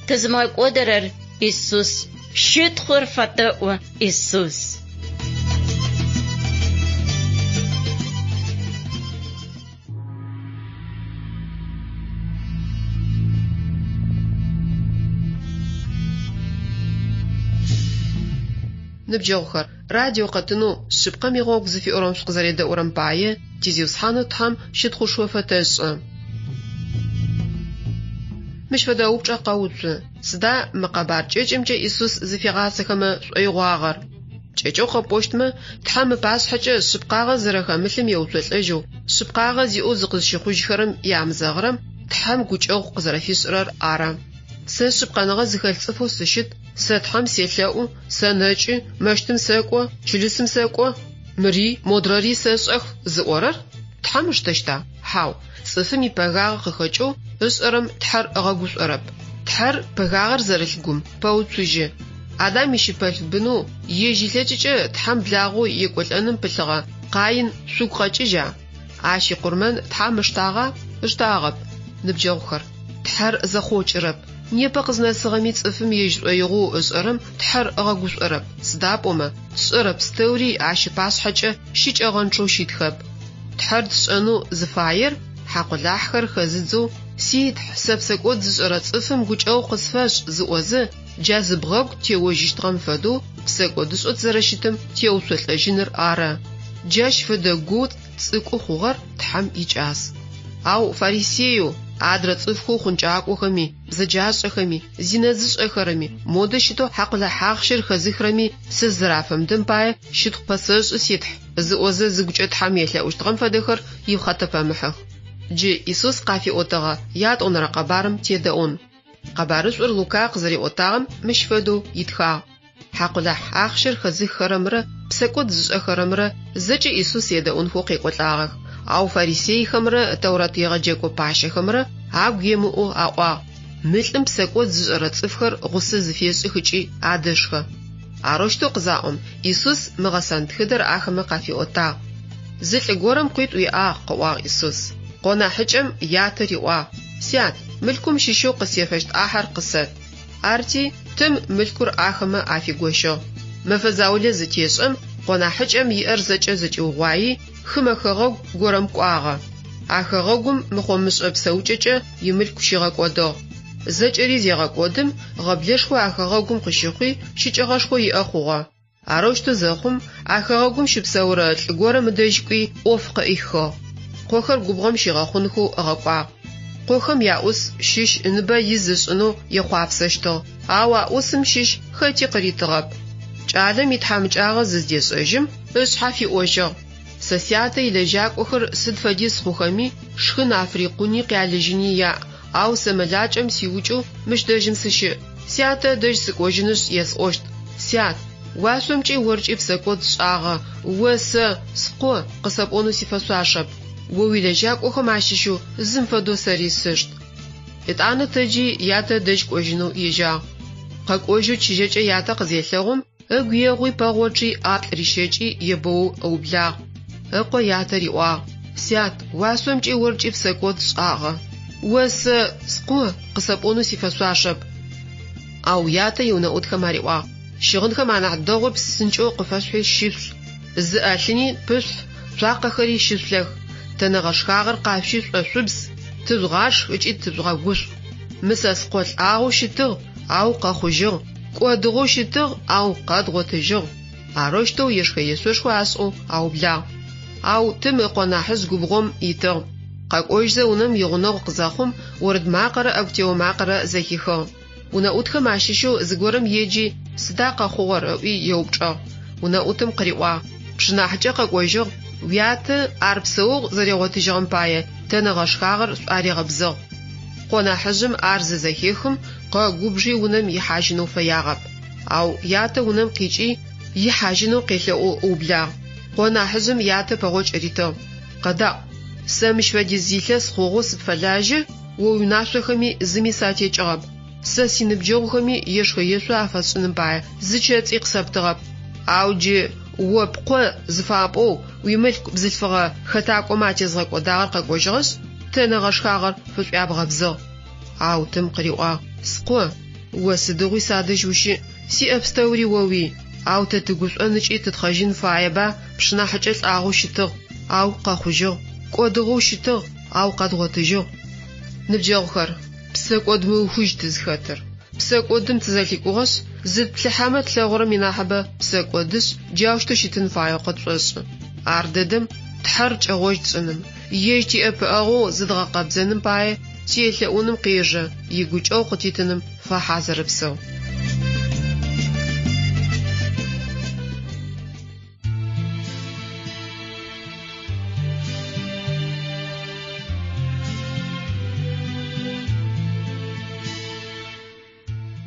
тызымыгъэкӏодырэр Исус, щытхъур фэтэӏо Исус. Ныбджэгъухэр, радио къэтынэу Шъыпкъэм игъогу зыфиӏорэм шъукъызэредэӏурэм пае ти Зиусхьанэу Тхьэм щытхъушхо фэтэшӏы. Мыщ фэдэ упчӏэ къэуцу: сыда мы къэбар кӏэкӏымкӏэ Исус зыфигъасэхэмэ шӏоигъуагъэр? Кӏэкӏэу къэпӏощтмэ, Тхьэм ыпашъхьэкӏэ шъыпкъагъэ зэрэхэмылъым еуцолӏэжьэу, шъыпкъагъэ зиӏэу зыкъызщыхъужьхэрэм ямызэгъырэм Тхьэм гукӏэгъу къызэрэфишӏырэр ары. Сэ шъыпкъэныгъэ зыхэлъ цӏыфэу сыщыт, сэ Тхьэм селъэӏу, сэнэкӏы, мэщтым сэкӏо, чылысым сэкӏо, мыри, модрэри сэшӏэх зыӏорэр Тхьэм ыштэщта? Хьау, цӏыфым ипэгагъэ къыхэкӏэу ышӏэрэм Тхьэр ыгъэгушӏорэп. Тхьэр пэгагъэр зэрылъ гум пэуцужьы. Адам ищыпэлъф бынэу ежь илъэкӏыкӏэ Тхьэм благъэу екӏолӏэным пылъыгъэ Къаин шъугу къэкӏыжьа? Ащ икъурмэн Тхьэм ыштагъа? Ыштагъэп. Ныбджэгъухэр, Тхьэр зэхъокӏырэп. Непэ къызнэсыгъэми цӏыфым ежь шӏоигъоу ышӏэрэм Тхьэр ыгъэгушӏорэп, сыда пӏомэ, тшӏэрэ пстэури ащ ыпашъхьэкӏэ щыкӏэгъэнчъэу щытхэп. Тхьэр тшӏэнэу зыфаер хьакъулахьхэр хэзыдзэу, Си Тхь, сэ псэкӏод зышӏэрэ цӏыфым гукӏэгъу къысфэшӏ зыӏозэ, джа зыбгъэгу теожьыщтыгъэм фэдэу псэкӏодышӏэу тызэрэщытым теуцолӏэжьыныр ары. Джащ фэдэ гу цӏыкӏу хъугъэр Тхьэм икӏас. Ау фарисееу, адрэ цӏыфхэу хъункӏакӏохэми, бзэджашӏэхэми, зинэ зышӏэхэрэми, модэ щытэу хьакъулахь ахъщэр хэзыхырэми сызэрафэмыдэм пае щытхъу пэсэшӏы си Тхь, зыӏозэ зыгукӏэ Тхьэм елъэӏущтыгъэм фэдэхэр ипхъэтэпэмыхьых. Джы Исус къафиӏотэгъэ ятӏонэрэ къэбарым тедэӏун. Къэбарышӏур Лука къызэриӏотагъэм мыщ фэдэу итхагъ. Хьакъулахь ахъщэр хэзыххэрэмрэ псэкӏод зышӏэхэрэмрэ зэкӏэ Исус едэӏунхэу къекӏолӏагъэх. Ау фарисейхэмрэ Тэурат егъэджэкӏо пащэхэмрэ агу емыӏоу аӏуагъ, Мы лӏым псэкӏод зышӏэрэ цӏыфхэр гъусэ зыфешӏых ыкӏи адэшхэ. Арэущтэу къызаӏом, Исус мы гъэсэн тхыдэр ахэмэ къафиӏотагъ. Зы лӏы горэм къуитӏу иӏагъ, къыӏуагъ Исус. Къо нахьыкӏэм ятэ риӏуагъ, Сят, мылъкум щыщэу къыстефэщт ӏахьэр къысэт. Арти, тым мылъкур ахэмэ афигощыгъ. Мэфэ заулэ зытешӏэм, къо нахьыкӏэм иӏэр зэкӏэ зэкӏиугъуаи, хымэ хэгъэгу горэм кӏуагъэ. А хэгъэгум мыхъо-мышӏэ псэукӏэкӏэ имылъку щигъэкӏодыгъ. Зэкӏэри зегъэкӏодым, гъэблэшхо а хэгъэгум къыщыхъуи, щыкӏэгъэшхо иӏэ хъугъэ. Арэущтэу зэхъум, а хэгъэгум щыпсэурэ лӏы горэм ыдэжь кӏуи, ӏоф къыӏихыгъ. Къохэр губгъом щигъэхъунхэу ыгъэкӏуагъ. Къохэм яӏус щыщ ыныбэ из ышӏынэу ехъуапсэщтыгъ, ау а ӏусым щыщ хэти къыритыгъэп. Кӏалэм итхьамыкӏагъэ зыздешӏэжьым, ышъхьэ фиӏожьыгъ, Сэ сятэ илэжьакӏохэр сыд фэдиз хъухэми, шхын африкъуни къялыжьыни яӏ, ау сэ мэлакӏэм сиукӏэу мыщ дэжьым сыщыӏ. Сятэ ыдэжь сыкӏожьынышъ есӏощт, Сят, уашъомкӏи оркӏи псэкӏод сшӏагъэ, о сэ, скъо, къысэпӏонэу сифэшъуашэп. О уилэжьакӏохэм ащыщэу зым фэдэу сэри сышт. Етӏанэ тэджи ятэ ыдэжь кӏожьынэу ежьагъ. Къэкӏожьэу чыжьэкӏэ ятэ къызелъэгъум, ыгу егъуи пэгъочъи ӏаплӏ рищэкӏи ебэоу ыублагъ. Ыкъо ятэ риӏуагъ, Сят, уашъомкӏи оркӏи псэкӏод сшӏагъэ. О сэ, скъо, къысэпӏонэу сифэшъуашэп. Ау ятэ иунэӏутхэм ариӏуагъ, Щыгъынхэм анахь дэгъур псынкӏэу къыфэшъухьи щышъулъ, зы ӏэлъыни пышъулъхь, цуакъэхэри щышъулъэх, тэнэ гъэшхагъэр къашъущи шӏошъубз, тыжъугъашх ыкӏи тыжъугъэгушӏу. Мы сэ скъо лӏагъэу щытыгъ, ау къэхъужьыгъ, кӏодыгъэу щытыгъ, ау къэдгъотыжьыгъ. Арэущтэу ешхэ-ешъошхо ашӏэу аублагъ. Ау тым ыкъо нахьыжъ губгъом итыгъ. Къэкӏожьзэ унэм игъунэгъу къызэхъум, орэд макъэрэ ӏэгу тео макъэрэ зэхихыгъ. Унэӏутхэм ащыщэу зыгорэм еджи, Сыда къэхъугъэр? ыӏуи еупчӏыгъ. Унэӏутым къыриӏуагъ, Пшынахьыкӏэ къэкӏожьыгъ, уятэ ар псэоу зэригъотыжьыгъэм пае тэнэ гъэшхагъэр шӏуаригъэбзыгъ. Къо нахьыжъым ар зызэхехым, къэгубжи унэм ихьажьынэу фэягъэп. Ау ятэ унэм къикӏи, ихьажьынэу къелъэӏоу ыублагъ. Къо нахьыжъым ятэ пэгъокӏ ритыгъ, Къэдаӏу, сэ мыщ фэдиз илъэс хъугъэу сыпфэлажьэ, о уиунашъохэми зыми сатекӏыгъэп. Сэ синыбджэгъухэми ешхэ-ешъо афэсшӏыным пае зы чэцӏи къысэптыгъэп. Ау джы о пкъо зыфапӏоу уимылъку бзылъфыгъэ хэтакӏомэ атезгъэкӏодагъэр къэкӏожьыгъэшъ, тэнэ гъэшхагъэр фышӏуябгъэбзыгъ. Ау тым къыриӏуагъ, Скъо, о сыдигъуи садэжь ущыӏ, сиӏэ пстэури оуий. Ау тэ тыгушӏон ыкӏи тытхъэжьын фаеба, пшынахьыкӏэ лӏагъэу щытыгъ, ау къэхъужьыгъ, кӏодыгъэу щытыгъ, ау къэдгъотыжьыгъ. Ныбджэгъухэр, псэкӏод мыухыжь тызхэтыр. Псэкӏодым тызэлъикӏугъэшъ, зытплъыхьэмэ тлъэгъурэм инахьыбэ псэкӏодышъ, джаущтэу щытын фаеу къытшӏошӏы. Ар дэдэм Тхьэр кӏэгъожь тшӏыным, ежь тиӏэпыӏэгъоу зыдгъэкъэбзэным пае телъэӏуным къежэ, игукӏэгъу къытитыным фэхьазырыпсэу.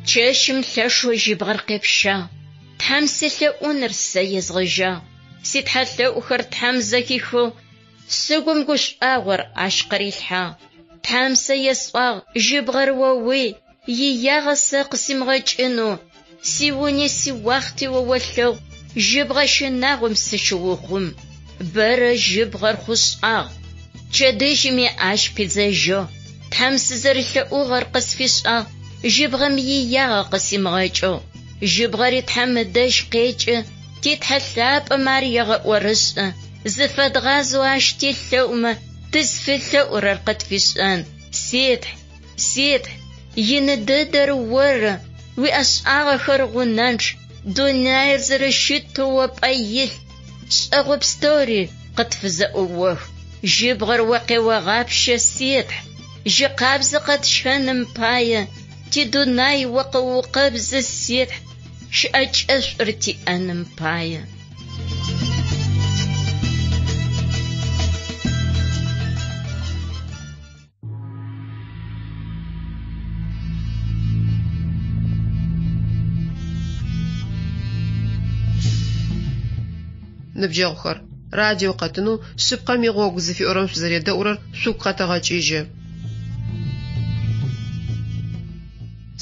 Чэщым лъэшэу жьыбгъэр къепщагъ. Тхьэм селъэӏуныр сэ езгъэжьагъ. Ситхьэлъэӏухэр Тхьэм зэхихыгъ, сыгум гушӏуагъор ащ къырилъхьагъ. Тхьэм сэ есӏуагъ, жьыбгъэр оуи, иягъэ сэ къысимыгъэкӏынэу, сиуни сиуахъти о олъэгъу, жьыбгъэ щынагъом сыщыухъум. Бэрэ жьыбгъэр хъушӏагъ, пчэдыжьыми ащ пидзэжьыгъ. Тхьэм сызэрелъэӏугъэр къысфишӏагъ, жьыбгъэм иягъэ къысимыгъэкӏэу. Жьыбгъэри Тхьэм ыдэжь къекӏы, ти Тхьэ лъапӏэм ар егъэӏорышӏэ. Зыфэдгъазэу ащ телъэӏумэ, тызфелъэӏурэр къытфишӏэн. Си Тхь, си Тхь, ины дэдэр оры, уиӏэшӏагъэхэр гъунэнчъ, дунаир зэрэщытэу о пӏэ илъ, шӏэгъо пстэури къытфызэӏуох. Жьыбгъэр о къеогъапщэ, си Тхь, жьы къабзэ къэтщэным пае, тидунай о къэоукъэбзы, си Тхь, щыӏэкӏэшӏур тиӏэным пае. Ныбджэгъухэр, радио къэтынэу Шъыпкъэм игъогу зыфиӏорэм шъузэредэӏурэр шъугу къэтэгъэкӏыжьы.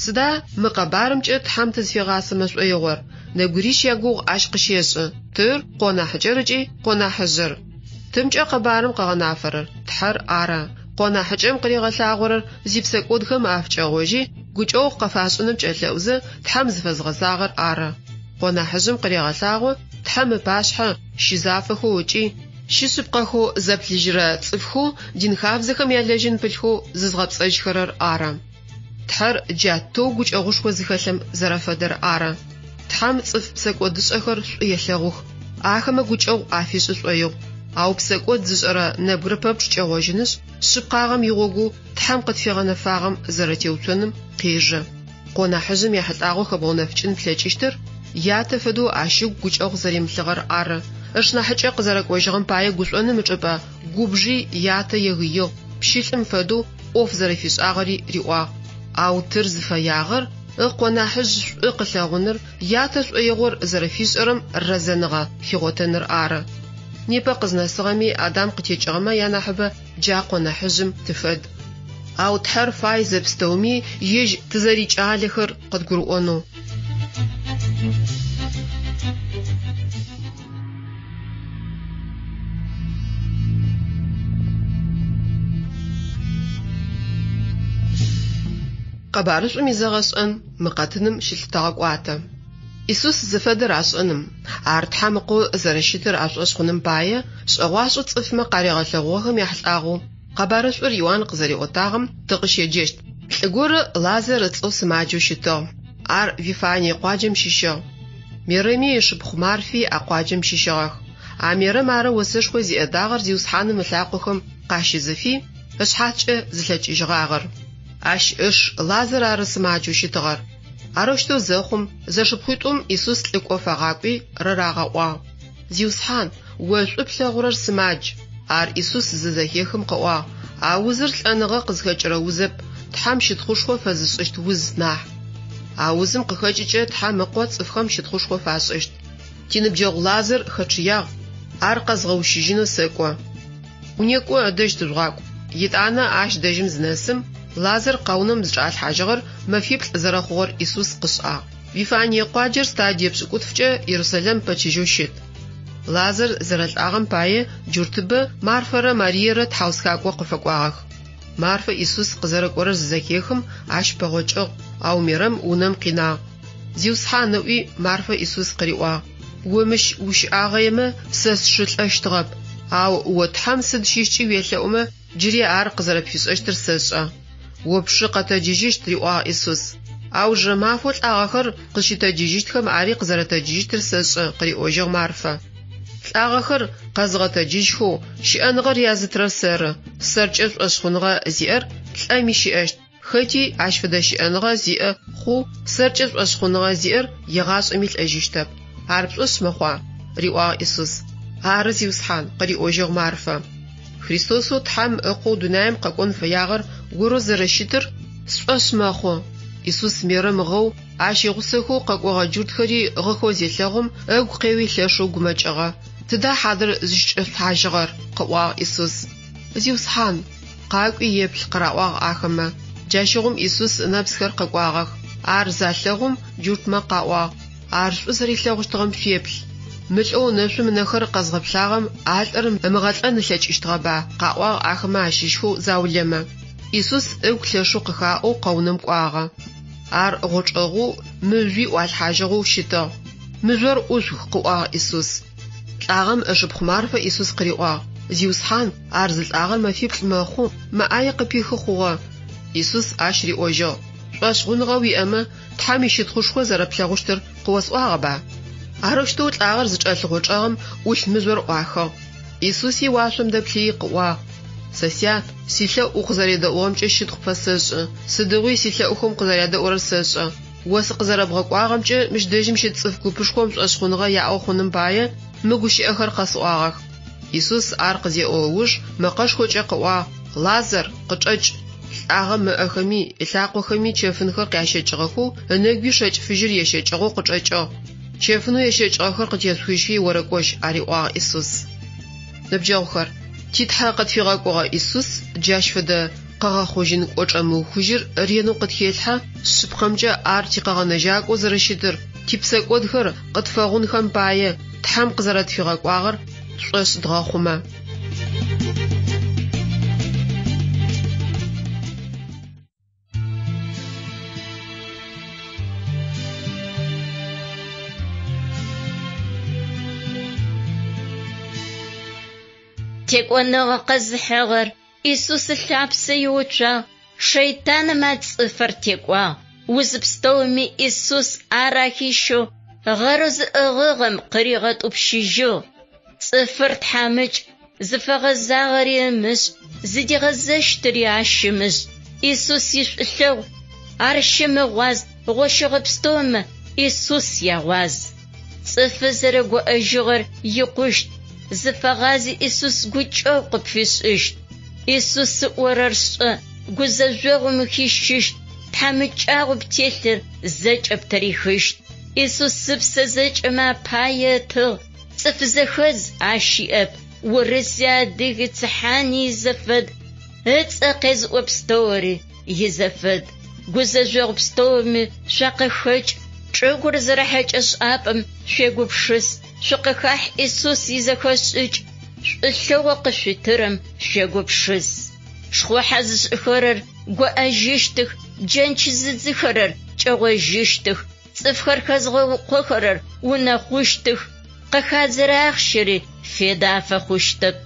Сыда мы къэбарымкӏэ Тхьэм тызфигъасэмэ шӏоигъор? Нэбгырищ ягугъу ащ къыщешӏы, тыр, къо нахьыкӏэр ыкӏи къо нахьыжъыр. Тымкӏэ къэбарым къыгъэнафэрэр Тхьэр ары. Къо нахьыкӏэм къыригъэлъагъорэр зипсэкӏодхэм афыкӏэгъожьи, гукӏэгъу къыфашӏыным кӏэлъэӏузэ, Тхьэм зыфэзгъэзагъэр ары. Къо нахьыжъым къырегъэлъагъо Тхьэм ыпашъхьэ щызафэхэу ыкӏи щышъыпкъэхэу зэплъыжьырэ цӏыфхэу дин хабзэхэм ялэжьын пылъхэу зызгъэпцӏэжьхэрэр ары. Тхьэр джа тэу гукӏэгъушхо зыхэлъым зэрэфэдэр ары. Тхьэм цӏыф псэкӏодышӏэхэр шӏу елъэгъух, ахэмэ гукӏэгъу афишӏы шӏоигъу. Ау псэкӏод зышӏэрэ нэбгырэ пэпчъ кӏэгъожьынышъ, шъыпкъагъэм игъогоу Тхьэм къытфигъэнэфагъэм зэрэтеуцоным къежэ. Къо нахьыжъым ехьылӏагъэу хэбгъэунэфыкӏын плъэкӏыщтыр ятэ фэдэу ащ ыгу гукӏэгъу зэримылъыгъэр ары. Ышнахьыкӏэ къызэрэкӏожьыгъэм пае гушӏоным ычӏыпӏэ губжи ятэ егыигъ, пщылӏым фэдэу ӏоф зэрэфишӏагъэри риӏуагъ. Ау тыр зыфэягъэр ыкъо нахьыжъ шӏу къылъэгъуныр, ятэ шӏоигъор зэрэфишӏэрэм рэзэныгъэ хигъотэныр ары. Непэ къызнэсыгъэми Адам къытекӏыгъэмэ янахьыбэ джа къо нахьыжъым тыфэд. Ау Тхьэр фай зэпстэуми ежь тызэрикӏалэхэр къыдгурыӏонэу. Къэбарышӏум изэгъэшӏэн мы къэтыным щылъытэгъэкӏуатэ. Исус зыфэдэр ашӏэным, ар Тхьэм Ыкъоу зэрэщытыр ашӏошъ хъуным пае, шӏэгъуашӏэу цӏыфмэ къаригъэлъэгъугъэхэм яхьылӏагъэу Къэбарышӏур Иуан къызэриӏотагъэм тыкъыщеджэщт. Лӏы горэ Лазар ыцӏэу сымаджэу щытыгъ. Ар Вифание къуаджэм щыщыгъ. Мерэми ышыпхъу Марфи а къуаджэм щыщыгъэх. А Мерэм ары осэшхо зиӏэ дагъэр Зиусхьаным ылъакъохэм къащизыфи, ышъхьацкӏэ зылъэкӏыжьыгъагъэр. Ащ ыш Лазар ары сымаджэу щытыгъэр. Арэущтэу зэхъум, зэшыпхъуитӏум Исус лӏыкӏо фагъакӏуи рарагъэӏуагъ, Зиусхьан, о шӏу плъэгъурэр сымадж. Ар Исус зызэхехым къыӏуагъ, А узыр лӏэныгъэ къызхэкӏырэ узэп, Тхьэм щытхъушхо фэзышӏыщт уз нахь. А узым къыхэкӏыкӏэ Тхьэм Ыкъо цӏыфхэм щытхъушхо фашӏыщт. Тиныбджэгъу Лазар хэчъыягъ, ар къэзгъэущыжьынэу сэкӏо. Некӏо, ыдэжь тыжъугъакӏу. Етӏанэ ащ дэжьым зынэсым, Лазар къэунэм зычӏалъхьажьыгъэр мэфиплӏ зэрэхъугъэр Исус къышӏагъ. Вифание къуаджэр стадие пшӏыкӏутфкӏэ Ерусэлэм пэчыжьэу щыт. Лазар зэрэлӏагъэм пае джуртыбэ Марфэрэ Мариерэ тхьаусхакӏо къыфэкӏуагъэх. Марфэ Исус къызэрэкӏорэр зызэхехым, ащ пэгъокӏыгъ, ау Мерэм унэм къинагъ. Зиусхьан, ыӏуи, Марфэ Исус къыриӏуагъ, О мыщ ущыӏагъэемэ, сэ сшы лӏэщтыгъэп. Ау о Тхьэм сыд щыщкӏи уелъэӏумэ, джыри ар къызэрэпфишӏэщтыр сэшӏэ. О пшы къэтэджыжьыщт, риӏуагъ Исус. Аужырэ мафэу лӏагъэхэр къызщытэджыжьыщтхэм ари къызэрэтэджыжьыщтыр сэшӏэ, къыриӏожьыгъ Марфэ. Лӏагъэхэр къэзыгъэтэджыжьхэу, щыӏэныгъэр язытырэр сэры. Сэркӏэ шӏошъхъуныгъэ зиӏэр лӏэми щыӏэщт. Хэти ащ фэдэ щыӏэныгъэ зиӏэ хъоу сэркӏэ шӏошъхъуныгъэ зиӏэр егъашӏэми лӏэжьыщтэп. Ар пшӏошъ мэхъуа? риӏуагъ Исус. Ары, Зиусхьан, къыриӏожьыгъ Марфэ. Христосэу Тхьэм Ыкъоу дунаим къэкӏон фэягъэр орэу зэрэщытыр сшӏошъ мэхъу. Исус Мерэм гъэу, ащ игъусэхэу къэкӏогъэ джуртхэри гъыхэу зелъэгъум, ыгу къеуи лъэшэу гумэкӏыгъэ. Тыда хьадэр зыщычӏэшъулъхьажьыгъэр? къыӏуагъ Исус. Зиусхьан, къакӏуи еплъ, къыраӏуагъ ахэмэ. Джащыгъум Исус ынэпсхэр къэкӏуагъэх. Ар залъэгъум, джуртмэ къаӏуагъ, Ар шӏу зэрилъэгъущтыгъэм шъуеплъ. Мы лӏэу нэшъум ынэхэр къэзгъэплъагъэм а лӏыр ымыгъэлӏэн ылъэкӏыщтыгъэба? къаӏуагъ ахэмэ ащыщхэу заулэмэ. Исус ыгу лъэшэу къыхаӏоу къэунэм кӏуагъэ. Ар гъочӏэгъоу, мыжъуи ӏуалъхьажьыгъэу щытыгъ. Мыжъор ӏушъух, къыӏуагъ Исус. Лӏагъэм ышыпхъу Марфэ Исус къыриӏуагъ, Зиусхьан, ар зылӏагъэр мэфиплӏ мэхъу, мэ ӏае къыпихы хъугъэ. Исус ащ риӏожьыгъ, Шӏошъхъуныгъэ уиӏэмэ, Тхьэм ищытхъушхо зэрэплъэгъущтыр къыосӏуагъэба? Арэущтэу лӏагъэр зычӏэлъ гъочӏэгъым ӏулъ мыжъор ӏуахыгъ. Исуси уашъом дэплъыий къыӏуагъ, Сэ Сят, силъэӏу укъызэредэӏугъэмкӏэ щытхъу пфэсэшӏы, сыдигъуи силъэӏухэм укъызэрядэӏурэр сэшӏэ. О сыкъызэрэбгъэкӏуагъэмкӏэ мыщ дэжьым щыт цӏыф купышхом шӏошъхъуныгъэ яӏэу хъуным пае мы гущыӏэхэр къэсӏуагъэх. Исус ар къызеӏо ыуж мэкъэшхокӏэ къыӏуагъ, Лазар, къычӏэкӏ! Лӏагъэм ыӏэхэми, ылъакъохэми чэфынхэр къящэкӏыгъэхэу, ынэгуи шэкӏ фыжьыр ещэкӏыгъэу къычӏэкӏыгъ. Чэфынэу ещэкӏыгъэхэр къытешъухыжьхи орэкӏожь, ариӏуагъ Исус. Ныбджэгъухэр, ти Тхьэ къытфигъэкӏогъэ Исус джащ фэдэ къэгъэхъужьын кӏочӏэ мыухыжьыр ренэу къытхелъхьэ, шъыпкъэмкӏэ ар тикъэгъэнэжьакӏоу зэрэщытыр, типсэкӏодхэр къытфэгъунхэм пае Тхьэм къызэрэтфигъэкӏуагъэр тшӏошъ дгъэхъумэ. Текӏоныгъэ къэзыхьыгъэр Исус ылъапсэ иуцуагъ, шэйтаным а цӏыфыр текӏуагъ. Уз пстэуми Исус ар ахищэу, гъэрэу зыӏыгъыгъэм къыригъэтӏупщыжьыгъ. Цӏыфыр тхьамыкӏ, зыфэгъэзагъэри ымышӏ, зыдигъэзэщтыри ащ ымышӏ. Исус ишӏулъэгъу ар щымыгъуаз, гъощэгъэ пстэумэ Исус ягъуаз. Цӏыфы зэрэгоӏэжьыгъэр икъущт, зыфэгъази Исус гукӏэгъу къыпфишӏыщт. Исус ыӏорэр шӏэ, гузэжъогъум ухищыщт, тхьамыкӏагъоу птелъыр зэкӏэ птырихыщт. Исус ыпсэ зэкӏэмэ апае ытыгъ, цӏыф зэхэдз ащ иӏэп, урыси, адыги, цыхьани изэфэд, ыцӏэ къезыӏо пстэури изэфэд. Гузэжъогъу пстэуми шъуакъыхэкӏ, чӏыгур зэрэхьэкӏэшӏапӏэм шъуегупшыс, шъукъыхахь Исус изэхэшӏыкӏ, шӏулъэгъоу къышъуитырэм шъуегупшыс. Шхъухьэ зышӏыхэрэр гоӏэжьыщтых, джэнч зыдзыхэрэр кӏэгъожьыщтых, цӏыфхэр хэзгъэукъохэрэр унэхъущтых, къыхадзэрэ ахъщэри федэ афэхъущтэп.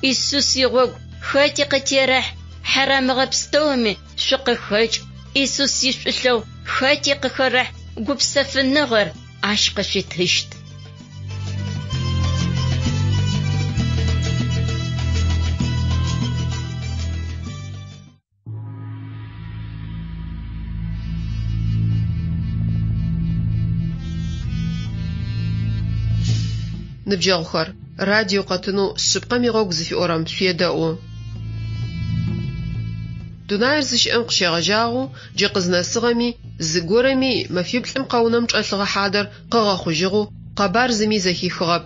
Исус игъогу хэти къытерэхь, хьарамыгъэ пстэуми шъукъыхэкӏ, Исус ишӏулъэгъу хэти къыхэрэхь, гупсэфыныгъэр. Ащ къышъуитыщт. Ныбджэгъухэр, радио къэтынэу Шъыпкъэм игъогу зыфиӏорэм шъуедэӏу. Дунаир зыщыӏэм къыщегъэжьагъэу джы къызнэсыгъэми, зыгорэми мэфиплӏым къэунэм чӏэлъыгъэ хьадэр къыгъэхъужьыгъэу къэбар зыми зэхихыгъэп.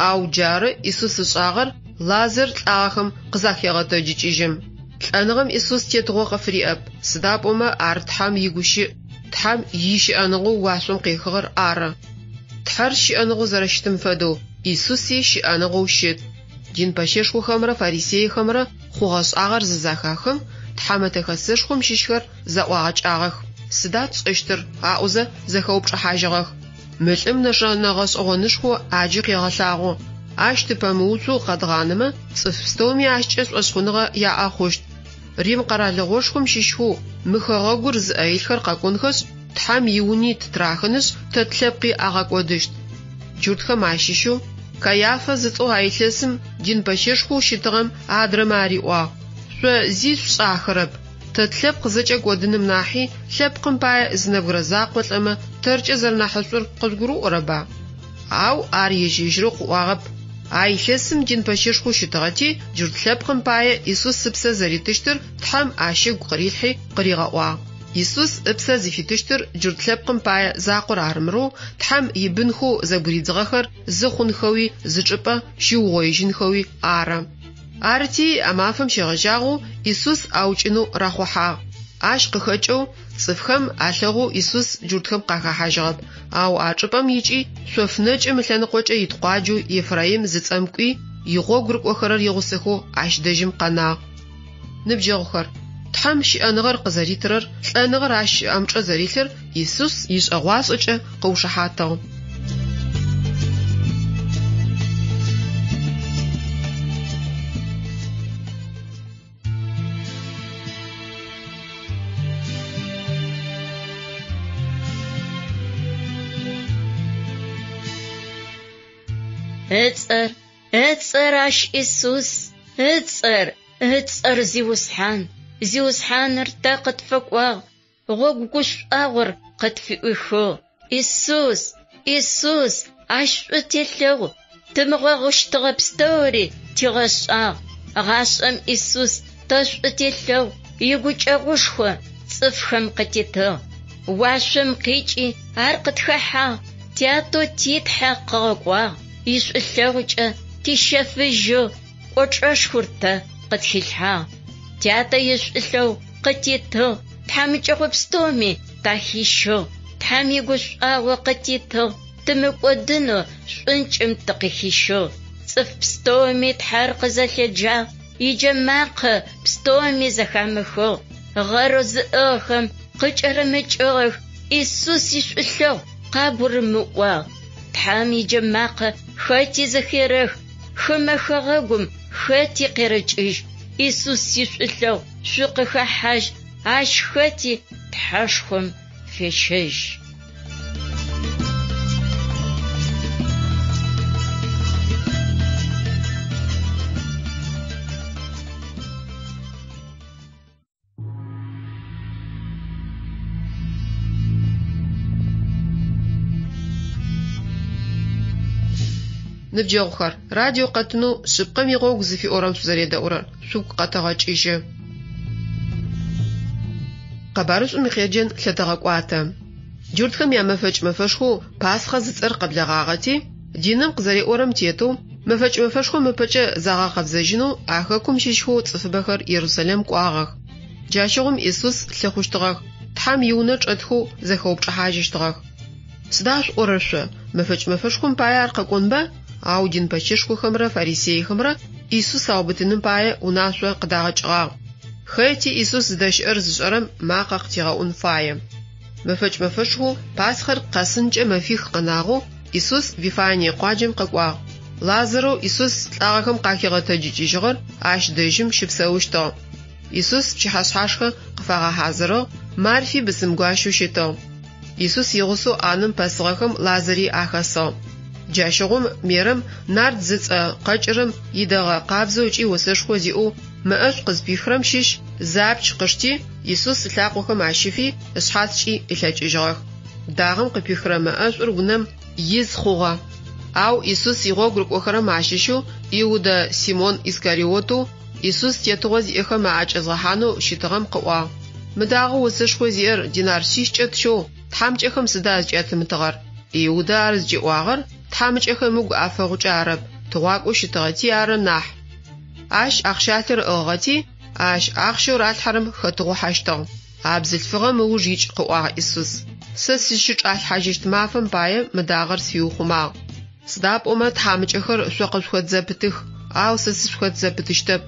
Ау джары Исус ышӏагъэр Лазар лӏагъэхэм къызахегъэтэджыкӏыжьым. Лӏэныгъэм Исус тетыгъо къыфыриӏэп, сыда пӏомэ ар Тхьэм игущыӏ, Тхьэм ищыӏэныгъэу уашъом къехыгъэр ары. Тхьэр щыӏэныгъэу зэрэщытым фэдэу, Исуси щыӏэныгъэу щыт. Дин пэщэшхохэмрэ фарисейхэмрэ хъугъэ-шӏагъэр зызэхахым, Тхьэмэтэ Хэсэшхом щыщхэр зэӏуагъэкӏагъэх. Сыда тшӏэщтыр? аӏозэ зэхэупчӏыхьажьыгъэх. Мы лӏым нэшэнэ гъэшӏэгъонышхо ӏаджи къегъэлъагъо. Ащ тыпэмыуцоу къэдгъанэмэ, цӏыф пстэуми ащкӏэ шӏошъхъуныгъэ яӏэ хъущт. Рим къэралыгъошхом щыщхэу мы хэгъэгур зыӏэ илъхэр къэкӏонхэшъ, Тхьэм иуни ттырахынышъ, тэ тлъэпкъи агъэкӏодыщт. Джуртхэм ащыщэу Кайафэ зыцӏэу а илъэсым дин пэщэшхоу щытыгъэм адрэмэ ариӏуагъ, Шъо зи шъушӏахэрэп. Тэ тлъэпкъ зэкӏэ кӏодыным нахьи, лъэпкъым пае зы нэбгырэ закъо лӏэмэ, тэркӏэ зэрэнахьышӏур къыжъугурыӏорэба? Ау ар ежь-ежьырэу къыӏуагъэп. А илъэсым дин пэщэшхоу щытыгъэти, джурт лъэпкъым пае Исус ыпсэ зэритыщтыр Тхьэм ащ ыгу къырилъхьи къыригъэӏуагъ. Исус ыпсэ зыфитыщтыр джурт лъэпкъым пае закъор арымырэу, Тхьэм ибынхэу зэбгыридзыгъэхэр зы хъунхэуи зы чӏыпӏэ щиугъоижьынхэуи ары. Арыти, а мафэм щегъэжьагъэу Исус аукӏынэу рахъухьагъ. Ащ къыхэкӏэу цӏыфхэм алъэгъоу Исус джуртхэм къахэхьажьыгъэп, ау а чӏыпӏэм икӏи шъоф нэкӏым ылъэныкъокӏэ ит къуаджэу Ефраим зыцӏэм кӏуи, игъогу рыкӏохэрэр игъусэхэу ащ дэжьым къэнагъ. Ныбджэгъухэр, Тхьэм щыӏэныгъэр къызэритырэр, лӏэныгъэр ащ ыӏэмычӏэ зэрилъыр Исус ишӏэгъуашӏэкӏэ къыушыхьатыгъ. Ыцӏэр, ыцӏэр ащ Исус, ыцӏэр, ыцӏэр Зиусхьан. Зиусхьаныр тэ къытфэкӏуагъ, Гъогу гушӏуагъор къытфыӏуихыгъ. Исус, Исус, ащ шӏу телъэгъу, тымыгъэгъущтыгъэ пстэури тигъэшӏагъ. Гъашӏэм Исус тэ шӏу телъэгъу, игукӏэгъушхо цӏыфхэм къытитыгъ. Уашъом къикӏи ар къытхэхьагъ, Тятэу ти Тхьэ къыгъэкӏуагъ, ишӏулъэгъукӏэ тищэфыжьыгъ, кӏочӏэшхор тэ къытхилъхьагъ. Тятэ ишӏулъэгъу къытитыгъ, тхьамыкӏэгъо пстэуми тахищыгъ, Тхьэм игушӏуагъо къытитыгъ, тымыкӏодынэу шӏункӏым тыкъыхищыгъ. Цӏыф пстэуми Тхьэр къызэлъеджагъ, иджэмакъэ пстэуми зэхамыхыгъ. Гъэрэу зыӏыгъхэм къыкӏэрымыкӏыгъэх, Исус ишӏулъэгъу къагурымыӏуагъ. Тхьэм иджэмакъэ хэти зэхерэх, хымэ хэгъэгум хэти къерэкӏыжь. Исус ишӏулъэгъу шъукъыхэхьажь, ащ хэти Тхьэшхом фещэжь. Ныбджэгъухэр, радио къэтынэу Шъыпкъэм игъогу зыфиӏорэм шъузэредэӏурэр шъугу къэтэгъэкӏыжьы. Къэбарышӏум икъеджэн лъэтэгъэкӏуатэ. Джуртхэм ямэфэкӏ мэфэшхоу Пасхъэ зыцӏэр къэблэгъагъэти, диным къызэриӏорэм тетэу, мэфэкӏ мэфэшхом ыпэкӏэ загъэкъэбзэжьынэу а хэкум щыщхэу цӏыфыбэхэр Ерусалим кӏуагъэх. Джащыгъум Исус лъыхъущтыгъэх, Тхьэм иунэ чӏэтхэу зэхэупчӏыхьажьыщтыгъэх. Сыда шъуӏорэр шъо, мэфэкӏ мэфэшхом пае ар къэкӏонба? Ау дин пэщэшхохэмрэ фарисейхэмрэ Исус аубытыным пае унашъо къыдагъэкӏыгъагъ. Хэти Исус зыдэщыӏэр зышӏэрэм макъэ къытигъэӏун фае. Мэфэкӏ мэфэшхоу Пасхэр къэсынкӏэ мэфих къэнагъэу Исус Вифание къуаджэм къэкӏуагъ. Лазарэу Исус лӏагъэхэм къахигъэтэджыкӏыжьыгъэр ащ дэжьым щыпсэущтыгъ. Исус пчыхьэшъхьашхэ къыфагъэхьазырыгъ, Марфи бысымгуащэу щытыгъ. Исус игъусэу ӏанэм пэсыгъэхэм Лазари ахэсыгъ. Джащыгъум Мерэм нард зыцӏэ къэкӏырэм идэгъэ къабзэу ыкӏи осэшхо зиӏэу мэӏэшӏу къызпихырэм щыщ зы апч къышти, Исус ылъакъохэм ащифи, ышъхьацкӏи ылъэкӏыжьыгъэх. Дагъэм къыпихырэ мэӏэшӏур унэм из хъугъэ. Ау Исус игъогу рыкӏохэрэм ащыщэу Иудэ Симон Искариотэу Исус тетыгъо зиӏэхэм аӏэкӏэзгъэхьанэу щытыгъэм къыӏуагъ, Мы дагъэу осэшхо зиӏэр динар шъищкӏэ тщэу тхьамыкӏэхэм сыда зыкӏятымытыгъэр? Иудэ ар зыкӏиӏуагъэр тхьамыкӏэхэм ыгу афэгъукӏэ арэп, тыгъуакӏоу щытыгъэти ары нахь. Ащ ахъщалъэр ыӏыгъыгъэти, ащ ахъщэу ралъхьэрэм хэтыгъухьэщтыгъ. А бзылъфыгъэм ыуж икӏ, къыӏуагъ Исус. Сэ сызщычӏалъхьажьыщт мафэм пае мы дагъэр сфиухъумагъ. Сыда пӏомэ тхьамыкӏэхэр шъо къышъухэт зэпытых, ау сэ сышъухэт зэпытыщтэп.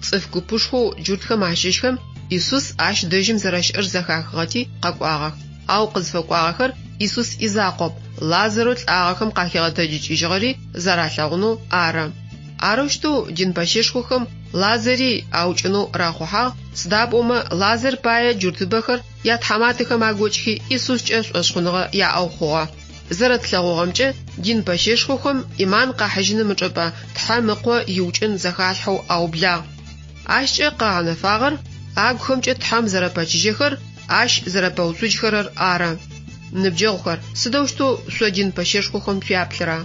Цӏыф купышхоу джуртхэм ащыщхэм Исус ащ дэжьым зэрэщыӏэр зэхахыгъэти къэкӏуагъэх. Ау къызфэкӏуагъэхэр Исус изакъоп, Лазарэу лӏагъэхэм къахигъэтэджыкӏыжьыгъэри зэралъэгъунэу ары. Арэущтэу дин пэщэшхохэм Лазари аукӏынэу рахъухьагъ, сыда пӏомэ Лазар пае джуртыбэхэр ятхьаматэхэм агокӏхи Исускӏэ шӏошъхъуныгъэ яӏэу хъугъэ. Зэрэтлъэгъугъэмкӏэ, дин пэщэшхохэм ӏиман къахьыжьыным ычӏыпӏэ Тхьэм Ыкъо иукӏын зэхалъхьэу аублагъ. Ащкӏэ къагъэнэфагъэр агухэмкӏэ Тхьэм зэрэпэчыжьэхэр, Ащ зэрэпэуцужьхэрэр ары. Ныбджэгъухэр, сыдэущтэу шъо дин пэщэшхохэм шъуяплъыра?